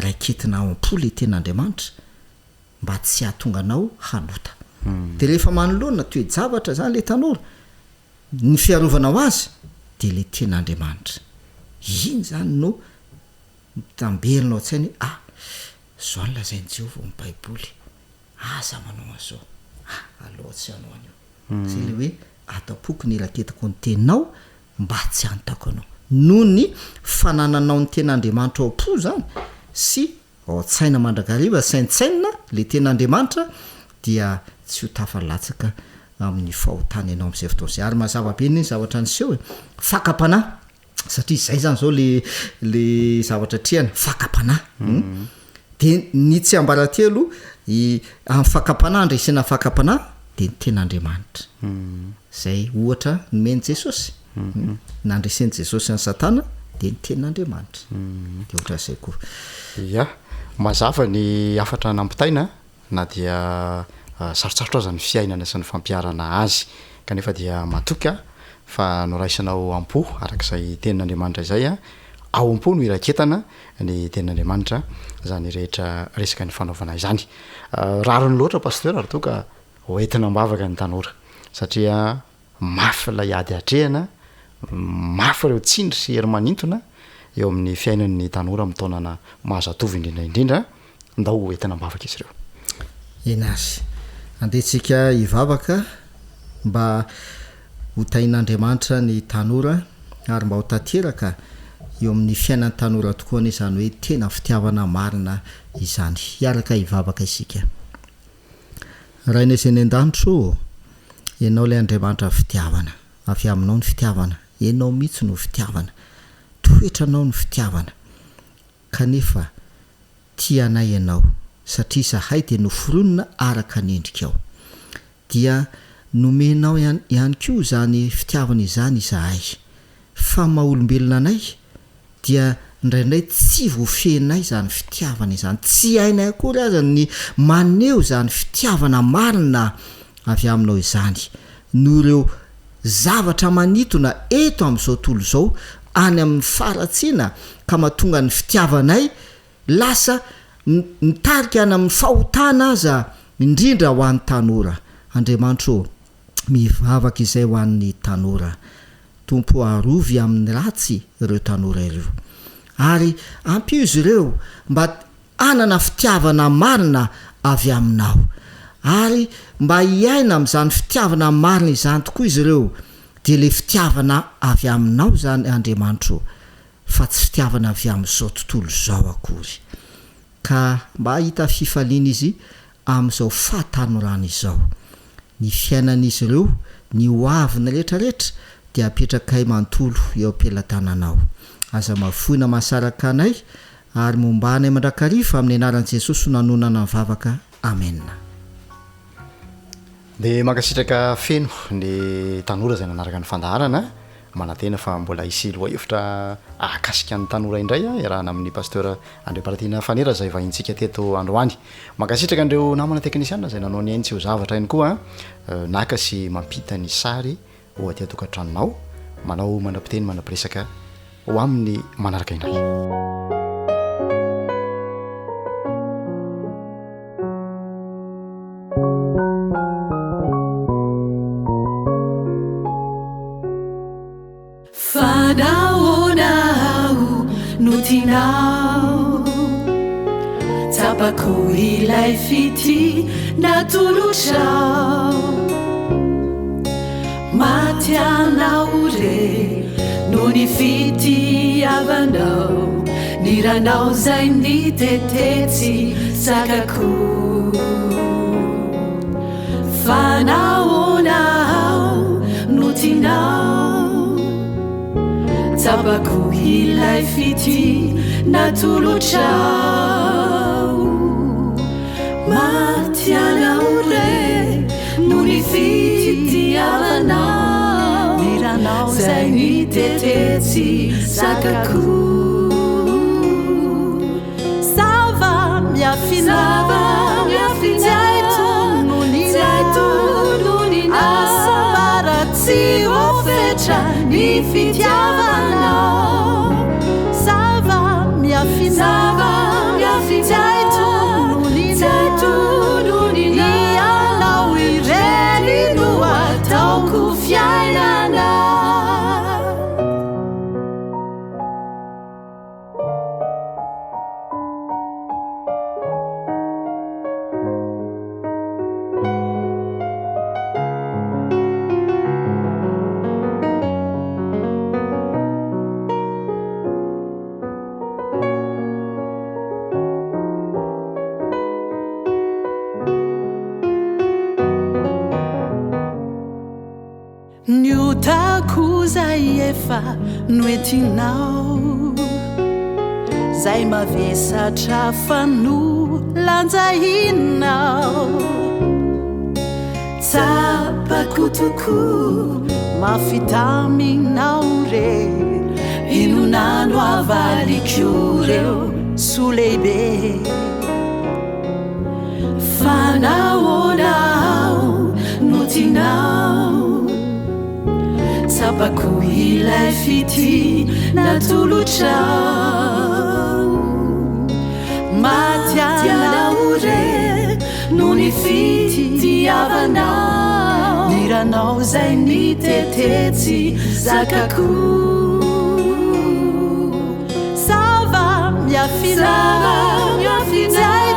S14: Raiketina ao am-po ilay tenin'Andriamanitra mba tsy hahatonga anao hanota. Dia rehefa manoloana toe-javatra izany ilay tanora, ny fiarovana ho azy dia ilay tenin'Andriamanitra. Iny izany no Mitamberina ao an-tsaina hoe, Ah, izao no lazain'i Jehovah ao amin'ny Baiboly. Aza manao an'izao. Ah, aleo tsy hanao an'io. Izay ilay hoe ato am-poko ny iraketako ny teninao mba tsy hanontako anao. Noho ny fanananao ny tenin'Andriamanitra ao am-po izany sy ao an-tsaina mandrakariva, saintsainina ilay tenin'Andriamanitra dia tsy ho tafalatsaka amin'ny fahotana ianao amin'izay fotoana izay. Ary mazava be anie ny zavatra niseho e! Fakam-panahy. Satria izay izany izao le le zavatra atrehana, fakam-panahy. Hum. Dia ny tsiambaratelo i amin'ny fakam-panahy, andresena fakam-panahy dia ny ten'Andriamanitra. Izay ohatra nomen'i Jesosy. Hum. Nandresen'i Jesosy an'i Satana dia ny tenin'Andriamanitra. Dia ohatran'izay koa.
S13: Ya, mazava ny hafatra nampitaina na dia sarotsarotra aza ny fiainana sy ny fampiharana azy, kanefa dia matoky aho fa noraisinao am-po araka izay tenin'Andriamanitra izay, ao am-po no iraketana ny tenin'Andriamanitra izany rehetra resaka nifanaovana izany. Rariny loatra Pasteur raha toa ka hoentina am-bavaka ny tanora satria Mafy ilay ady atrehina, mafy ireo tsindry sy hery manintona eo amin'ny fiainan'ny tanora amin'ny taonana maha zatovo indrindra indrindra, ndao ho entina am-bavaka izy ireo.
S14: Eny ary. Andeha tsika hivavaka mba ho tahin'Andriamanitra ny tanora ary mba ho tanteraka eo amin'ny fiainan'ny tanora tokoa anie izany hoe tena fitiavana marina izany. Hiaraka hivavaka isika. Rainay izay any an-danitra ô, Ianao ilay Andriamanitra fitiavana, avy Aminao ny fitiavana, Ianao mihitsy no fitiavana, toetranao ny fitiavana, kanefa tia anay Ianao, satria izahay dia noforonina araka ny endrikao. Dia nomenao ihany koa izany fitiavana izany izahay, fa maha olombelona anay dia indraindray tsy voafehinay izany fitiavana izany, tsy hainay akory aza ny maneho izany fitiavana marina avy aminao izany, noho ireo zavatra manintona eto amin'izao tontolo izao any amin'ny faharatsiana ka mahatonga ny fitiavanay lasa mitarika any amin'ny fahotana aza, indrindra ho an'ny tanora. Andriamanitra ô, mivavaka izay ho an'ny tanora. Tompo arovy amin'ny ratsy ireo tanora ireo. Ary ampio izy ireo mba hanana fitiavana marina avy Aminao. Ary mba hiaina amin'izany fitiavana marina izany tokoa izy ireo, dia ilay fitiavana avy Aminao izany Andriamanitro, fa tsy fitiavana avy amin'izao tontolo izao akory. Ka mba hahita fifaliana izy amin'izao fahatanorana izao. Ny fiainan'izy ireo, ny ho aviny rehetrarehetra dia apetrakay manontolo eo am-pelatananao. Aza mahafoy na mahasaraka anay ary momba anay mandrakariva amin'ny anaran'i Jesosy no nanonana ny vavaka. Amena.
S13: Dia mankasitraka feno ny tanora izay nanaraka ny fandaharana. Manantena fa mbola hisy lohahevitra ahakasika ny tanora indray iarahana amin'ny Pasteur Andriamparatiana Fanera izay vahintsika teto androany. Mankasitraka an'ireo namana teknisiana izay nanao ny ainy tsy ho zavatra ihany koa naka sy mampita ny sary ho aty an-tokantranonao. Manao manam-piteny manam-piresaka ho amin'ny manaraka indray.
S1: Fa nahoana aho no tianao? Tsapako ilay fitia natolotrao. Maty anao re noho ny fitiavanao, ny ranao izay nitete tsy zakako. Fa nahoana aho no tianao? Tsapako ilay fitia natolotrao. Maty anao re noho ny fitiavanao, ny ranao izay nitete tsy zakako. Zava-miafina, tsy hay tononina, hasambara tsy voafetra ny fitiavanao. Zava-miafina, tsy hay tononina, ianao irery no ataoko fiainana.
S15: Zay efa noentinao Zay mavesatra fa nolanjainao Tsapako tokoa mafy taminao re Inona no havaliko reo soa lehibe Fa nahoana aho no tianao Tsapako ilay fitia natolotrao Maty anao re noho ny fitiavanao Ny ranao izay nitete tsy zakako Zava-miafina Izay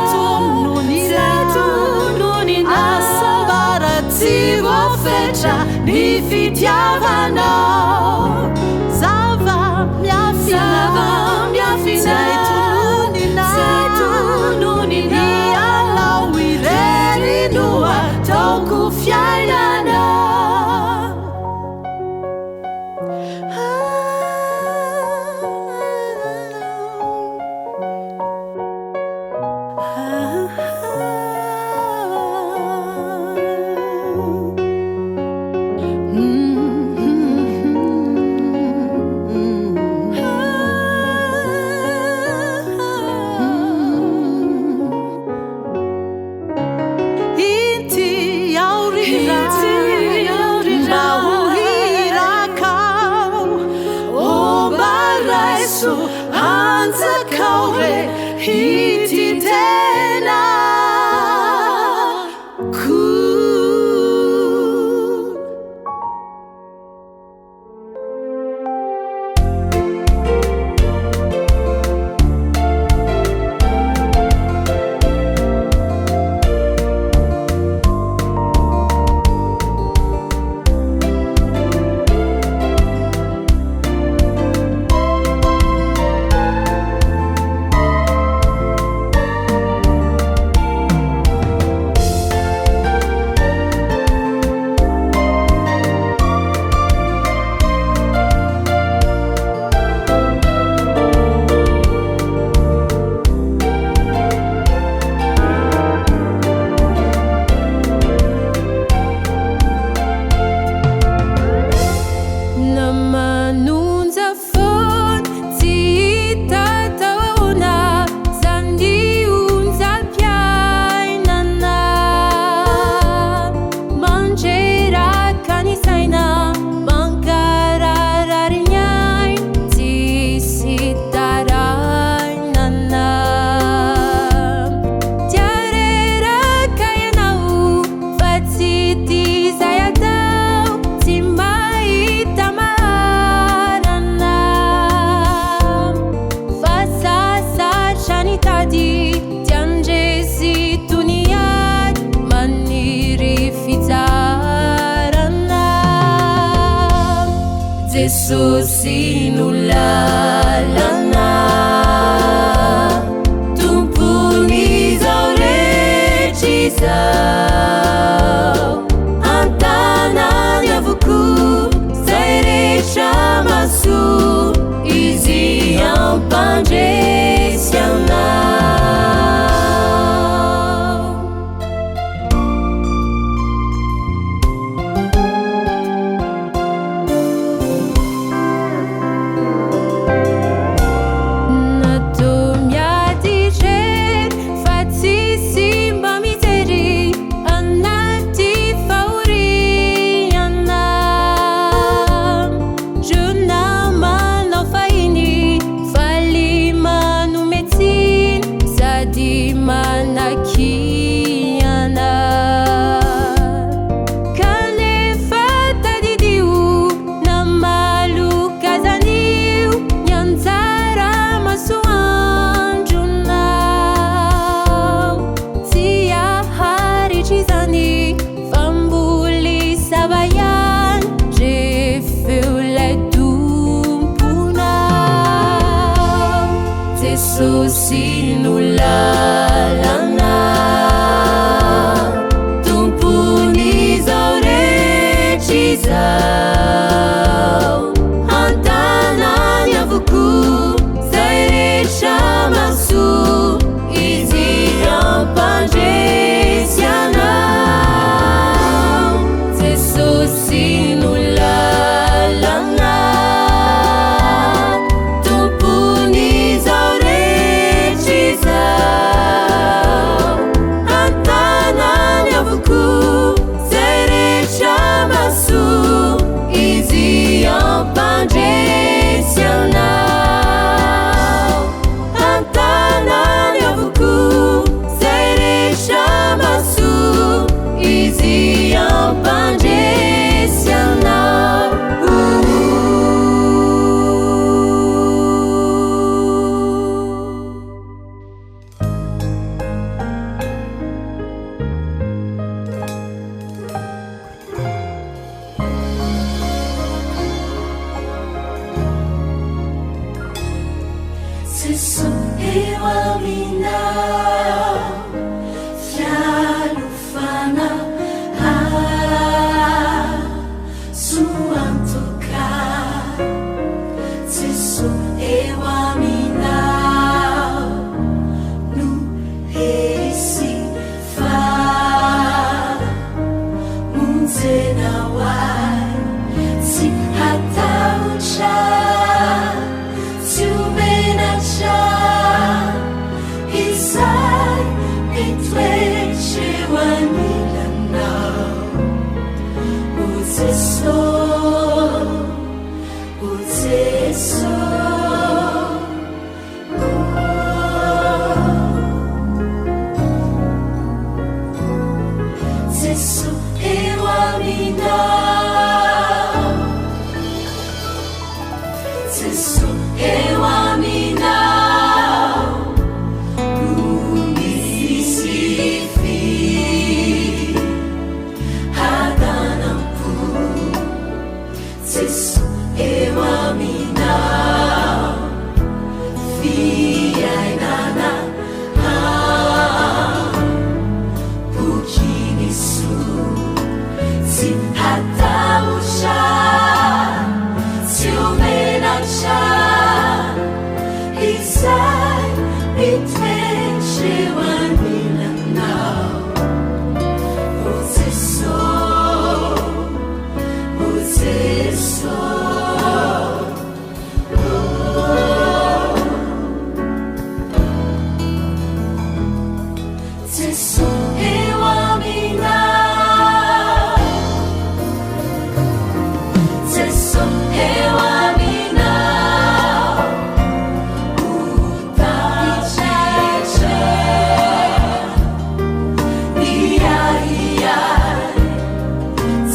S15: tononina Hasambara tsy voafetra ny fitiavanao Zava-miafina Izay tononina Ianao irery no ataoko fiainana. Inty aho ry Ray, mba ho irakao, ô mba raiso hanjakao re ity tenako.
S3: Namanonja foana tsy hita tao ahoana zany onjam-piainana Mandreraka ny saina mankararary ny aina tsisy tarainana Tia reraka ianao fa tsy tia izay atao tsy mahita maharana Fa sasatra ny tady tia handresy toy ny ady maniry fitsarana Jesosy no lalana Tompon'izao rehetra izao An-tanany avokoa izay rehetra mahasoa Izy hampandresy anao. Natao miady irery fa tsisy mba mijery anaty fahoriana. Reo namanao fahiny faly manome tsiny sady manakiana. Kanefa tadidio na maloka azanio ny anjara masoandronao. Tsy haharitra izany fa mbola hisava ihany rehefa eo ilay Tomponao. Jesosy no lalana, Tompon'izao rehetra izao.
S1: eo aminao fialofana azo antoka Jeso eo aminao no hery sy famonjena ho ahy tsy hatahotra tsy ho menatra izay mitoetra eo anilanao o Jeso o Jeso Jeso eo aminao Jeso eo aminao no misy fiadanam-po Jeso eo aminao fiainana ampoky ny soa tsy hatahotra tsy ho menatra izay mitoetra eo anilanao o Jeso o Jeso Jeso eo aminao Jeso eo aminao ho tafiditra ny ahiahy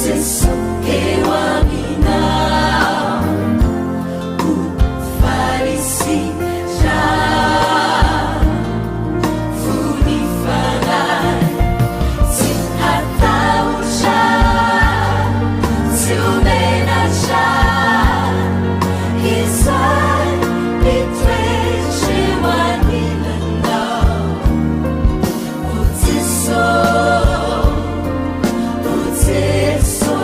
S1: Jeso eo aminao ho faly sy ravo ny fanahy tsy hatahotra tsy ho menatra izay mitoetra eo anilanao o Jeso o Jeso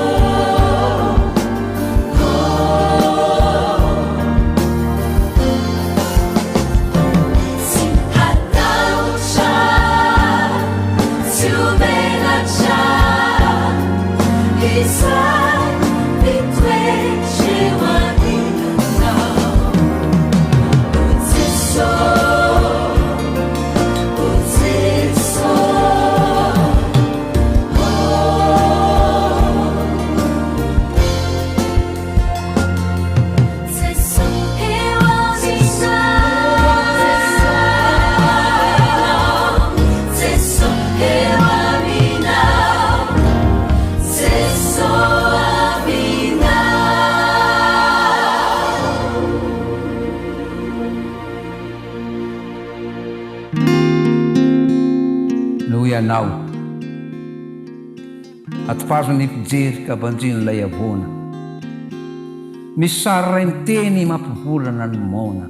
S1: Tsy hatahotra tsy ho menatra izay mitoetra eo anilanao o Jeso o Jeso Jeso eo aminao Jeso eo aminao Jeso aminao
S16: Noho ianao. Atopazo ny mpijery ka banjino ilay havoana. Misy sary iray miteny mampivolana ny moana.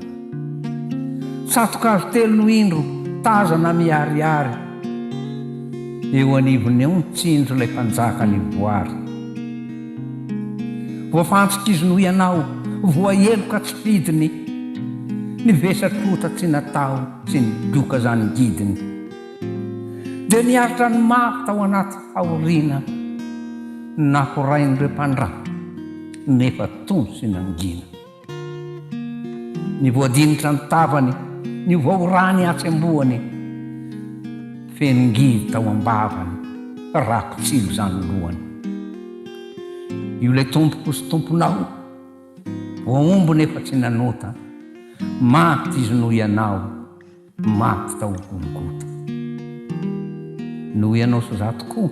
S16: Tsato-kazo telo no indro tazana miharihary. Eo anivony eo mitsinjo ilay mpanjaka nivoary. Voafantsika izy noho ianao, voaheloka tsy fidiny. Ny vesatr'ota tsy natao tsy nigoka izany ngidiny. Dia niaritra ny mafy tao anaty fahoriana nakorain'ireo mpandrava nefa tony sy nangina. Ny voadinitra ny tavany, niova ho rà ny hatsembohany, feno ngidy tao am-bavany, rako-tsilo izany lohany. Io ilay tompoko sy tomponao, voahombo nefa tsy nanota, maty izy noho ianao, Maty tao Golgota. Noho ianao sy za tokoa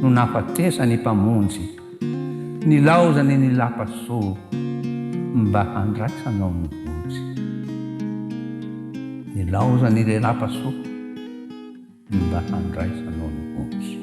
S16: no nahafatesan'ny Mpamonjy, nilaozany ny lapa soa mba handraisanao ny vonjy. Nilaozany ilay lapa soa mba handraisanao ny vonjy.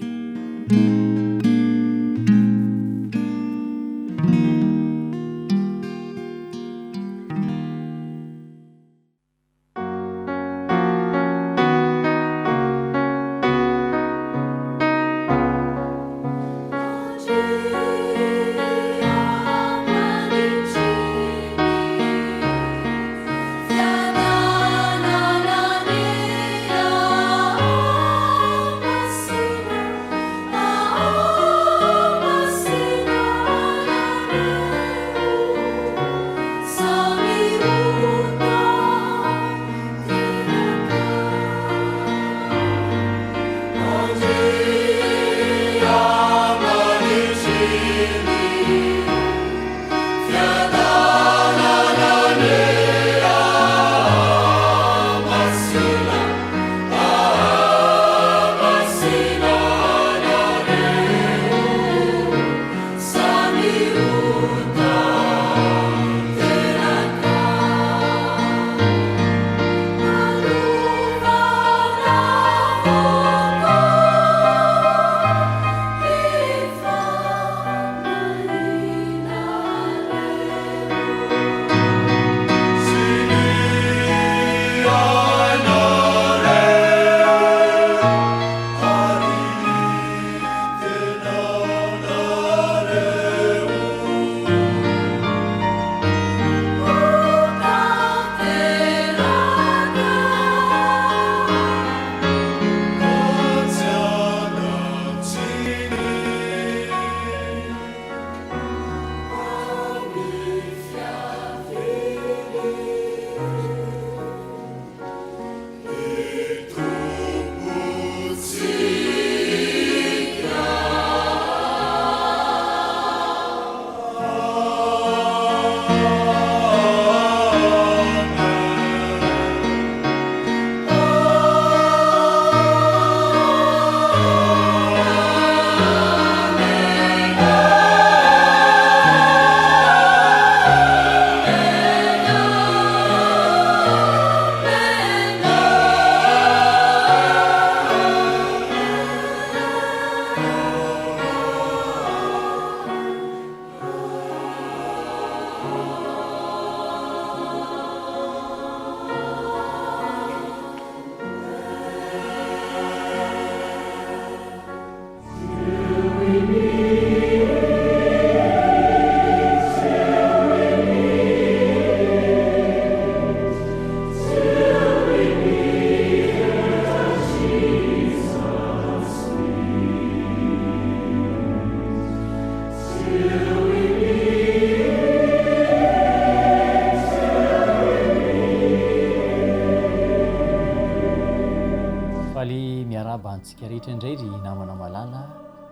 S17: Miarahaba antsika rehetra indray ry namana malala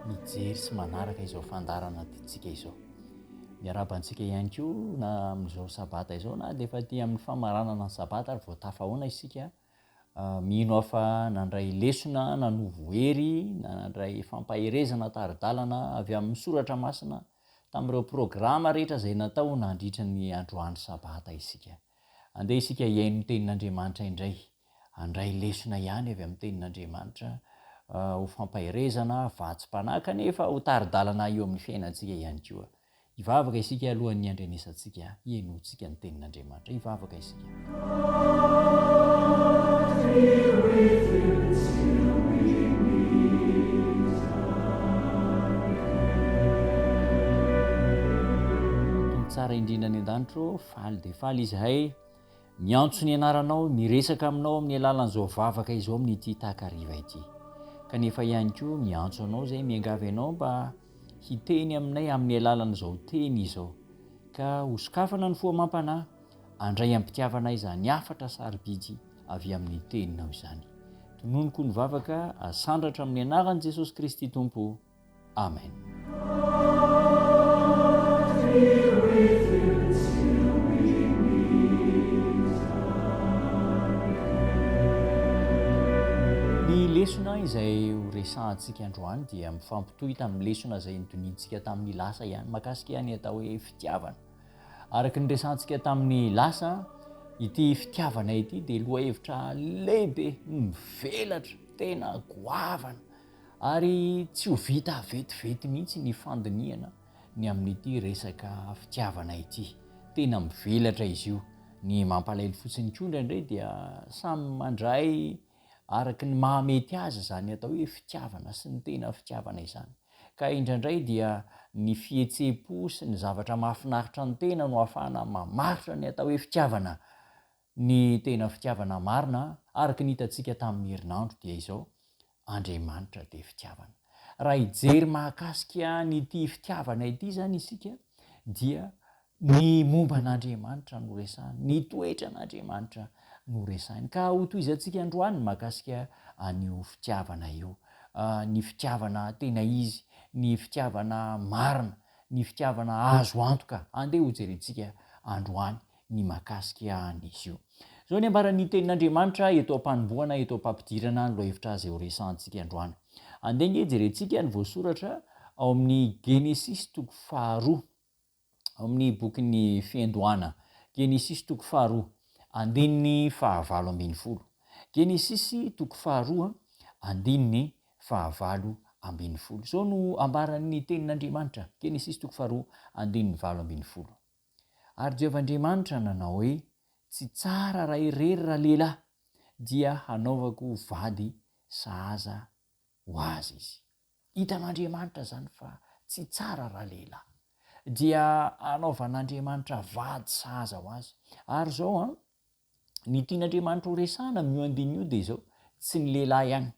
S17: mijery sy manaraka izao fandaharana antsika izao. Miarahaba antsika ihany koa na amin'izao sabata izao na dia efa aty amin'ny famaranana ny sabata ary vao tafahoana isika. Mino aho fa nandray lesona nanovo hery, nandray fampaherezana tari-dalana avy amin'ny soratra masina tamin'ireo programa rehetra izay natao nandritra ny androany sabata isika. Andeha isika hihaino ny tenin'Andriamanitra indray. Handray lesona ihany avy amin'ny tenin'Andriamanitra ho fampaherezana, vatsim-panahy kanefa ho tari-dalana eo amin'ny fiainantsika ihany koa. Hivavaka isika alohan'ny handrenesantsika, hihenoantsika ny tenin'Andriamanitra. Hivavaka isika. Tompo tsara indrindra any an-danitra ô, faly dia faly izahay Miantso ny anaranao, miresaka aminao amin'ny alalan'izao vavaka izao amin'ity takariva ity. Kanefa ihany koa miantso anao izay miangavy anao mba hiteny aminay amin'ny alalan'izao teny izao. Ka hosokafana ny fo amam-panahy, handray am-pitiavana izany hafatra sarobidy avy amin'ny teninao izany. Tononiko ny vavaka asandratra amin'ny anaran'i Jesosy Kristy Tompo. Amen. Ny lesona izay ho resahantsika androany dia mifampitohy tamin'ny lesona izay nodinihintsika tamin'ny lasa ihany mahakasika ny atao hoe fitiavana. Araka ny resahantsika tamin'ny lasa, ity fitiavana ity dia lohahevitra lehibe, mivelatra, tena goavana. Ary tsy ho vita vetivety mihitsy ny fandinihana ny amin'ity resaka fitiavana ity. Tena mivelatra izy io. Ny mampalahelo fotsiny koa indraindray dia samy mandray araka ny mahamety azy izany atao hoe fitiavana sy ny tena fitiavana izany. Ka indraindray dia ny fihetseham-po sy ny zavatra mahafinaritra ny tena no ahafahana mamaritra ny atao hoe fitiavana. Ny tena fitiavana marina araka ny hitantsika tamin'ny herinandro dia izao, Andriamanitra dia fitiavana. Raha hijery mahakasika an'ity fitiavana ity izany isika dia ny momba an'Andriamanitra no resahina, ny toetran'Andriamanitra no resahina. Ka hotohizantsika androany ny mahakasika an'io fitiavana io. Ny fitiavana tena izy, ny fitiavana marina, ny fitiavana azo antoka. Andeha hojerentsika androany ny mahakasika an'izy io. Izao ny ambaran'ny Tenin'Andriamanitra eto am-panombohana, eto am-pampidirana ny lohahevitra izay horesahantsika androany. Andeha ange jerentsika ny voasoratra ao amin'ny Genesisy toko faharoa, ao amin'ny bokin'ny Fiandohana. Genesisy toko faharoa, andininy fahavalo ambinifolo. Genesisy toko faharoa, andininy fahavalo ambinifolo. Izao no ambaran'ny Tenin'Andriamanitra, Genesisy toko faharoa, andininy 18. Ary Jehovah Andriamanitra nanao hoe, Tsy tsara raha irery ralehilahy, dia hanaovako vady sahaza ho azy izy. Hitan'Andriamanitra izany fa tsy tsara ralehilahy. Dia hanaovan'Andriamanitra vady sahaza ho azy. Ary izao an, ny tian'Andriamanitra ho resahana amin'io andininy io dia izao, tsy ny lehilahy ihany,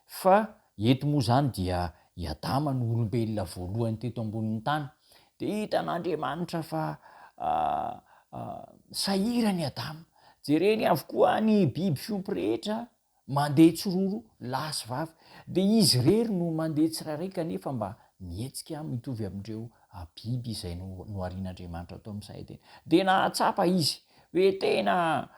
S17: Fa eto moa izany dia i Adama no olombelona voalohany teto ambonin'ny tany. Dia hitan'Andriamanitra fa sahirana i Adama. Jereny avokoa ny biby fiompy rehetra mandeha tsiroro lahy sy vavy. Dia izy irery no mandeha tsirairay kanefa mba mihetsika mitovy amin'ireo biby izay noharian'Andriamanitra tao amin'ny saha Edena. Dia nahatsapa izy hoe tena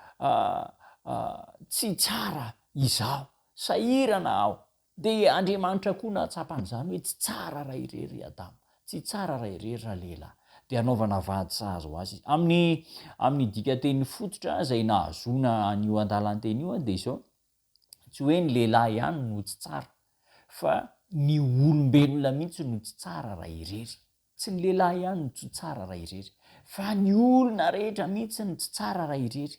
S17: tsy tsara Izaho, sahirana aho. Dia Andriamanitra koa nahatsapa an'izany hoe tsy tsara raha irery i Adama, tsy tsara raha irery ralehilahy. Dia hanaovana vady sahaza ho azy izy. Amin'ny, amin'ny dikanteny fototra izay nahazoana an'io andalan-teny io dia izao, tsy hoe ny lehilahy ihany no tsy tsara, fa ny olombelona mihitsy no tsy tsara raha irery. Tsy ny lehilahy ihany no tsy tsara raha irery, fa ny olona rehetra mihitsy no tsy tsara raha irery,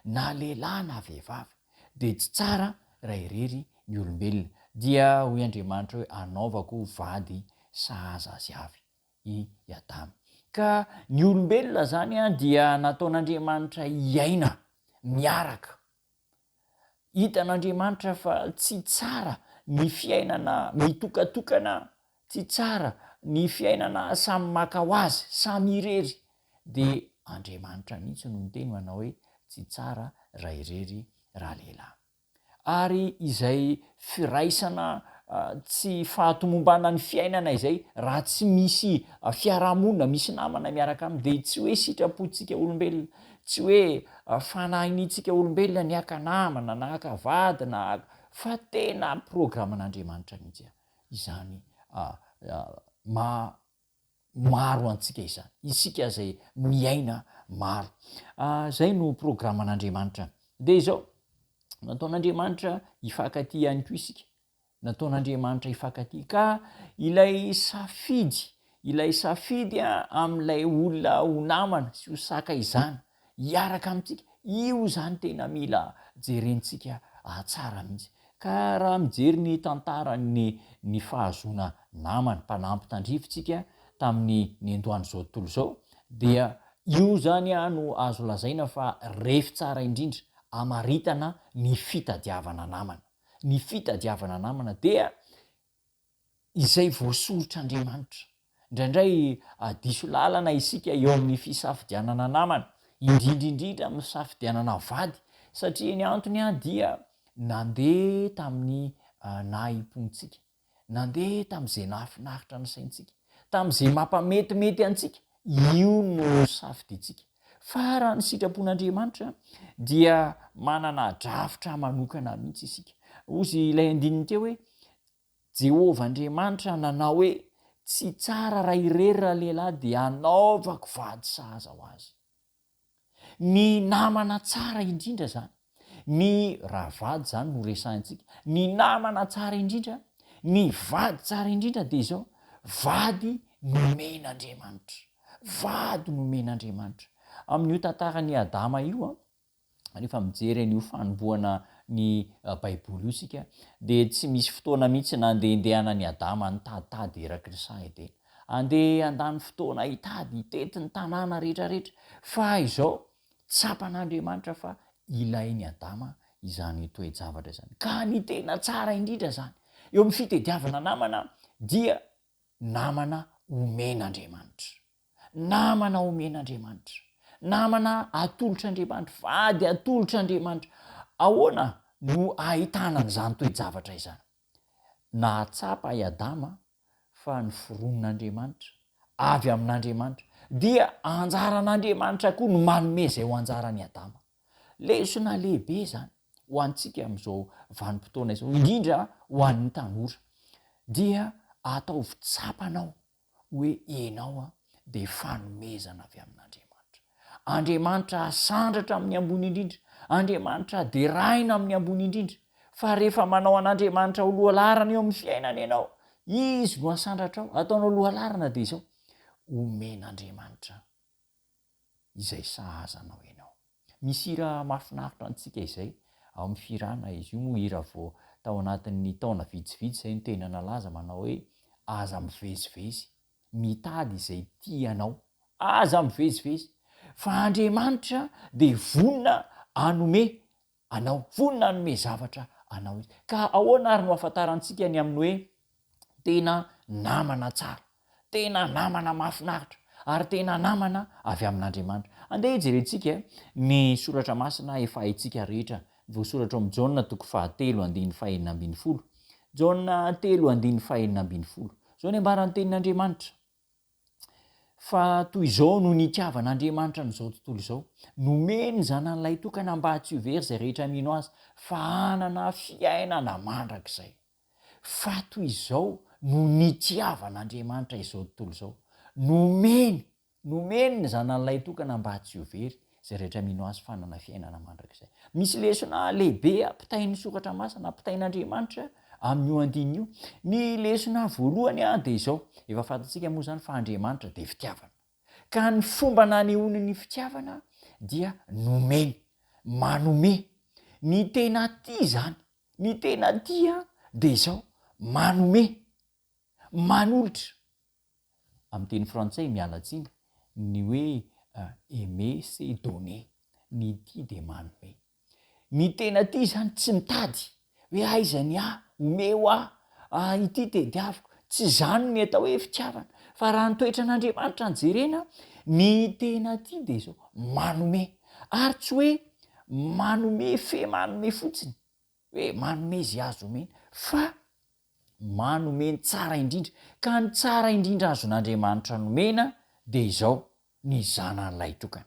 S17: na lehilahy na vehivavy, dia tsy tsara raha irery ny olombelona. Dia hoy Andriamanitra hoe, Hanaovako vady sahaza azy avy i Adama. Ka ny olombelona izany dia nataon'Andriamanitra hiaina miaraka Hitan'Andriamanitra fa tsy tsara ny fiainana mitokatokana, tsy tsara ny fiainana samy maka ho azy, samy irery. Dia Andriamanitra mihitsy no niteny manao hoe tsy tsara raha irery ralehilahy. Ary izay firaisana tsy fahatomombanan'ny fiainana izay raha tsy misy fiarahamonina, misy namana miaraka aminy dia tsy hoe sitrapontsika olombelona, tsy hoe fanahinintsika olombelona ny haka namana na haka vady na haka fa tena programan'Andriamanitra mihitsy izany maha maro antsika izany, isika izay miaina maro. Izay no programan'Andriamanitra. Dia izao, nataon'Andriamanitra hifankatia ihany koa isika. Nataon'Andriamanitra hifankatia. Ka ilay safidy, ilay safidy amin'ilay olona ho namana sy ho sakaizana, hiaraka amintsika, io izany tena mila jerentsika tsara mihitsy. Ka raha mijery ny tantaran'ny ny fahazoana namana, mpanampy tandrify tsika tamin'ny niandohan'izao tontolo izao, dia io izany no azo lazaina fa refy tsara indrindra amaritana ny fitadiavana namana. Ny fitadiavana namana dia izay voasoritr'Andriamanitra. Indraindray diso lalana isika eo amin'ny fisafidianana namana, indrindra indrindra amin'ny fisafidianana vady, satria ny antony dia nandeha tamin'ny nahim-pontsika, nandeha tamin'izay nahafinaritra ny saintsika, tamin'izay mampametimety antsika, io no safidintsika. Fa raha ny sitrapon'Andriamanitra dia manana drafitra manokana mihitsy isika. Hozy ilay andininy teo hoe, Jehovah Andriamanitra nanao hoe, Tsy tsara raha irery ralehilahy dia hanaovako vady sahaza ho azy. Ny namana tsara indrindra izany, ny, raha vady izany no resahintsika, ny namana tsara indrindra, ny vady tsara indrindra dia izao, vady nomen'Andriamanitra. Vady nomen'Andriamanitra. Amin'io tantaran'i Adama io an, rehefa mijery an'io fanombohana ny Baiboly io isika, dia tsy misy fotoana mihitsy nandehandehanan'i Adama nitaditady eraky ny saha Edena. Andeha handany fotoana hitady, hitety ny tanàna rehetrarehetra. Fa izao, tsapan'Andriamanitra fa ilain'i Adama izany toe-javatra izany. Ka ny tena tsara indrindra izany, eo amin'ny fitediavana namana, dia namana omen'Andriamanitra. Namana omen'Andriamanitra. Namana atolotr'Andriamanitra. Vady atolotr'Andriamanitra. Ahoana no ahitana an'izany toe-javatra izany? Nahatsapa i Adama fa noforonin'Andriamanitra, avy amin'Andriamanitra. Dia anjaran'Andriamanitra koa no manome izay ho anjaran'i Adama. Lesona lehibe izany ho antsika amin'izao vanim-potoana izao, indrindra ho an'ny tanora. Dia ataovy tsapanao hoe ianao dia fanomezana avy amin'Andriamanitra. Andriamanitra asandratra amin'ny ambony indrindra, Andriamanitra deraina amin'ny ambony indrindra. Fa rehefa manao an'Andriamanitra ho lohalaharana eo amin'ny fiainana ianao, Izy no asandratrao, ataonao lohalaharana dia izao, omen'Andriamanitra izay sahaza anao ianao. Misy hira mahafinaritra antsika izay ao amin'ny fihirana, izy io moa hira vao tao anatin'ny taona vitsivitsy izay no tena nalaza manao hoe aza mivezivezy mitady izay tianao, aza mivezivezy fa Andriamanitra dia vonona hanome anao, vonona hanome zavatra anao Izy. Ka ahoana ary no ahafantarantsika ny amin'ny hoe tena namana tsara, tena namana mahafinaritra, ary tena namana avy amin'Andriamanitra? Andeha hijerentsika ny soratra masina efa haintsika rehetra, voasoratra ao amin'ny Jaona toko fahatelo andininy fahenina ambinifolo. Jaona telo andininy fahenina ambinifolo. Izao ny ambaran'ny tenin'Andriamanitra. Fa toy izao no nitiavan'Andriamanitra an'izao tontolo izao, nomeny ny Zanany lahitokana mba tsy ho very izay rehetra mino Azy, fa hanana fiainana mandrakizay. Fa toy izao no nitiavan'Andriamanitra izao tontolo izao, nomeny, nomeny ny Zanany lahitokana mba tsy ho very izay rehetra mino Azy fa hanana fiainana mandrakizay. Misy lesona lehibe ampitain'ny Soratra Masina, ampitain'Andriamanitra amin'io andininy io. Ny lesona voalohany dia izao, efa fantatsika moa izany fa Andriamanitra dia fitiavana. Ka ny fomba nanehoany ny fitiavana dia nomeny, manome. Ny tena tia izany, ny tena tia dia izao, manome, manolotra. Amin'ny teny frantsay, miala tsiny, ny hoe aimer c'est donner, ny tia dia manome. Ny tena tia izany tsy mitady hoe aiza ny ahy, omeo ahy, ah ity tediaviko. Tsy izany ny atao hoe fitiavana. Fa raha ny toetran'Andriamanitra no jerena, ny tena tia dia izao, manome. Ary tsy hoe manome fe manome fotsiny. hoe manome izay azo omena, fa manome ny tsara indrindra. Ka ny tsara indrindra azon'Andriamanitra nomena dia izao, ny Zanany Lahitokana.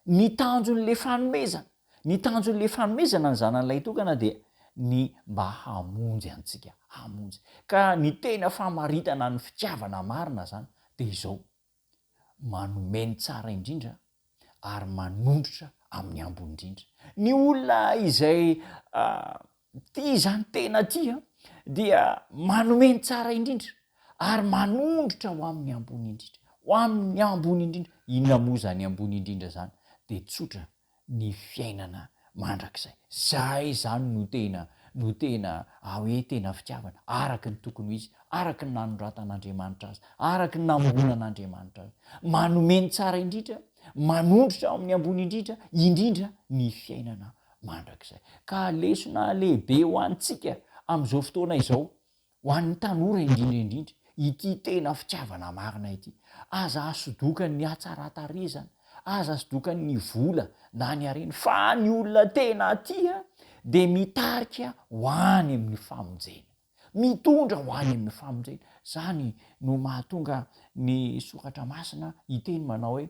S17: Ny tanjon'ilay fanomezana, ny tanjon'ilay fanomezana ny Zanany Lahitokana dia ny mba hamonjy antsika, hamonjy. Ka ny tena famaritana ny fitiavana marina izany dia izao, manome ny tsara indrindra ary manondrotra amin'ny ambony indrindra. Ny olona izay tia izany tena tia dia manome ny tsara indrindra ary manondrotra ho amin'ny ambony indrindra, ho amin'ny ambony indrindra. Inona moa izany ambony indrindra izany? Dia tsotra, ny fiainana mandrakizay. Zay izany no tena no tena hoe tena fitiavana, araka ny tokony ho izy, araka ny nanoratan'Andriamanitra azy, araka ny namoronan'Andriamanitra azy. Manome ny tsara indrindra, manondrotra ao amin'ny ambony indrindra, indrindra ny fiainana mandrakizay. Ka lesona lehibe ho antsika amin'izao fotoana izao Ho an'ny tanora indrindra indrindra, ity tena fitiavana marina ity. Aza asodokan'ny hatsaran-tarehizana, aza asodokan'ny vola na ny harena, fa ny olona tena tia dia mitarika ho any amin'ny famonjena. Mitondra ho any amin'ny famonjena. Izany no mahatonga ny Soratra Masina hiteny manao hoe,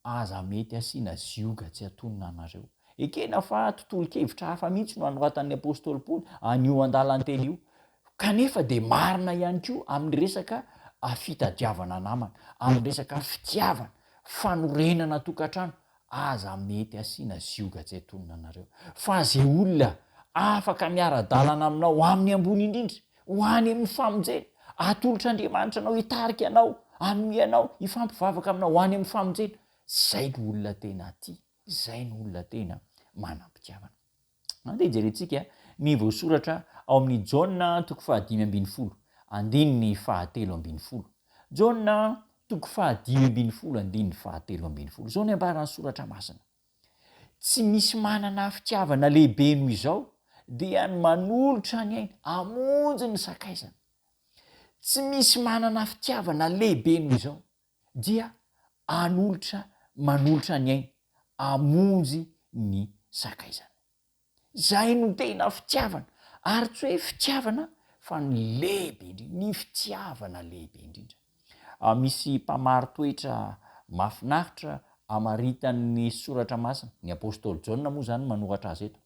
S17: Aza mety asiana zioga tsy antonona anareo. Ekena fa tontolon-kevitra hafa mihitsy no anoratan'ny apostoly Paoly an'io andalan-teny io, kanefa dia marina ihany koa amin'ny resaka fitadiavana namana, amin'ny resaka fitiavana, fanorenana tokantrano, aza mety asiana zioga tsy antonona anareo. Fa izay olona afaka miara-dalana aminao amin'ny ambony indrindra, Ho any amin'ny famonjena. Atolotr'Andriamanitra anao hitarika anao, hanome anao, hifampivavaka aminao ho any amin'ny famonjena. Izay no olona tena tia, izay no olona tena manam-pitiavana. Andeha hijerentsika ny voasoratra ao amin'ny Jaona toko fahadimy ambinifolo, andininy fahatelo ambinifolo. Jaona toko fahadimy ambinifolo, andininy fahatelo ambinifolo. Izao ny ambaran'ny soratra masina. Tsy misy manana fitiavana lehibe noho izao dia ny manolotra ny ainy hamonjy ny sakaizany. Tsy misy manana fitiavana lehibe noho izao dia hanolotra manolotra ny ainy hamonjy ny sakaizany. Izay no tena fitiavana ary tsy hoe fitiavana fa ny lehibe indrindra, ny fitiavana lehibe indrindra. Misy mpamari-toetra mahafinaritra amaritan'ny Soratra Masina, ny apostoly Jaona moa izany manoratra azy eto.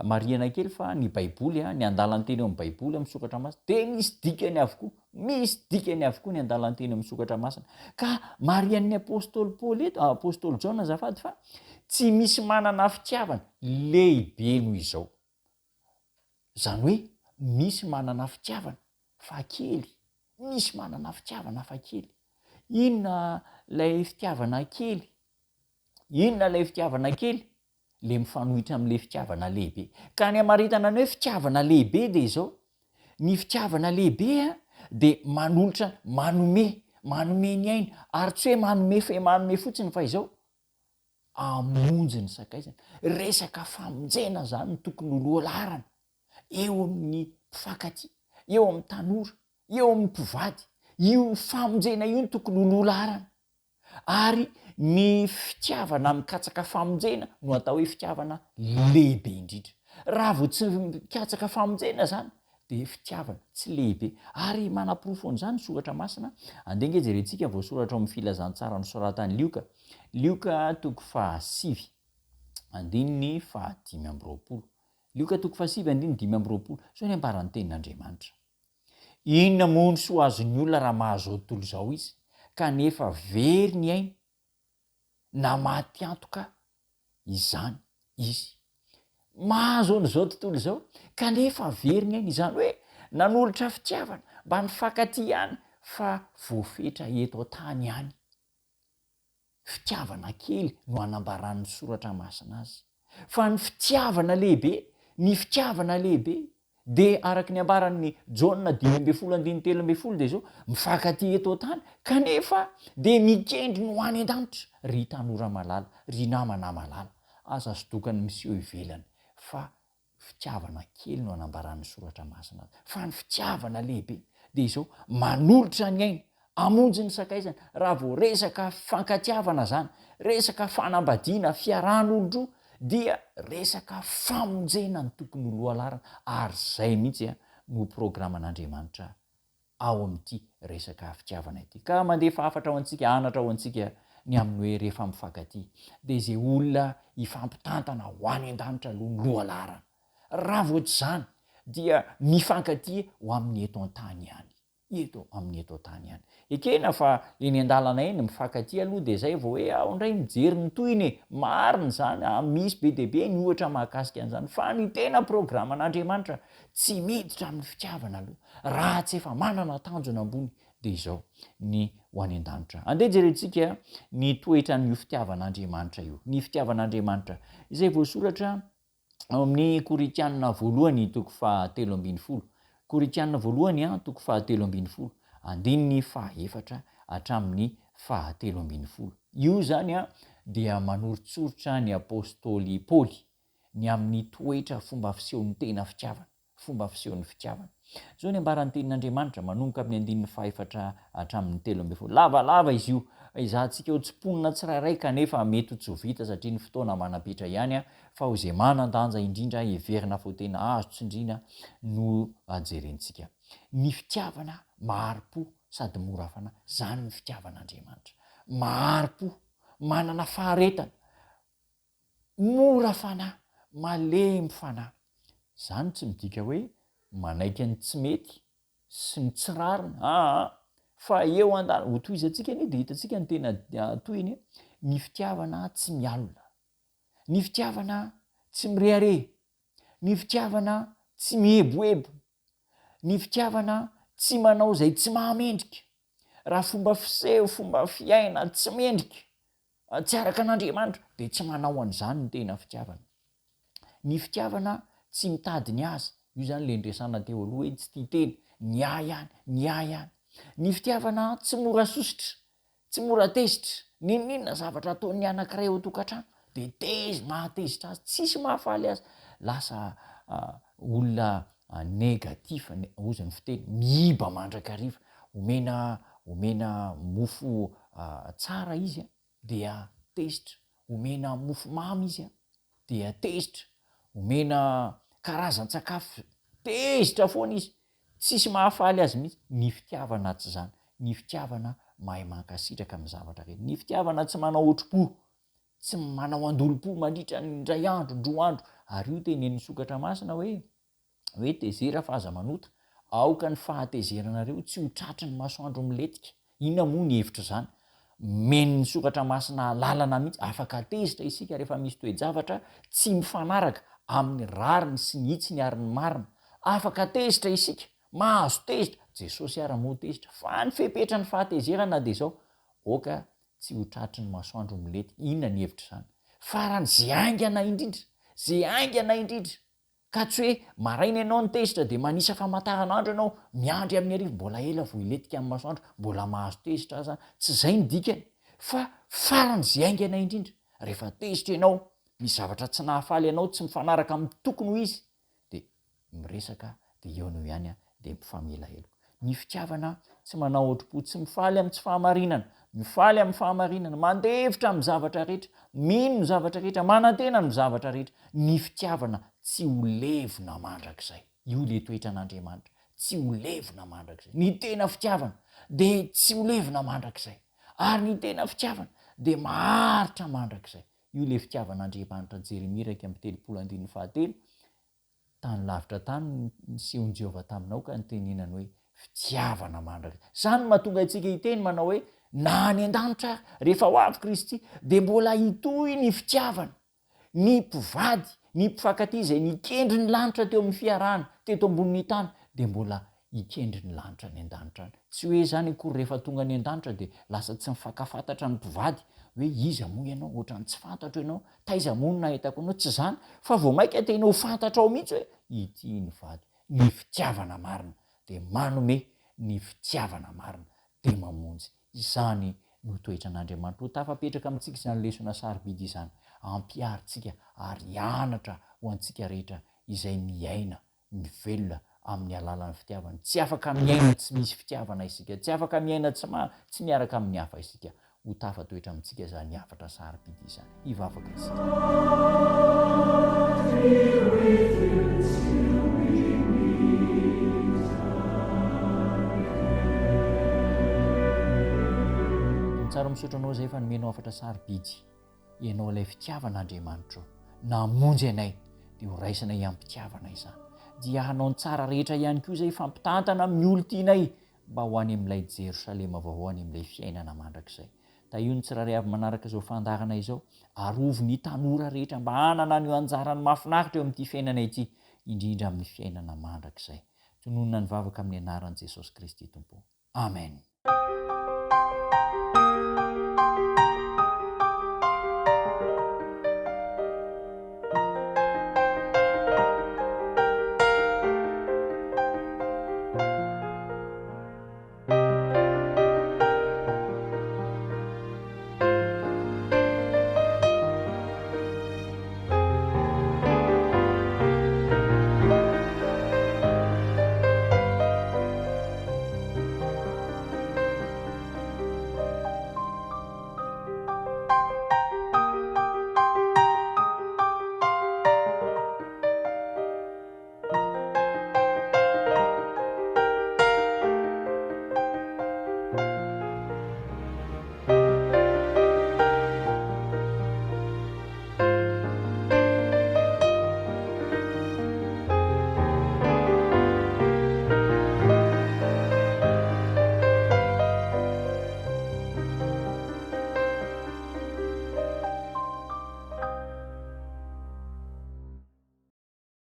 S17: Marihana kely fa ny Baiboly, ny andalan-teny ao amin'ny Baiboly amin'ny Soratra Masina dia misy dikany avokoa, misy dikany avokoa ny andalan-teny ao amin'ny Soratra Masina. Ka marihan'ny apostoly Paoly eto, apostoly Jaona azafady fa tsy misy manana fitiavana lehibe noho izao. Izany hoe misy manana fitiavana fa kely, misy manana fitiavana fa kely. Inona ilay fitiavana kely? Inona ilay fitiavana kely? Le mifanohitra amin'ilay fitiavana lehibe. Ka ny hamaritana ny hoe fitiavana lehibe dia izao, ny fitiavana lehibe dia manolotra, manome, manome ny aina, ary tsy hoe manome fe manome fotsiny fa izao, hamonjy ny sakaizany. Resaka famonjena izany no tokony ho lohalaharana eo amin'ny mpifankatia, eo amin'ny tanora, eo amin'ny mpivady. Io famonjena io no tokony ho lohalaharana. Ary ny fitiavana mikatsaka famonjena no atao hoe fitiavana lehibe indrindra. Raha vao tsy mikatsaka famonjena izany dia fitiavana tsy lehibe. Ary manaporofo an'izany ny soratra masina. Andeha ange jerentsika ny voasoratra ao amin'ny filazantsara nosoratan'i Lioka. Lioka toko fahasivy, andininy fahadimy amby roapolo. Lioka toko fahasivy, andininy 25. Izao ny ambaran'ny tenin'Andriamanitra. Inona moa ny soa azon'ny olona raha mahazo izao tontolo izao izy, kanefa very ny ainy na maty antoka izany izy. Mahazo an'izao tontolo izao kanefa very ny ainy, izany hoe nanolotra fitiavana mba nifankatia ihany fa voafetra eto an-tany ihany. Fitiavana kely no anambaran'ny soratra masina azy. Fa ny fitiavana lehibe, ny fitiavana lehibe dia araka ny ambaran'ny Jaona 15 andininy 13 dia izao, mifankatia eto an-tany kanefa dia mikendry ny ho any an-danitra. Ry tanora malala, ry namana malala, aza sodokan'ny miseho ivelany fa fitiavana kely no anambaran'ny soratra masina azy fa ny fitiavana lehibe dia izao manolotra ny ainy hamonjy ny sakaizany raha vao resaka fifankatiavana zany resaka fanambadiana fiarahan'olon-droa dia resaka famonjena no tokony ho lohalaharana ary izay mihitsy no programan'Andriamanitra ao amin'ity resaka fitiavana ity. Ka mandefa hafatra ho antsika, anatra ho antsika ny amin'ny hoe rehefa mifankatia dia izay olona hifampitantana ho any an-danitra aloha no lohalaharana. Raha vao tsy izany dia mifankatia ho amin'ny eto an-tany ihany. Eto amin'ny eto an-tany ihany. Ekena fa eny an-dalana eny mifankatia aloha dia izay vao hoe ao indray mijery ny tohiny e! Marina izany, misy be dia be ny ohatra mahakasika an'izany fa ny tena programan'Andriamanitra tsy miditra amin'ny fitiavana aloha raha tsy efa manana tanjona ambony dia izao ny ho any an-danitra. Andeha jerentsika ny toetran'io fitiavan'Andriamanitra io, ny fitiavan'Andriamanitra izay voasoratra Ao amin'ny Korintiana voalohany toko fahatelo ambin'ny folo. Korintiana voalohany a, toko fahatelo ambin'ny folo, andininy fahaefatra hatramin'ny fahatelo ambin'ny folo. Io izany a, dia manoritsoritra ny apostoly Paoly ny amin'ny toetra fomba fisehon'ny tena fitiavana. Fomba fisehon'ny fitiavana. Izao ny ambaran'ny Tenin'Andriamanitra, manomboka amin'ny andininy fahefatra hatramin'ny 13. Lavalava izy io. Ezahantsika ho tsimponina tsirairay kanefa mety ho tsy ho vita satria ny fotoana manam-petra ihany fa ho izay manan-danja indrindra heverina fa ho tena azo tsindriana no jerentsika. Ny fitiavana mahari-po sady mora fanahy. Izany ny fitiavan'Andriamanitra. Mahari-po, manana faharetana. Mora fanahy, malemy fanahy. Izany tsy midika hoe manaiky ny tsy mety sy ny tsy rariny, aa, fa eo an-dàlana, ho tohizantsika anie dia hitantsika ny tena tohiny, ny fitiavana tsy mialona, ny fitiavana tsy mirehareha, ny fitiavana tsy mieboebo, ny fitiavana tsy manao izay tsy mahamendrika, raha fomba fiseho, fomba fiaina tsy mendrika, tsy araka an'Andriamanitra, dia tsy manao an'izany ny tena fitiavana. Ny fitiavana tsy mitady ny azy, io izany ilay niresahana teo aloha hoe tsy tia tena, ny ahy ihany, ny ahy ihany. Ny fitiavana tsy mora sosotra, tsy mora tezitra, n'inon'inona zavatra ataon'ny anankiray ao an-tokantrano dia tezy, mahatezitra azy, tsisy mahafaly azy, lasa olona négatif, hozy ny fiteny, miiba mandrakariva, omena omena mofo tsara izy dia tezitra, omena mofo mamy izy dia tezitra, omena karazan-tsakafo tezitra foana izy, tsisy mahafaly azy mihitsy, ny fitiavana tsy izany, ny fitiavana mahay mankasitraka amin'ny zavatra rehetra, ny fitiavana tsy manao otri-po, tsy manao andolom-po mandritra ny indray andro, indroa andro, ary io tenenin'ny sokatra masina hoe, hoe tezera fa aza manota, aoka ny fahatezeranareo tsy ho tratry ny masoandro milentika. Inona moa ny hevitr'izany? Omen'ny soratra masina alalana mihitsy, afaka tezitra isika rehefa misy toe-javatra tsy mifanaraka amin'ny rariny sy ny hitsiny ary ny marina. Afaka tezitra isika, mahazo tezitra, Jesosy ara moa tezitra, fa ny fepetran'ny fahatezerana dia izao, aoka tsy ho tratry ny masoandro milentika. Inona ny hevitr'izany? Farany ze haingana indrindra, ze haingana indrindra, Ka tsy hoe maraina ianao no tezitra dia manisa famantaranandro ianao miandry amin'ny hariva, mbola ela vao hilentika ny masoandro, mbola mahazo tezitra aza, tsy izay ny dikany fa farany izay haingana indrindra, rehefa tezitra ianao, misy zavatra tsy nahafaly anao, tsy mifanaraka amin'ny tokony ho izy dia miresaka dia eo no ihany dia mpifamela heloka. Ny fitiavana tsy manao otri-po, tsy mifaly amin'ny tsy fahamarinana, mifaly amin'ny fahamarinana, mandefitra amin'ny zavatra rehetra, mino ny zavatra rehetra, manantena ny zavatra rehetra. Ny fitiavana tsy ho levona mandrakizay. Io ilay toetran'Andriamanitra, tsy ho levona mandrakizay. Ny tena fitiavana dia tsy ho levona mandrakizay. Ary ny tena fitiavana dia maharitra mandrakizay. Io ilay fitiavan'Andriamanitra, Jeremia 31 andininy fahatelo, Tany lavitra tany no nisehon'i Jehovah taminao ka nitenenany hoe, Fitiavana mandrakizay. Izany no mahatonga antsika hiteny manao hoe, Na any an-danitra ary, rehefa ho avy Kristy, dia mbola hitohy ny fitiavana. Ny mpivady, ny mpifankatia izay nikendry ny lanitra teo amin'ny fiarahana teto ambonin'ny tany, dia mbola hikendry ny lanitra any an-danitra any. Tsy hoe izany akory rehefa tonga any an-danitra dia lasa tsy mifankafantatra ny mpivady, hoe iza moa ianao, ohatran'ny tsy fantatro ianao, taiza moa no nahitako anao, tsy izany, fa vao mainka tena ho fantatrao mihitsy hoe ity ny vady. Ny fitiavana marina dia manome, ny fitiavana marina dia mamonjy. Izany no toetran'Andriamanitra. Ho tafapetraka amintsika izany lesona sarobidy izany, ampiharintsika ary hianatra ho antsika rehetra izay miaina mivelona amin'ny alalan'ny fitiavana. Tsy afaka miaina tsy misy fitiavana isika. Tsy afaka miaina tsy ma, tsy miaraka amin'ny hafa isika. Ho tafatoetra amintsika izany hafatra sarobidy izany. Hivavaka isika. Tompo tsara misaotra anao izay fa nomenao hafatra sarobidy. Ianao ilay fitiavana Andriamanitro namonjy anay dia ho raisinay am-pitiavana izany. Dia hanao ny tsara rehetra ihany koa izay hifampitantana amin'ny olon-tianay mba ho any amin'ilay Jerosalema vaovao, any amin'ilay fiainana mandrakizay. Tahio ny tsirairay avy manaraka izao fandaharana izao, arovy ny tanora rehetra mba hanana an'io anjarany mahafinaritra eo amin'ity fiainana ity, indrindra amin'ny fiainana mandrakizay. Tononina ny vavaka amin'ny anaran'i Jesosy Kristy Tompo. Amen.